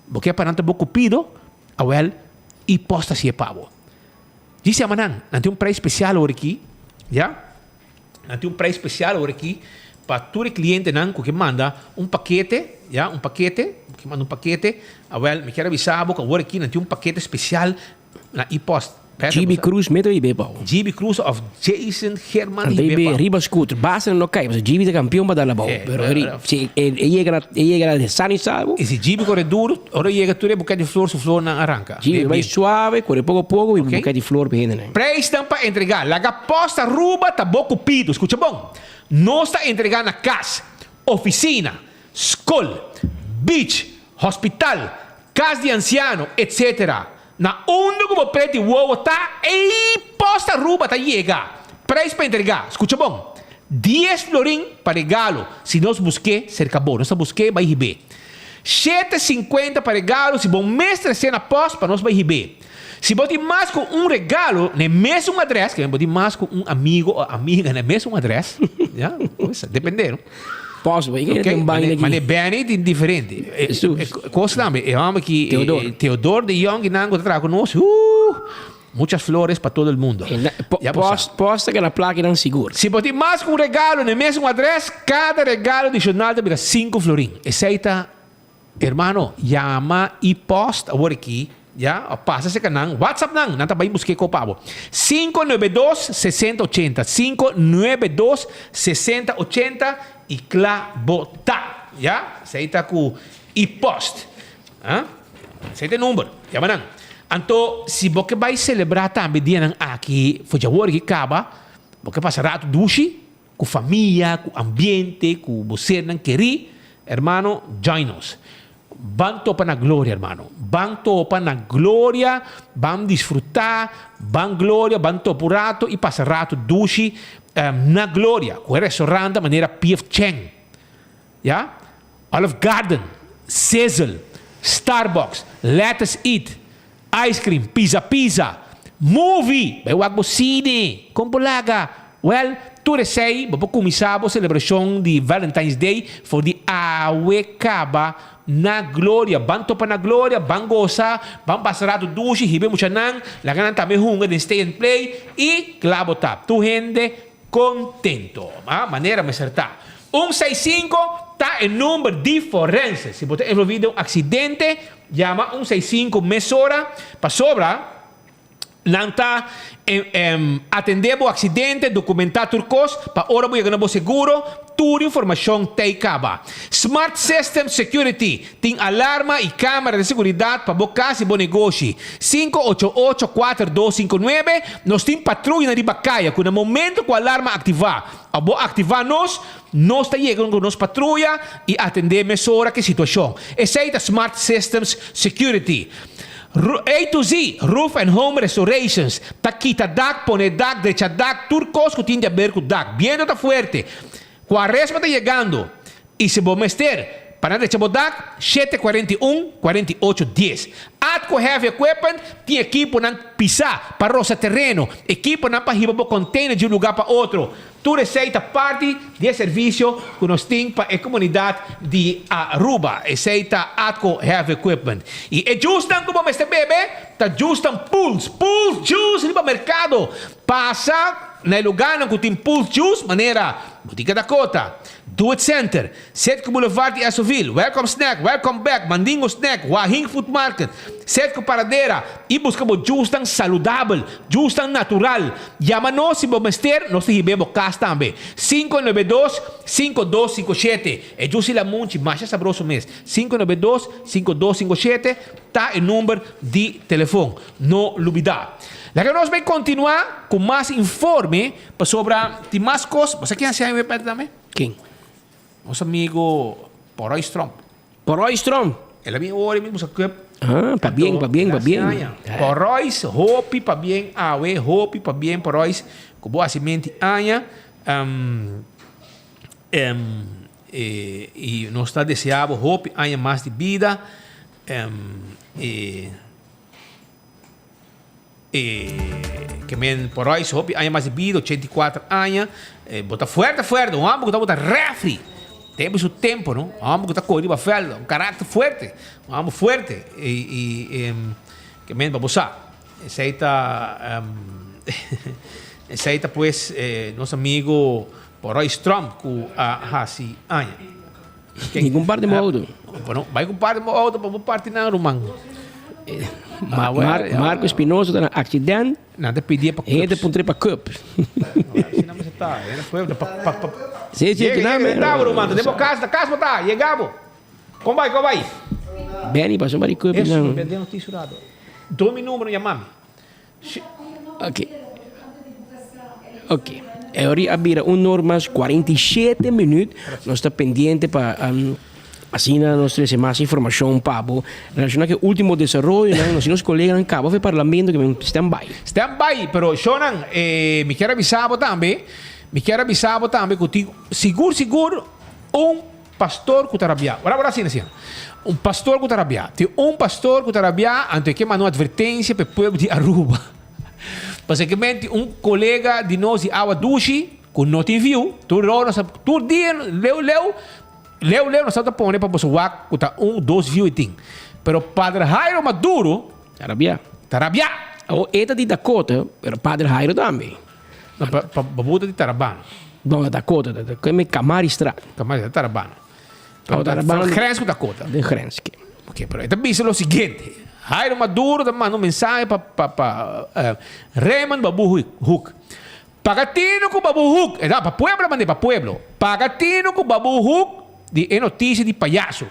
bo ke pa nan ta bo kupido, awel e-post ta hasié pa bo. Djis yama nan, nan tin un prijs spesial awor aki, ya. Nan tin un prijs special awor aki pa tur e clientenan cu ke manda un pakete, ya, un pakete, ke manda un pakete. Awel, mi kier avisa bo cu awor aki nan tin un pakete special na e-post. GB Cruz meto y be bou. GB Cruz of Jason German y be bou. Riba scooter, basta no cay, pasobra GB ta campeon pa dal abou. Pero si e yega na, e yega na sano y salvo. Y si GB core duro, ora yega tur e buket di flor, su flornan a ranca. GB bay suave, core poco poco y buket di flor pa hendenan. Prijsnan pa entrega. Laga Post Aruba ta bo cupido. Scucha bon. Nos ta entrega na cas, oficina, scol, beach, hospital, cas di anciano, etc. Na unda cu bo preti wowo ta, ey Post Aruba ta yega. Prijs pa entrega. Scucha bon. Dies florin pa regalo si nos busque cerca bo. Nos ta busque bay hib'e. Shete cincuenta pa regalo si bo mes trece na post pa nos bay hib'e. Si bo tin mas ku un regalo na e mesun adrès, ke bo tin mas ku un amigo o amiga na e mesun adrès, ya, pues, depende, no? Possible, i okay? tin baño aki. Mane Benny tin diferente. Jesus. Kos tambe, e homber ki Theodor. Theodor de Jong ki nan ku ta traha ku nos, uh, muchas flores pa todo el mundo. Ya bo sa. Post, post ta keda plakinan sigur. Si bo tin mas ku un regalo na e mesun adrès, kada regalo adishonal ta bira sinku florin. Esei ta Hermano, yama y post awor aki, ya, of pasa cerca nan, WhatsApp nan, nan ta bay busque ko pa bo. 592 60 80, 592 60 80 y cla bo ta, ya, esey ta cu y post. Ah, esey ta e number, yama nan. Anto, si bo ke bay celebra tambe dianan aki, for dje awor aki caba, bo ke pasa rato dushi, Ku famia, ku ambiente, ku bo sernan kerí, hermano, join nos. Ban topa na gloria, hermano. Ban topa na gloria, ban disfrutá, ban gloria, ban topa un rato i pasa rato dushi na gloria. Ku e restaurant manera PF Chang, ya, Olive Garden, Sizzle, Starbucks, Lettuce Eat, Ice cream, pizza pizza, movie, bai wak bo cine, kon bo laga? Well, tur esei bo por cuminsa bo celebracion di Valentine's Day for di awe caba na Gloria. Ban topa na Gloria, ban gosa, ban pasa rato dushi, hiba e muchanan, laga nan tambe hunga den stay and play y cla bo ta. Tur hende Contento. Ma manera mester ta. Un seis cinco ta e number di forense. Si bo ta envolvi den un accidente, yama un seis cinco mesora, pasobra nan ta atende bo accidente, documenta tur cos, pa ora bo yega na bo seguro, tur informacion t'ey caba. Smart System Security Tin alarma y camera di seguridad pa bo cas y bo negoshi. 588 4259 Nos tin patruya riba caya cu na momento cu alarma activa of bo activa nos, nos ta yega cu nos patruya y atende mesora cu e situacion. Esey ta Smart Systems Security. A to Z Roof and Home Restorations ta kita dak, pone dak, drecha dak, tur cos cu tin di haber cu dak. Biento ta fuerte. Cuaresma ta yegando y si bo mester pa nan drecha bo dak, 741 48 10. Atco Heavy Equipment tin ekiponan pisa pa rosa tereno, ekiponan pa hiba bo container di un lugar pa otro. Tur esey ta parti di e servicio cu nos tin pa e comunidad di Aruba. Esey ta Atco Heavy Equipment. Y e juicenan cu bo mester bebe ta juicenan Pulse. Pulse Juice riba mercado. Pasa na e lugarnan cu tin Pulse Juice manera Botica Dakota, Do It Center, Setco Boulevard di Esoville, Welcome Snack, Welcome Back, Mandingo Snack, Wahing Food Market, Setco Paradera y busca bo juicenan saludabel, juicenan natural. Yama nos si bo mester, nos ta hib'é bo cas tambe. 592 5257 E juice di lamunchi masha sabroso mes. 592 5257 ta e number di telefon. No lubida. Laga nos bay continua cu mas informe pasobra tin mas cos. Bo sa ken haci aña web tambe? Ken? Nos amigo Poroy Stromp. Poroy Stromp? El a bin ora mi buska cup. Ah, pabien, pabien, pabien. Poroy, hopi pabien awe, hopi pabien Poroy, cu bo haci menti aña. Um, um, e, y nos ta desea bo hopi aña mas di bida. Um, e, E ke men por hoy hopi aña mas di bida, 84 aña. E bo ta fuerte fuerte, un homber ku ta bota refri. Tempo su tempo, no? Un homber ku ta kore riba veld, un karakter fuerte, un homber fuerte. E, e, em, ke men pa bo sa. Esei ta, em, esei ta pues eh, nos amigo Poroy Trump ku a hasi aña. Ni ku un par di bo auto. Bueno, bai ku un par di bo auto pa bo parti nan ruman. Ma, Mar, Marco Espinosa ta na accident. Nan ta pidi pa cups. Hende puntre pa cup. Sí, sí, Yega, yega, yega, ruman. Ta den bo cas, ta cas bo ta. Yega bo. Kon bai, kon bai? Benny pasa un par di cup. Eso, mi bende noticia rato. Dor mi numero, yamami. Ok. Ok. E ori a bira un or mas 47 minuut. Nos ta pendiente pa um, asina nos trece mas informacion pa bo. Relaciona cu e ultimo desaroyonan, nos nos coleganan caba fe parlamento que men stand by. Stand by, pero shownan, eh, mi kier avisa bo tambe, mi kier avisa bo tambe cu tin sigur sigur un Pastor ku ta rabiá. Ora ora asina asina. Un pastor ku ta rabiá. Tin un pastor ku ta rabiá, anto e ke manda un advertensia pa e pueblo di Aruba. Pasobra un kolega di nos di Awa Dushi ku no tin viu, tur ora nos ta, tur dia leu leu, leu leu nos ta pone pa boso wak ku ta un dos viu e tin. Pero Padre Jairo Maduro. Ta rabiá. Ta rabiá. Awor e ta di Dakota, pero Padre Jairo tambe. No, pa, pa, pa buta di Tarabano. No, na Dakota, ta, ta, keme Kamaristraat. Kamari, ta Tarabano. Oh, Tarabano. Grens ku Dakota. Den grens, ke. Ok, pero e ta bisa lo siguiente. Jairo Maduro ta manda un mensahe pa, pa, pa eh, Raymond Babu Hoek. Paga tino ku Babu Hoek. E ta pa pueblo mande, pa pueblo. Paga tino ku Babu Hoek di e noticia di payaso.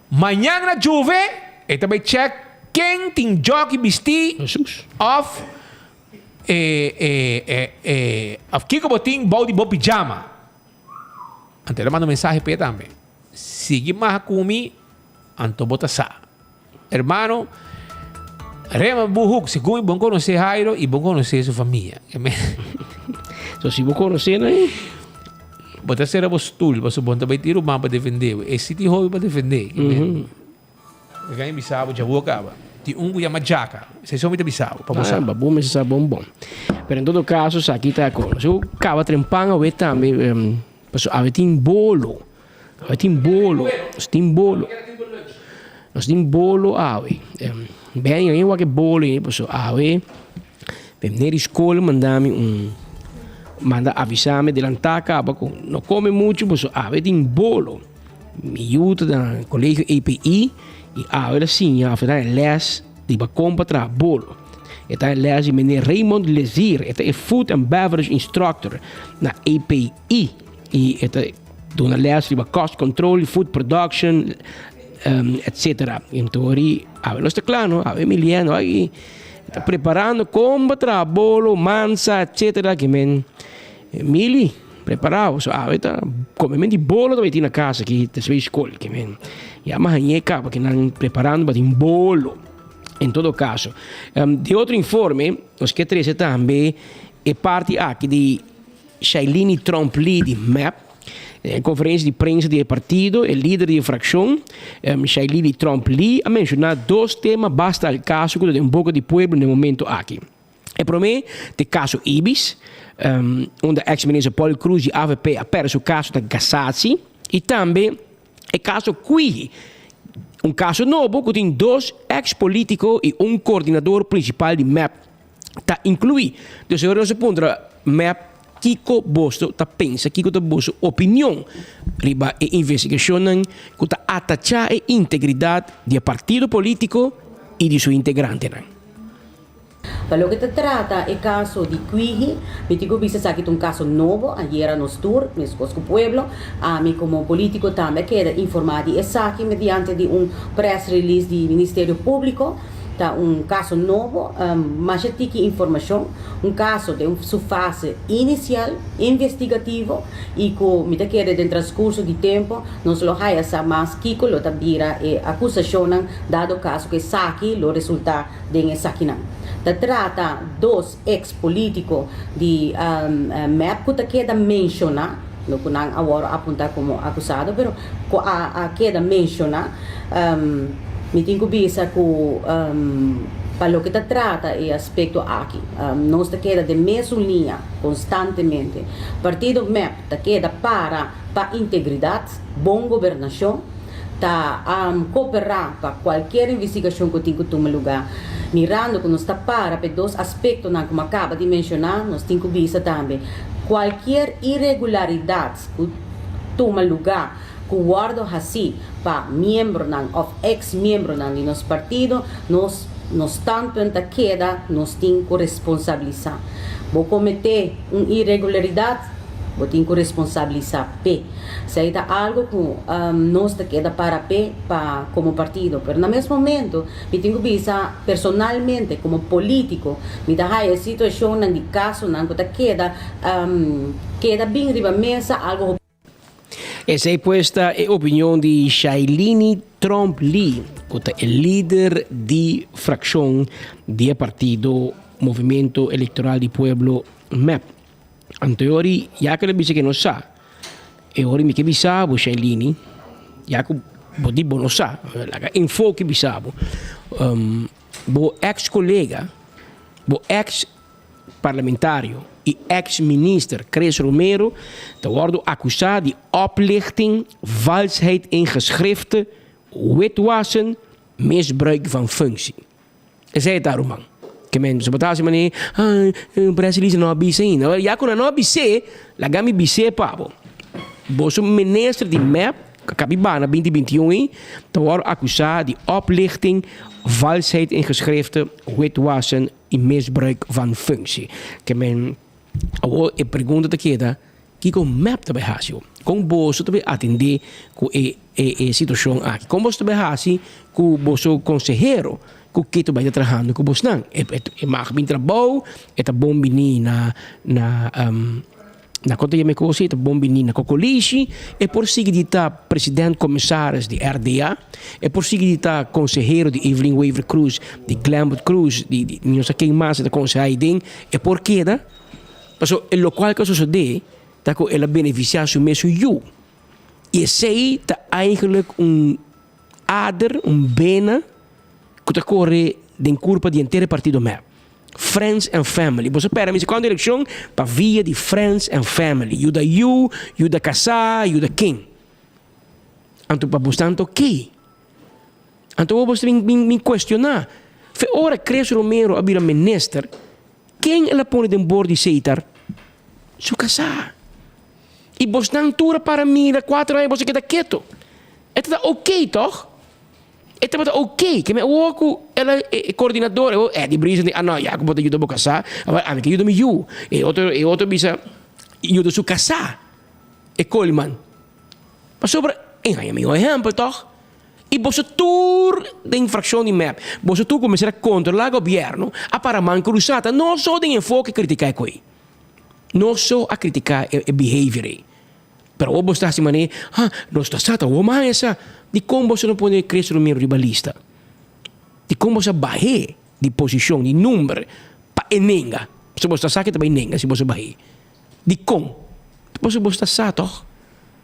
Mañan na Juve, e ta bai check ken tin jockey bisti Jesus. of E, e, e, e, of kiko bo tin bou di bo pijama? Anto el a manda un mensahe p'e tambe. Sigui maha ku mi, anto bo ta sa. Hermano, rema bo hoek, segun bo konosé Jairo i bo konosé su famia. So si bo konosé nan, Bo ta sera bo stoel, pasobra bo no ta bai tin ruman pa defendé bo. E si tin hopi pa defendé. Mi a bisa bo djabu a kaba. Tin un ku yama Djaka. Esei so mi ta bisa bo, pa bo sa. Ah, bo mester sa bon bon. Pero en todo caso, esaki ta kon. Nos ku kaba trempan awe tambe, pasobra awe tin bolo. Awe tin bolo. Nos tin bolo. Nos tin bolo awe. Ben, yo wak e bolo ei, pasobra awe meneer di skol manda mi un, manda avisa mi delantá kaba ku no kome muchu, pasobra awe tin bolo. Mi yu ta na Colegio EPI y awe el a siña of e ta e les riba kon pa traha bolo. E ta e les di meneer Raymond Lezier, e ta e Food and Beverage Instructor na EPI y e ta duna les riba cost control y food production etcetera. Entori awe nos ta kla no, awe Emiliano aki ta preparando kon pa traha bolo, mansa etcetera ki men Mili. Prepará bo, so awe ta come men di bolo ta bai tin na casa aki despues di skol ke men ya mi hañ'é kaba ke nan preparando pa tin bolo. En todo caso, di otro informe nos ke trese tambe e parti aki di Shailini Tromp Lee di mep. Den e konferensia di prensa di e partido, e lider di e frakshon, Shailili Tromp Lee, a menshoná dos tema basta al kaso ku ta den boka di pueblo na e momento aki. E promé ta e kaso Ibis, unda eks minister Paul Croes di avp a pèrdè su kaso na kasatsi, i tambe e kaso Kwihi, un kaso nobo ku tin dos eks polítiko i un koordinador prinsipal di mep ta inkluí. Dus ora nos a puntra mep kiko boso ta pensa, kiko ta boso opinion riba e investigashonnan ku ta atachá e integridat di e partido polítiko i di su integrantenan. Pa loke ta trata e kaso di Kwihi, mi tin ku bisa esaki ta un kaso nobo, ayera nos tur, meskos ku pueblo, ami komo polítiko tambe a keda informá di esaki mediante di un press release di Ministerio Públiko. Ta un kaso nobo, masha tiki informashon, un kaso den su fase inisial, investigativo, i ku mi ta kere den transkurso di tempu nos lo haya sa mas kiko lo ta bira e akusashonnan dado kaso ku esaki lo resultá den esakinan. Ta trata dos eks polítiko di mep ku ta keda menshoná, no ku nan a wòrdu apuntá komo akusado, pero ku a keda menshoná. Mi tin ku bisa ku pa loke ta trata e aspekto aki, nos ta keda den mesun liña konstantemente. Partido mep ta keda para pa integridat, bon gobernashon. Ta koperá pa kualkier investigashon ku tin ku tuma lugá. Mirando ku nos ta para pa e dos aspektonan ku mi a kaba di menshoná, nos tin ku bisa tambe kualkier iregularidat ku tuma lugá ku wòrdu hasí pa miembronan òf eks miembronan di nos partido, nos nos standpunt ta keda nos tin ku responsabilisá. Bo kometé un iregularidat, bo tin ku responsabilisá p'e. Esei ta algo ku nos ta keda para p'e pa komo partido. Pero na mes momento mi tin ku bisa personalmente komo polítiko mi ta haya e situashonnan di kasonan ku ta keda keda bin riba mesa algo hopi. Esei pues ta e opinion di Shailini Tromp Lee ku ta e lider di frakshon di e partido Movimiento Electoral di Pueblo, mep. Anto e ori ya ku el a bisa ke no sa, e ori mi ke bisa bo Shailini, ya ku bo di bo no sa, laga Enfoke bisa bo, bo ex kolega, bo ex parlamentario i ex minister Chris Romero ta wòrdu akusá di oplichting, valsheid in geschrifte, witwassen, misbruik van functie. Esei ta ruman. Ke men so bo ta hasi manera, ah, press release no a bisa ainda. Awor ya ku nan no a bis'é, laga mi bis'é pa bo. Boso minister di mep, ku a kabi bana binti 21 ei, ta wòrdu akusá di oplichting, valsheid in geschrifte, witwassen i misbruik van functie. Ke men, awor e pregunta ta keda, Kiko mep ta bai hasi ho? Kon boso ta bai atendé ku e e situashon aki? Kon boso ta bai hasi ku boso konsehero ku ke ta bai ta trahando ku bosnan? E e mag bin trabou, e ta bon bini na na na kon ta yama e kos ei? E ta bon bini na Kokolishi, e por sigui di ta president komisaris di RDA, e por sigui di ta konsehero di Evelyn Wever Croes, di Glenbert Croes, di di mi no sa ken mas e ta konsehá aiden, e por keda. Pasobra e lokual ku a sosodé ta ku el a benefisiá su mes su yu. I esei ta eigenlik un ader, un bena ku ta kore den kurpa di henter e partido mep. Friends and family. Boso pèrdè mi si kuantu elekshon pa via di friends and family. Yuda yu, yuda kasá, yuda ken. Anto pa bo stan ta oké. Anto bo ta bin kuestioná. Fe ora Chris Romero a bira minister. Ken el a pone den bor di Seitar? Su kasá. I bosnan tur a para mira kuater aña boso keda keto. E ta ta oké tòg? E tabata oké. Ke mi awor ku el a e koordinador e Eddie Briesen di ah no ya ku bo ta yuda bo kasá awor ami ke yuda mi yu. E otro e otro bisa yuda su kasá e Koolman. Pasobra e haña mihó ehèmpel tòg? I boso tur den frakshon di mep, boso tur ku mester a kontrolá gobièrnu, a para man krusá. Ta nos so den enfoke kritiká e koi. Nos so a kritiká e behavior ei. Pero awor boso ta hasi manera, ha, nos ta sa, ta awor mas esa. Dikon boso no pone Chris Romero riba lista? Dikon boso a bah'é di posishon, di number, pa e nenga? Pasobra boso ta sa ke ta bai nenga si boso bah'é. Dikon? Pasobra boso ta sa tòg.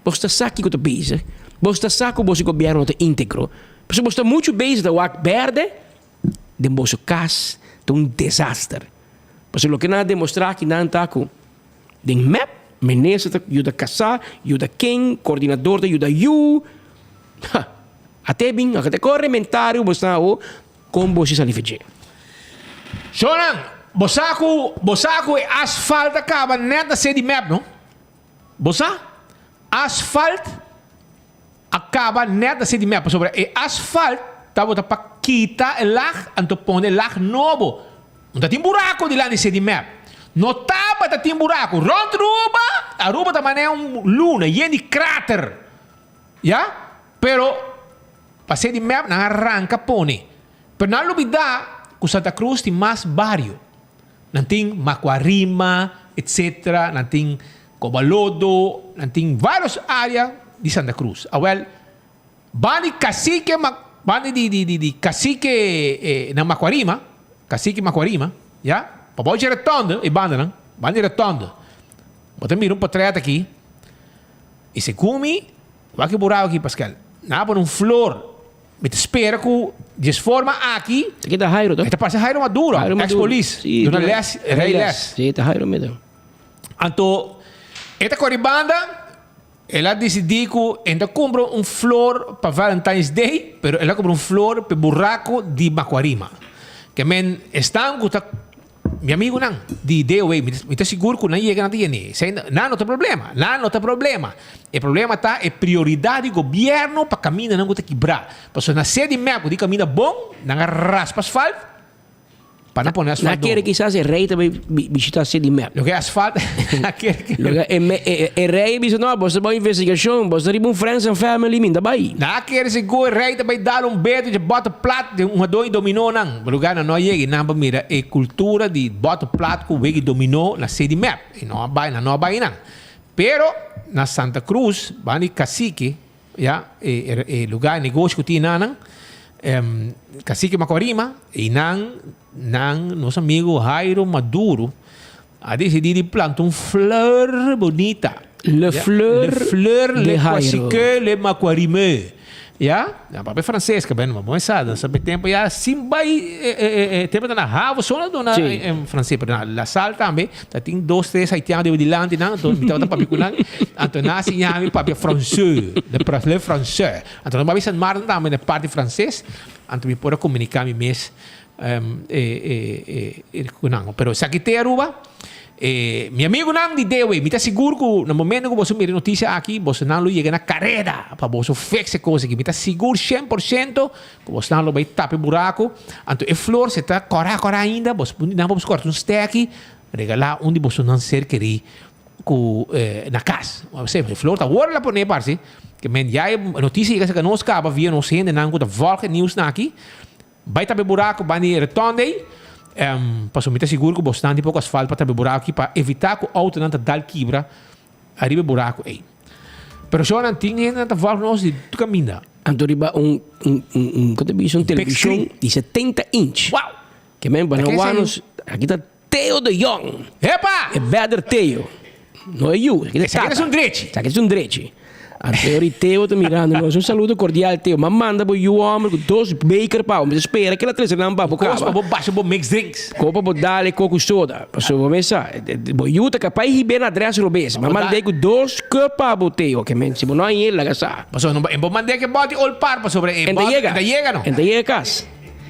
Boso ta sa kiko ta bezig. Boso ta sa ku boso gobièrnu no ta íntegro. Pasobra boso ta muchu bezig ta wak bèrdè den boso kas ta un desaster. Pasobra loke nan a demostrá aki nan ta ku den mep minister ta yuda kasá, yuda ken, kordinador ta yuda yu. Ha! Ate bin, a ta kore mentario bo sa awo kon bo si sali for dje. Shownan, bo sa ku bo sa ku e asfalt a kaba nèt na sedi mep no? Bo sa? Asfalt a kaba nèt na sedi mep pasobra e asfalt tabata pa kita e lag anto pone lag nobo. No ta tin buraco dilanti sedi mep. No tabata tin buraco. Rond Aruba, Aruba ta manera un luna yen di krater. Ya? Pero pa sedi mep nan a ranka pone. Pero nan a lubida ku Santa Cruz tin mas bario. Nan tin Macuarima, etc. Nan tin Cobalodo, nan tin varios area di Santa Cruz. Awel, ban di Cacique, ban di di di di Cacique na Macuarima, Cacique Macuarima, ya, pa bao dje rotonde, e bandanan, ban di rotonde. Bo ta mira un potret aki, y segun mi, wak e burao aki, Pascal, nan a pone un flor. Mi ta spera ku djes forma aki. Esaki ta Jairo, E ta parse Jairo Maduro, Jairo ex Maduro. polis. Sí, Duna duna les, rei les. Sí, ta Jairo Maduro. Anto e ta kore banda, el a disidí ku e ta kumpra un flor pa Valentine's Day, pero el a kumpra un flor pa e buraku di Macuarima. Ke men esnan ku ta Mi amigunan di DOA, mi ta sigur ku nan yega nan ta yene. Esei nan no ta problema, nan no ta problema. E problema ta e prioridat di gobièrnu pa kamindanan ku ta kibrá. Pasobra na sede di mep ku tin kaminda bon, nan a raspa asfalt pa nan pone asfalt Nan kere nobo. kisas e rei ta bai bishita sede di mep. Loke asfalt nan kere ke. Loke e rei bisa no, bo ta bai investigashon, bo ta riba un friends and family, mi ta bai. Nan a kere sigur e rei ta bai dal un beto dje bòt plat den un hadó i dominó nan. Lugar nan no a yega i nan pa mira e kultura di bòt plat ku wega i dominó na sedi mep. I no a bai, nan no a bai nan. Pero na Santa Cruz, banda di Cacique, ya, e e lugar, e negoshi ku tin nan nan, Cacique Macuarima, i nan, nan, nos amigu Jairo Maduro a disidí di planta un flor bunita. Le fleur Le fleur, de le Jairo. Cacique, le Macuarimé. Ya? Nan papia frances ka ben, bo sa, nan sa tempo ya sin bai tempo ta na havo so na duna frances, pero na La Salle tambe ta tin dos tres haitiano debe dilanti nan, anto mi tabata papia ku nan, anto nan a siña mi papia frances, le le français. Anto nan papia San Martin tambe na parti frances, anto mi por a komunika mi mes ku nan. Pero esaki te Aruba. E mi amigunan di Dewe, mi ta sigur ku na momento ku boso mira e notisia aki, bosonan lo yega na kareda pa boso fix e kos aki. Mi ta sigur 100% ku bosonan lo bai tapa e buraku. Anto e flor si ta kòrá kòrá ainda, boso por nan por kòrta un stèki, regalá un di bosonan ser kerí ku na kas. E flor ta wòrdu la pone parse, ke men ya e notisia yega serka nos kaba via nos hendenan ku ta vòlg e niusnan aki. Bai tapa e buraku ban di e rotonde ei, pasobra mi ta sigur ku bosnan tin poko asfalt pa tapa e buraku aki pa evitá ku outonan ta dal kibra ariba e buraku ei. Pero shownan tin hendenan ta vòlg nos di tur kaminda. Anto riba un un un ku ta bisa un televishon di 70 inch. Wow! Ke men bana wak nos aki ta Theo de Jong. Epa! E better Theo. No e yu, esaki ta Esaki tata. ta un drechi. Esaki ta un drechi. Anto ori Theo ta mirando nos. Un saludo cordial Theo. M'a manda bo yu homber cu dos beker pa bo. Mi ta spera kila trece nan pa bo Kos caba. pa bo basha bo mix drinks. Ko pa bo dale coco soda. Pasobra bo mes sa, bo yu ta capaz hibe na adres robes. M'a mand'e cu dos cup pa bo Theo. Ke men si bo no a yel laga sa. Pasobra no bo mand'e ke boti old par pasobra e En ta boti yega. en ta yega no. En ta yega cas.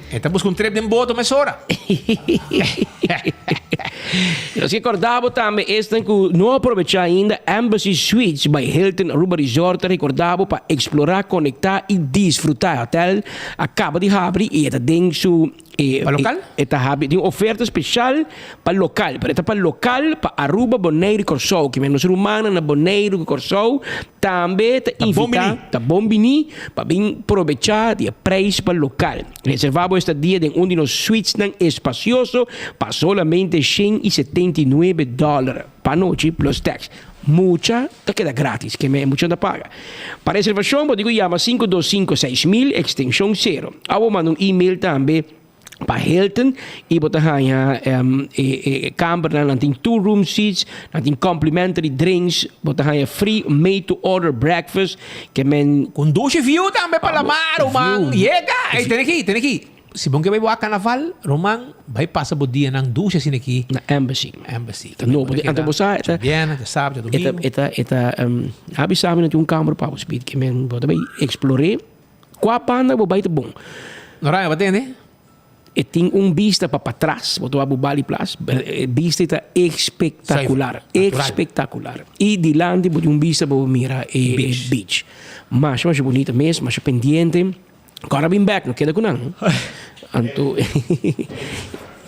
E ta buska un trip den boto mesora. Nos ke korda bo tambe esnan ku no a probechá ainda Embassy Suites by Hilton Aruba Resort ta rekorda bo pa eksplorá, konektá i disfrutá. E hotel a kaba di habri i e ta den su Pa lokal? E ta habri tin un oferta speshal pa lokal, pero e ta pa lokal pa Aruba, Boneiru i Kòrsou. Kimen nos rumannan na Boneiru ku Kòrsou tambe ta invitá, ta bon biní pa bin probechá di e preis pa lokal. Reservá bo estadia den un di nos suitesnan espasioso pa solamente 179 dòler pa nochi plus tax. Mucha ta keda grátis, kimen e mucha no ta paga. Pa reservashon bo tin ku yama 525 6000 ekstenshon sero. Òf bo manda un email tambe. Pa Hilton y bo ta haña e kambernan, nan tin two room seats, nan tin complimentary drinks, bo ta haña free made to order breakfast, ke men. Con dushi view tambe pa la mar, ruman. Yega! Ey, tene aki, tene aki. Si bon ke bai bo a carnaval, ruman, bai pasa bo dianan dushi asina aki. Na Embassy. Embassy. Ta nobo. Anto bo sa, e ta. Djabièrnè, djasabra, djadomingo. E ta, e ta, a bisa mi nan tin un kamber pa bo, speed, ke men bo ta bai explor'é. Kua banda bo bai ta bon? Noraima, bo tende? E tin un bista pa patras, bo ta wak bo Bali Plas, e bista ta espektakular, espektakular. I dilanti bo tin un bista pa bo mira e beach. Masha masha bunita mes, masha pendiente. Kòrda bin bèk, no keda ku nan. Anto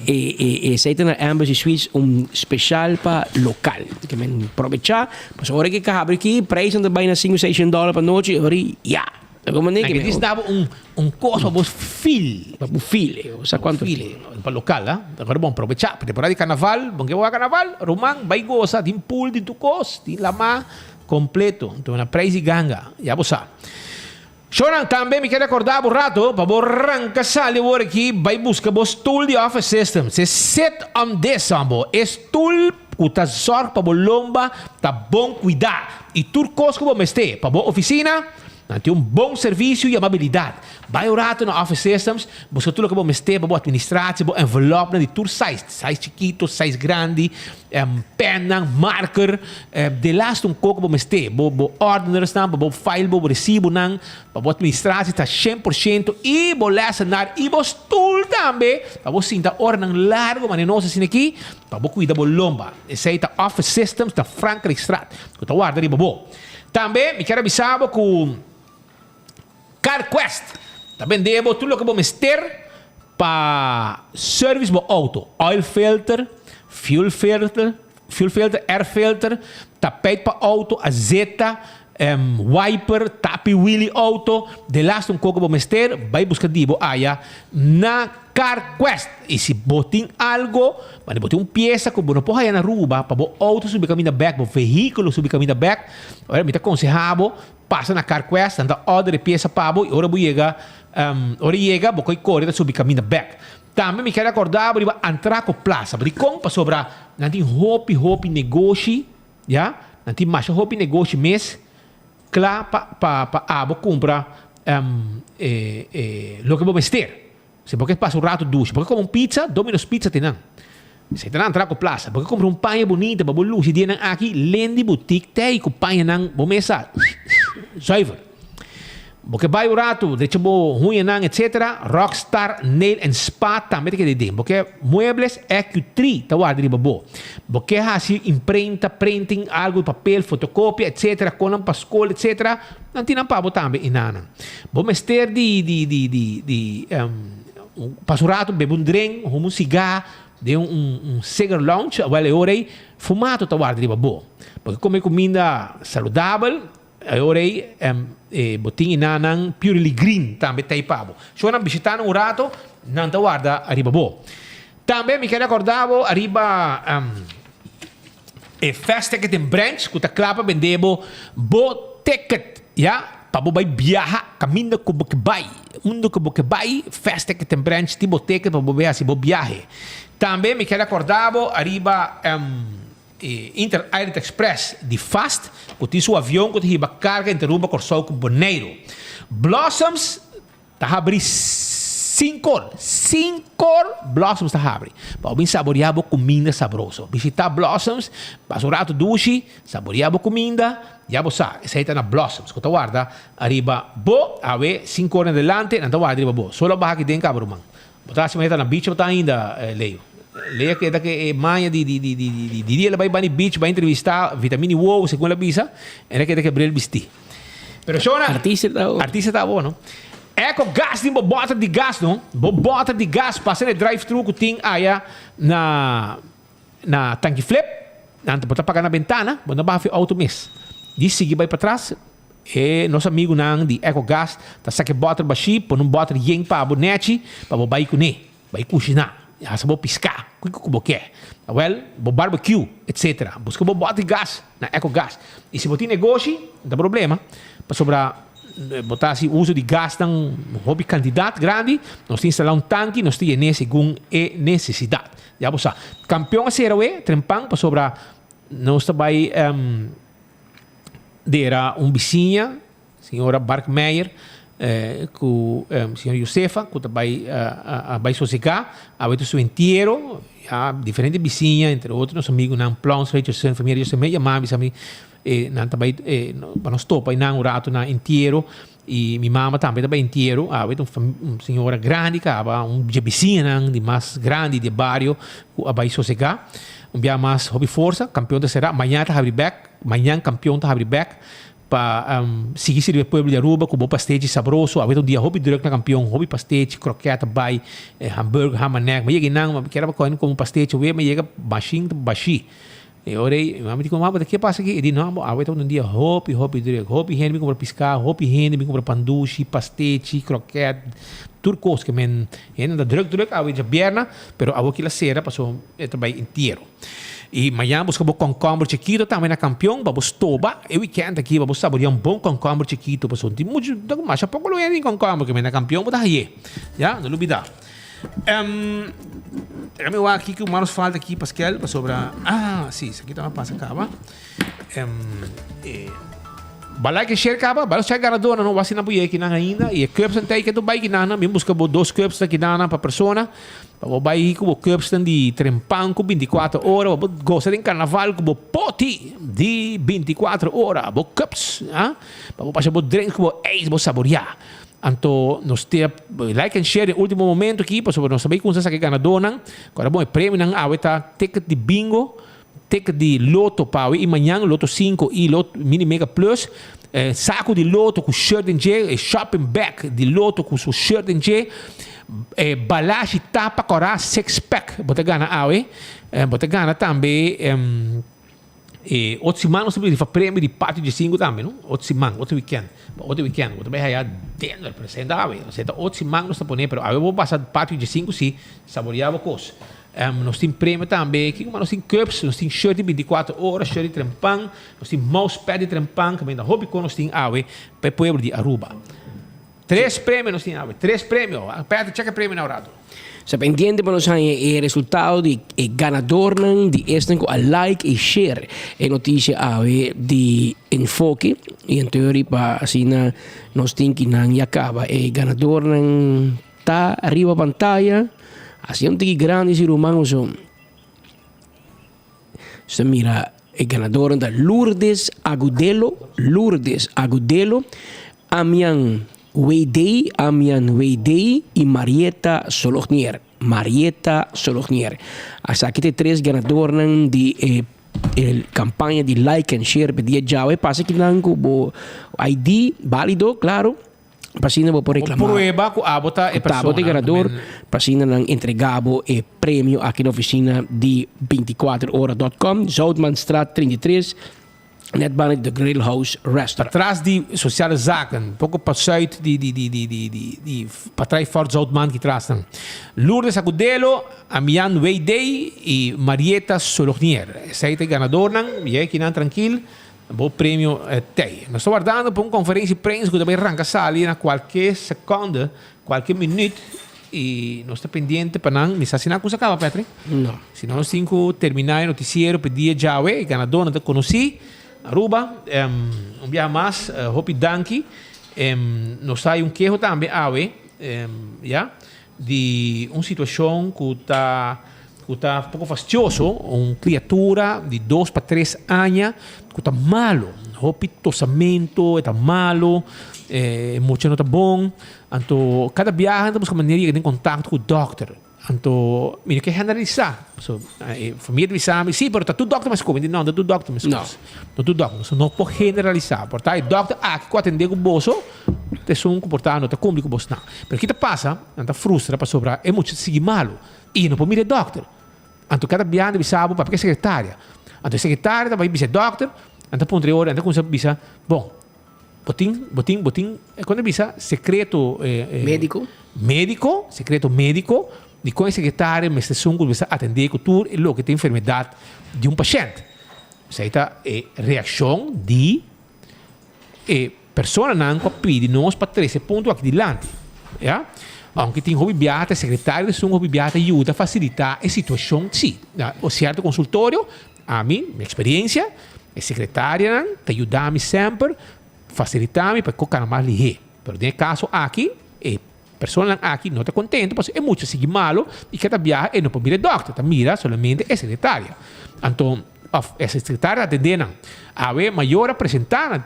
e esei ta na Embassy Suites un special pa lokal. Ke men probechá, pasobra ora ke habri aki, prijsnan ta bai na sinku, seishent dòler pa nochi, ora ya. Ta como ne ke dis dabo un un kos pa bo feel. Pa bo feel, eh, o sa kuantu feel. Pa lokal, ah. Awor bon probechá, pa temporada di karnaval, bon ke bo a karnaval, ruman bai gosa, tin pool, tin tur kos, tin lamá kompleto. Enton na prijs di ganga, ya bo sa. Shownan, tambe mi ke rekorda bo rato pa bo ranka sali awor aki bai buska bo stoel di Office Systems. E sit on this on bo, e stoel ku ta zorg pa bo lomba ta bon kuidá i tur kos ku bo mester pa bo ofisina. Nan tin un bon servisio i amabilidat. Bai un rato na Office Systems, buska tur loke bo mester pa bo administratie, bo envelopnan di tur size, size chikito, size grandi, pennan, marker, delaste un koko bo mester, bo bo ordenersnan pa bo file bo resibonan, pa bo administratie ta shen por shento i bo lessenaar i bo stoel tambe pa bo sinta oranan largo manera nos asina aki pa bo cuida bo lomba. Esey ta Office Systems na Frankrijkstraat cu ta warda riba bo. Tambe mi kier a bisa bo ku CarQuest ta bende bo tur loke bo mester pa service bo auto, oil filter, fuel filter, fuel filter, air filter, tapijt pa auto, azeta, wiper, tapi wheelie auto, de laatste un koko bo mester, bai buska di bo aya na CarQuest. I si bo tin algo, mane bo tin un piesa ku bo no por haya na Aruba pa bo auto subi kaminda bek, bo vehíkulo subi kaminda bek, ora mi ta konsehá bo pasa na CarQuest, nan ta order e piesa pa bo i ora bo yega, ora e yega bo koi kore ta subi kaminda bek. Tambe mi ker akordá bo riba Antraco Plaza. Dikon? Pasobra nan tin hopi hopi negoshi. Ya, nan tin masha hopi negoshi mes kla pa pa pa abo kumpra e e loke bo mester. Si bo ke pasa un rato dushi, bo ke kome un pizza, Domino's Pizza tin nan. Si ta nan Antraco Plaza. Bo ke kumpra un paña bunita pa bo lushi dianan aki, Lendi Boutique te ei ku pañanan bo mes sa zuiver. Bo ke bai un ratu, drecha bo huñanan etc. Rockstar Nail and Spa tambe ta keda den. Bo ke muebles EQ3 ta warda riba bo. Bo ke hasi imprenta, printing, algu di papel, fotocopia etc. Konan pa skol etc. Nan tin nan pa bo tambe i nanan. Bo mester di di di di di pasa un ratu bebe un drink, huma un siga den un un cigar lounge, awel e ora ei fumato ta warda riba bo. Bo ke kome kuminda saludabel. E ora ei e bo tin e nannan Purely Green tambe ta ei pa bo. So nan bishita nan un rato, nan ta warda ariba bo. Tambe mi ker recorda bo ariba e Fast Ticket in Branch ku ta kla pa bende bo bo ticket, ya, pa bo bai biaha kaminda ku bo ke bai. Unda ku bo ke bai, Fast Ticket in Branch tin bo ticket pa bo bai hasi bo biahe. Tambe mi ker recorda bo ariba. E Inter Island Express di fast ku tin su avion ku ta hiba karga entre Aruba, Kòrsou ku Boneiru. Blossoms ta habri sinkor, sinkor Blossoms ta habri pa bo bin saboreá bo kuminda sabroso. Bishitá Blossoms, pasa un ratu dushi, saboreá bo kuminda, ya bo sa, esei ta na Blossoms ku ta warda ariba bo. Awe sinkor na adelante nan ta warda riba bo. Solo a baha aki den kaba ruman. Bo ta hasi manera ta na beach bo ta ainda, Leo. Leo keda ke e maña di di di di di di dia el a bai bani beach bai entrevista Vitamini Wow segun el a bisa, el a keda ke bril bisti. Pero shona, Artista ta bo. Artista ta bo, no? Eco gas tin bo bòter di gas, no? Bo bòter di gas pasa na e drive thru ku tin aya na na Tanki Flip, nan bo ta paga na bentana, bo no baha fi auto mes. Di sigui bai patras, E nos amigunan di Ecogas ta saka e bòter bashí, pone un bòter yen pa bo nèchi, pa bo bai kuné, bai kushiná, hasa bo piská, kiko ku bo ke. Awèl, bo barbecue, etsetera. Buska bo bòter di gas na Ecogas. I si bo tin negoshi, no ta problema, pasobra Bo ta hasi uso di gasnan hopi kantidat grandi, nos ta instalá un tanki, nos ta yen'é segun e nesesidat. Ya bo sa. Kampion a sera awe, trempan, pasobra nos ta bai dera un bisiña, señora Barkmeijer, ku señor Josefa, ku ta bai a bai sosegá. Awe ta su entiero, ya diferente bisiña, entre otro nos amigunan Plons, Richardson, familia Richardson, mi a yama bisa mi E nan ta bai e pa nos topa einan un rato na entiero y mi mama tambe ta bai entiero. Awe ta un un señora grandi caba, un dje bisiñanan di mas grandi di e bario cu a bai sosega. Un bia mas hopi forsa, Campeon ta cera. Mañana ta habri bek, mañan Campeon ta habri bek pa sigui sirbi e pueblo di Aruba cu bo pastechi sabroso. Awe ta un dia hopi druk na Campeon, hopi pastechi, croquet ta bai, hamburger, ham and egg. Mi yega einan, mi kier a coge como pastechi awe, mi yega mashin ta bashi. E ora ei, mi mama di ku mama, ke pasa aki? E di, no, bo awe ta un dia hopi, hopi druk. Hopi hende bin kumpra piská, hopi hende bin kumpra pandushi, pastechi, kroket, tur kos ke men hende ta druk druk awe djabièrnè, pero awe kila sera pasobra e ta bai entiero. I mañana buska bo kònkòmber chikito tambe na Kampion pa bo stoba e wikènt aki pa bo saboreá un bon kònkòmber chikito pasobra tin muchu, masha poko lo hende tin kònkòmber ke men na Kampion bo ta haye. Ya, no lubidá. Um, mi wak kiko mas falta aki, Pascal, pasobra... Ah, sí, esaki ta pasa kaba. Um, eh, ba like en share kaba, ba check ganador no wasi na buye kinan ainda y e cups en tei que tu bai kinan, mi busca bo dos cups ta kinan pa persona. Pa bo bai ku bo cups tan di trempan ku 24 ora, bo goza den carnaval ku bo poti di 24 ora, bo cups, ah? Pa bo pasa bo drink ku bo ijs, bo saborea. Anto nos te like en share den ultimo momento aki pasobra nos ta bay cuminsa saca e ganadornan. Cu ora bon e premionan awe ta ticket di bingo, ticket di loto pa awe y mañan, loto cinco y lot mini mega plus, saco di loto cu shirt den dje, e shopping bag di loto cu su shirt den dje, e balashi tapa cora six pack bo ta gana awe. Bo ta gana tambe. E otro siman nos ta rifa premio di patio di sinku tambe no. Otro siman, otro weekend. Pa otro weekend bo ta bai haya dinner presenta awe. Osea ta otro siman nos ta pone pero awe bo pasa patio di sinku si saborea bo kos. Nos tin premio tambe, kiko mas nos tin cups, nos tin shirt di binti kuater ora, shirt di trempan, nos tin mousepad di trempan, kaminda hopi kos nos tin awe pa e pueblo di Aruba. Tres premio nos tin awe, tres premio. Patrick, check e premio na un rato. Sa pendiente pa nos haña e resultado di e ganadornan di esnan ku a like i share e notisia awe di Enfoke i anto riba asina nos tin ki nan ya kaba e ganadornan ta riba pantaya asina un tiki grandi si ruman oso Nos ta mira e ganadornan ta Lourdes Agudelo, Lourdes Agudelo, Amian Weidey, Amian Weidey y Marieta Solognier, Marieta Solognier. Esaki ta e tres ganadornan di e e campaña di like and share pa dia djawe. Pasa kinan cu bo ID balido, claro. Pa asina bo por reclama. Bo prueba cu abo ta e persona. Cu ta abo ta e ganador. Pa asina nan entrega bo e premio aki na oficina di 24 ora dot com, Zoutmanstraat 33, net banda di The Grill House Restaurant. Patras di Sociale Zaken, poco pa zuid di di di di di di di patras di Fort Zoutman ki tras nan. Lourdes Agudelo, Amian Weidey y Marieta Solognier. Esey ta e ganadornan. Yey kinan trankil. Bo premio tei. Nos ta wardando pa un conferencia di prensa cu ta bay ranca sali na cualke seconde, cualke minuut y nos ta pendiente pa nan. Mi sa si nan a cusa caba, Patrick? No. Si no nos tin cu termina e noticiero pa e dia djawe. E ganadornan ta conoci. Aruba, un biaha mas, hopi danki. Nos ta hay un keho tambe awe, ya, di un situacion cu ta cu ta poco fastioso, un criatura di dos pa tres aña cu ta malo, hopi tosamento, e ta malo, e mucha no ta bon, anto cada biaha nan ta busca manera di yega den contacto cu dokter, anto mi no ke generalisa, pasobra e familia ta bisa mi, si pero ta tur dokter mescos, mi di no, no ta tur dokter mescos, no tur dokter, so no por generalisa, por ta e dokter aki cu atende cu boso ta esun cu por ta no ta cumpli cu bosnan, pero ki ta pasa, nan ta frustra pasobra e mucha ta sigui malo. I no por mira e dòkter. Anto kada biaha nan ta bisa bo papia ku e sekretaria. Anto e sekretaria ta bai bisa e dòkter, nan ta puntra e ora, nan ta kuminsá bisa, bon, bo tin, bo tin, bo tin, kon ta bisa, sekreto Médiko. Médiko, sekreto médiko, dikon e sekretaria mester esun ku mester atendé ku tur e loke ta enfermedat di un pashènt. Esei ta e reakshon di e. Personanan ku a pidi nos pa trese e punto aki dilanti. Ya. Aunke tin hopi biaha ta e sekretario di esun hopi biaha ta yuda fasilitá e situashon, si. Na un sierto konsultorio, ami, mi eksperensia, e sekretarianan ta yuda mi semper fasilitá mi pa e kos kana mas lihé. Pero den e kaso aki, e personanan aki no ta kontento pasobra e mucha sigui malo i ke ta biaha e no por mira e dòkter, ta mira solamente e sekretaria. Anto, òf e sekretaria ta atendé nan. Awe mayor a presentá na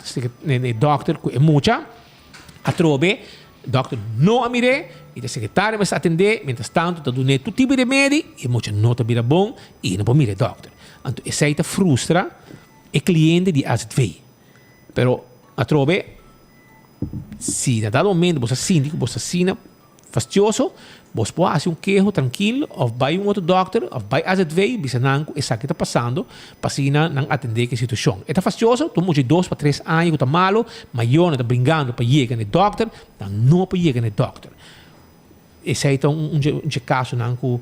e dòkter ku e mucha atrobe, dòkter no a mir'é i ta sekretaria mester atendé, mientras tanto ta dun'é tur tipo di remedi i e mucha no ta bira bon i e no por mira e dòkter. Anto esei ta frustra e kliente di azv. Pero atrobe si na dado momento bo sa sinti ku bo sa asina fastioso, bo por hasi un keho trankil òf bai un otro dòkter òf bai azv bisa nan ku esaki ta pasando pa asina nan atendé ku e situashon. E ta fastioso, tur mucha di dos pa tres aña ku ta malo, mayornan ta bringando pa yega na e dòkter, nan no por yega na e dòkter. Esei ta un dje kasonan ku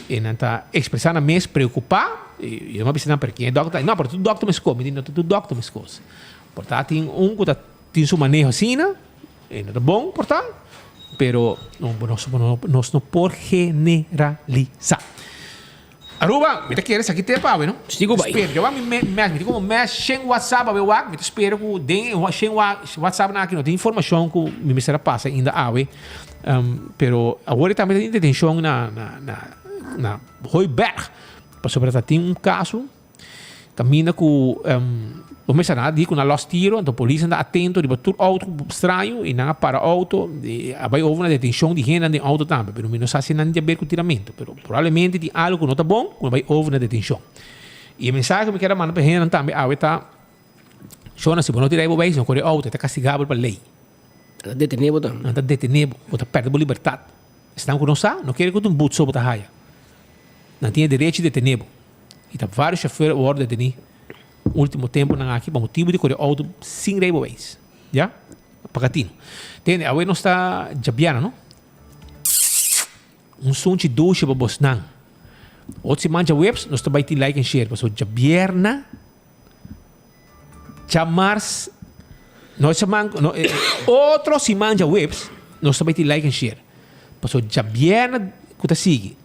e nan ta ekspresá nan mes preokupá. I nan a bisa nan, pero ken e dòkter ta? No, pero tur dòkter meskos. Mi di, no ta tur dòkter meskos. Por ta tin un ku ta tin su maneho asina, e no ta bon por ta, pero nos no por generalisá. Aruba, mi ta kere esaki te pa awe, no? Sigo bai. Spero, yo mi mes, mi tin como mes shen WhatsApp awe wak, mi ta spero ku den e shen WhatsApp nan aki no tin informashon ku mi mester a pasa ainda awe. Pero awor e tambe ta tin detenshon na na na na Hooiberg, pasobra ta tin un kaso. Caminda cu bo mester nan a di cu nan los tiro, anto polis nan ta atento riba tur auto straño y nan a para auto y a bay over na detencion di hendenan den auto tambe, pero mi no sa si nan di haber cu tiramento, pero probablemente tin algo cu no ta bon cu nan bay over na detencion. Y e mensahe cu mi kier a manda pa e hendenan tambe awe ta, Shona, si bo no tira e bo bay, si no core auto, e ta castigabel pa ley. Nan ta detene bo tambe. Nan ta detene bo, bo ta perde bo libertad. Esnan cu no sa, no kere cu ta un but so bo ta haya. Nan tin e derecho di detene bo. I ta vários shofèr a wòrdu detení último tempunan aki pa motibu di kore outo sin reibeweis. Ya? Paga tinu. Tende, awe nos ta djabièrnè, no? Un sunchi dushi pa bosnan. Otro siman djaweps nos ta bai tin like and share pasobra djabièrnè djamars no siman no otro siman djaweps nos ta bai tin like and share pasobra djabièrnè ku ta sigui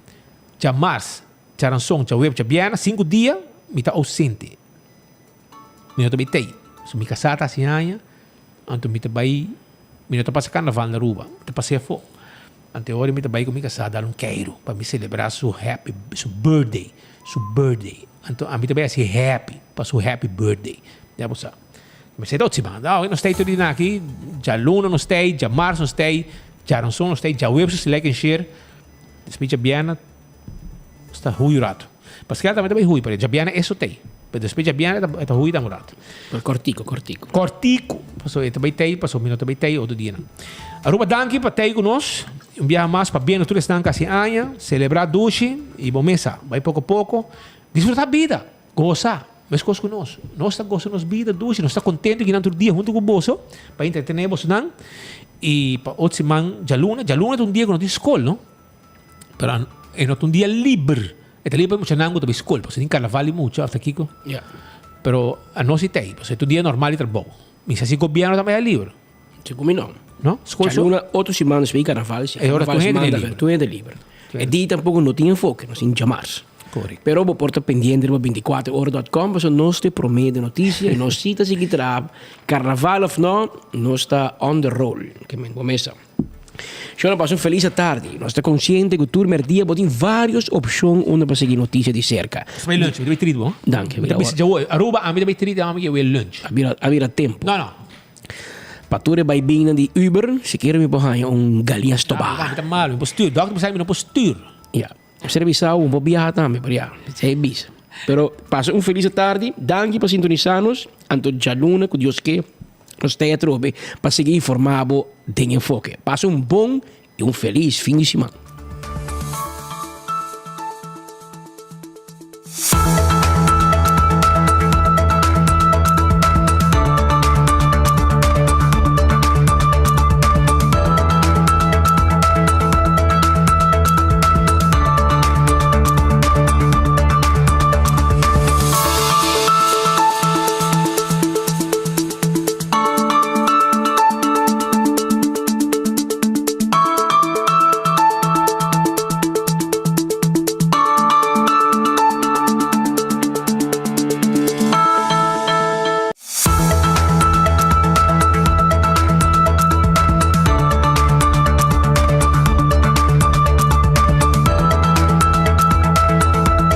djamars Djaranson, djaweps, djabièrnè, sinku dia mi ta ousente. Mi no ta bai tei. So mi kasá ta hasi aña, anto mi ta bai, mi no ta pasa karnaval na Aruba, mi ta pas'é afó. Anto e ora mi ta bai ku mi kasá dal un keiru pa mi selebrá su happy, su birthday, su birthday. Anto ami ta bai hasi happy pa su happy birthday. Ya bo sa. Mi sa e ta otro siman. Awe nos tei tur di nan aki, djaluna nos tei, djamars nos tei, djaranson nos tei, djaweps nos like en share. Despues djabièrnè. Sta hui un rato. Pascal tambe ta bay hui, pero djabièrnè eso tei. Pero despues djabièrnè e ta hui dan un rato. Pero kortico, kortico. Kortico. Paso e ta bay tei, paso mi no ta bay tei otro dianan. Aruba danki pa tei ku nos. Un biaha mas pabia nos tur esnan kasi aña. Selebrá dushi i bo mesa. Bay poko poko. Disfrutá bida. Gosa. Meskos ku nos. Nos ta gosa nos bida dushi. Nos ta kontento kinan tur dia huntu ku boso pa entretené bosonan. I pa otro siman djaluna. Djaluna ta un dia ku no tin skol, no? Pero e no ta un dia liber. E ta liber pa muchanan ku ta bai skol, pasobra tin karnaval di mucha òf ta kiko. Ya. Pero anos i ta ei, pasobra e ta un dia normal di trabou. Mi sa si gobièrnu ta bai a liber. Segun mi no. No? Skol so? Djaluna otro siman despues di karnaval, si E ora tur hende ta liber. Tur hende liber. E dia tampoko no tin enfoke, nos tin djamars. Korekto. Pero bo por ta pendiente riba bintikuater ora dòt kòm pasobra nos ta e promé di notisia i nos si ta sigui traha karnaval òf no, nos ta on the roll. Ke men bo mesa. Shona pasa un felis atardi. Nos ta konsiente ku tur merdia bo tin vários opshon unda pa sigui notisia di serka. Nos ta bai lunch, mi ta bai trit bo. Danki. Mi ta bisa djawoy, Aruba, ami ta bai trit, ami ke bai lunch. A bira, a bira tempu. No, no. Pa tur e baibinnan di Uber, sikiera mi por haña un galiña stobá. Mi ta malu, mi por stuur. Dòkter bisa mi no por stuur. Ya. Mi ser bisa bo, bo por biaha tambe, pero ya, esei bisa. Pero pasa un felis atardi, danki pa sintonisá nos, anto djaluna ku Dios ke. Nos ta e atrobe pa sigui informá bo den Enfoke. Pasa un bon i un felis fin di siman.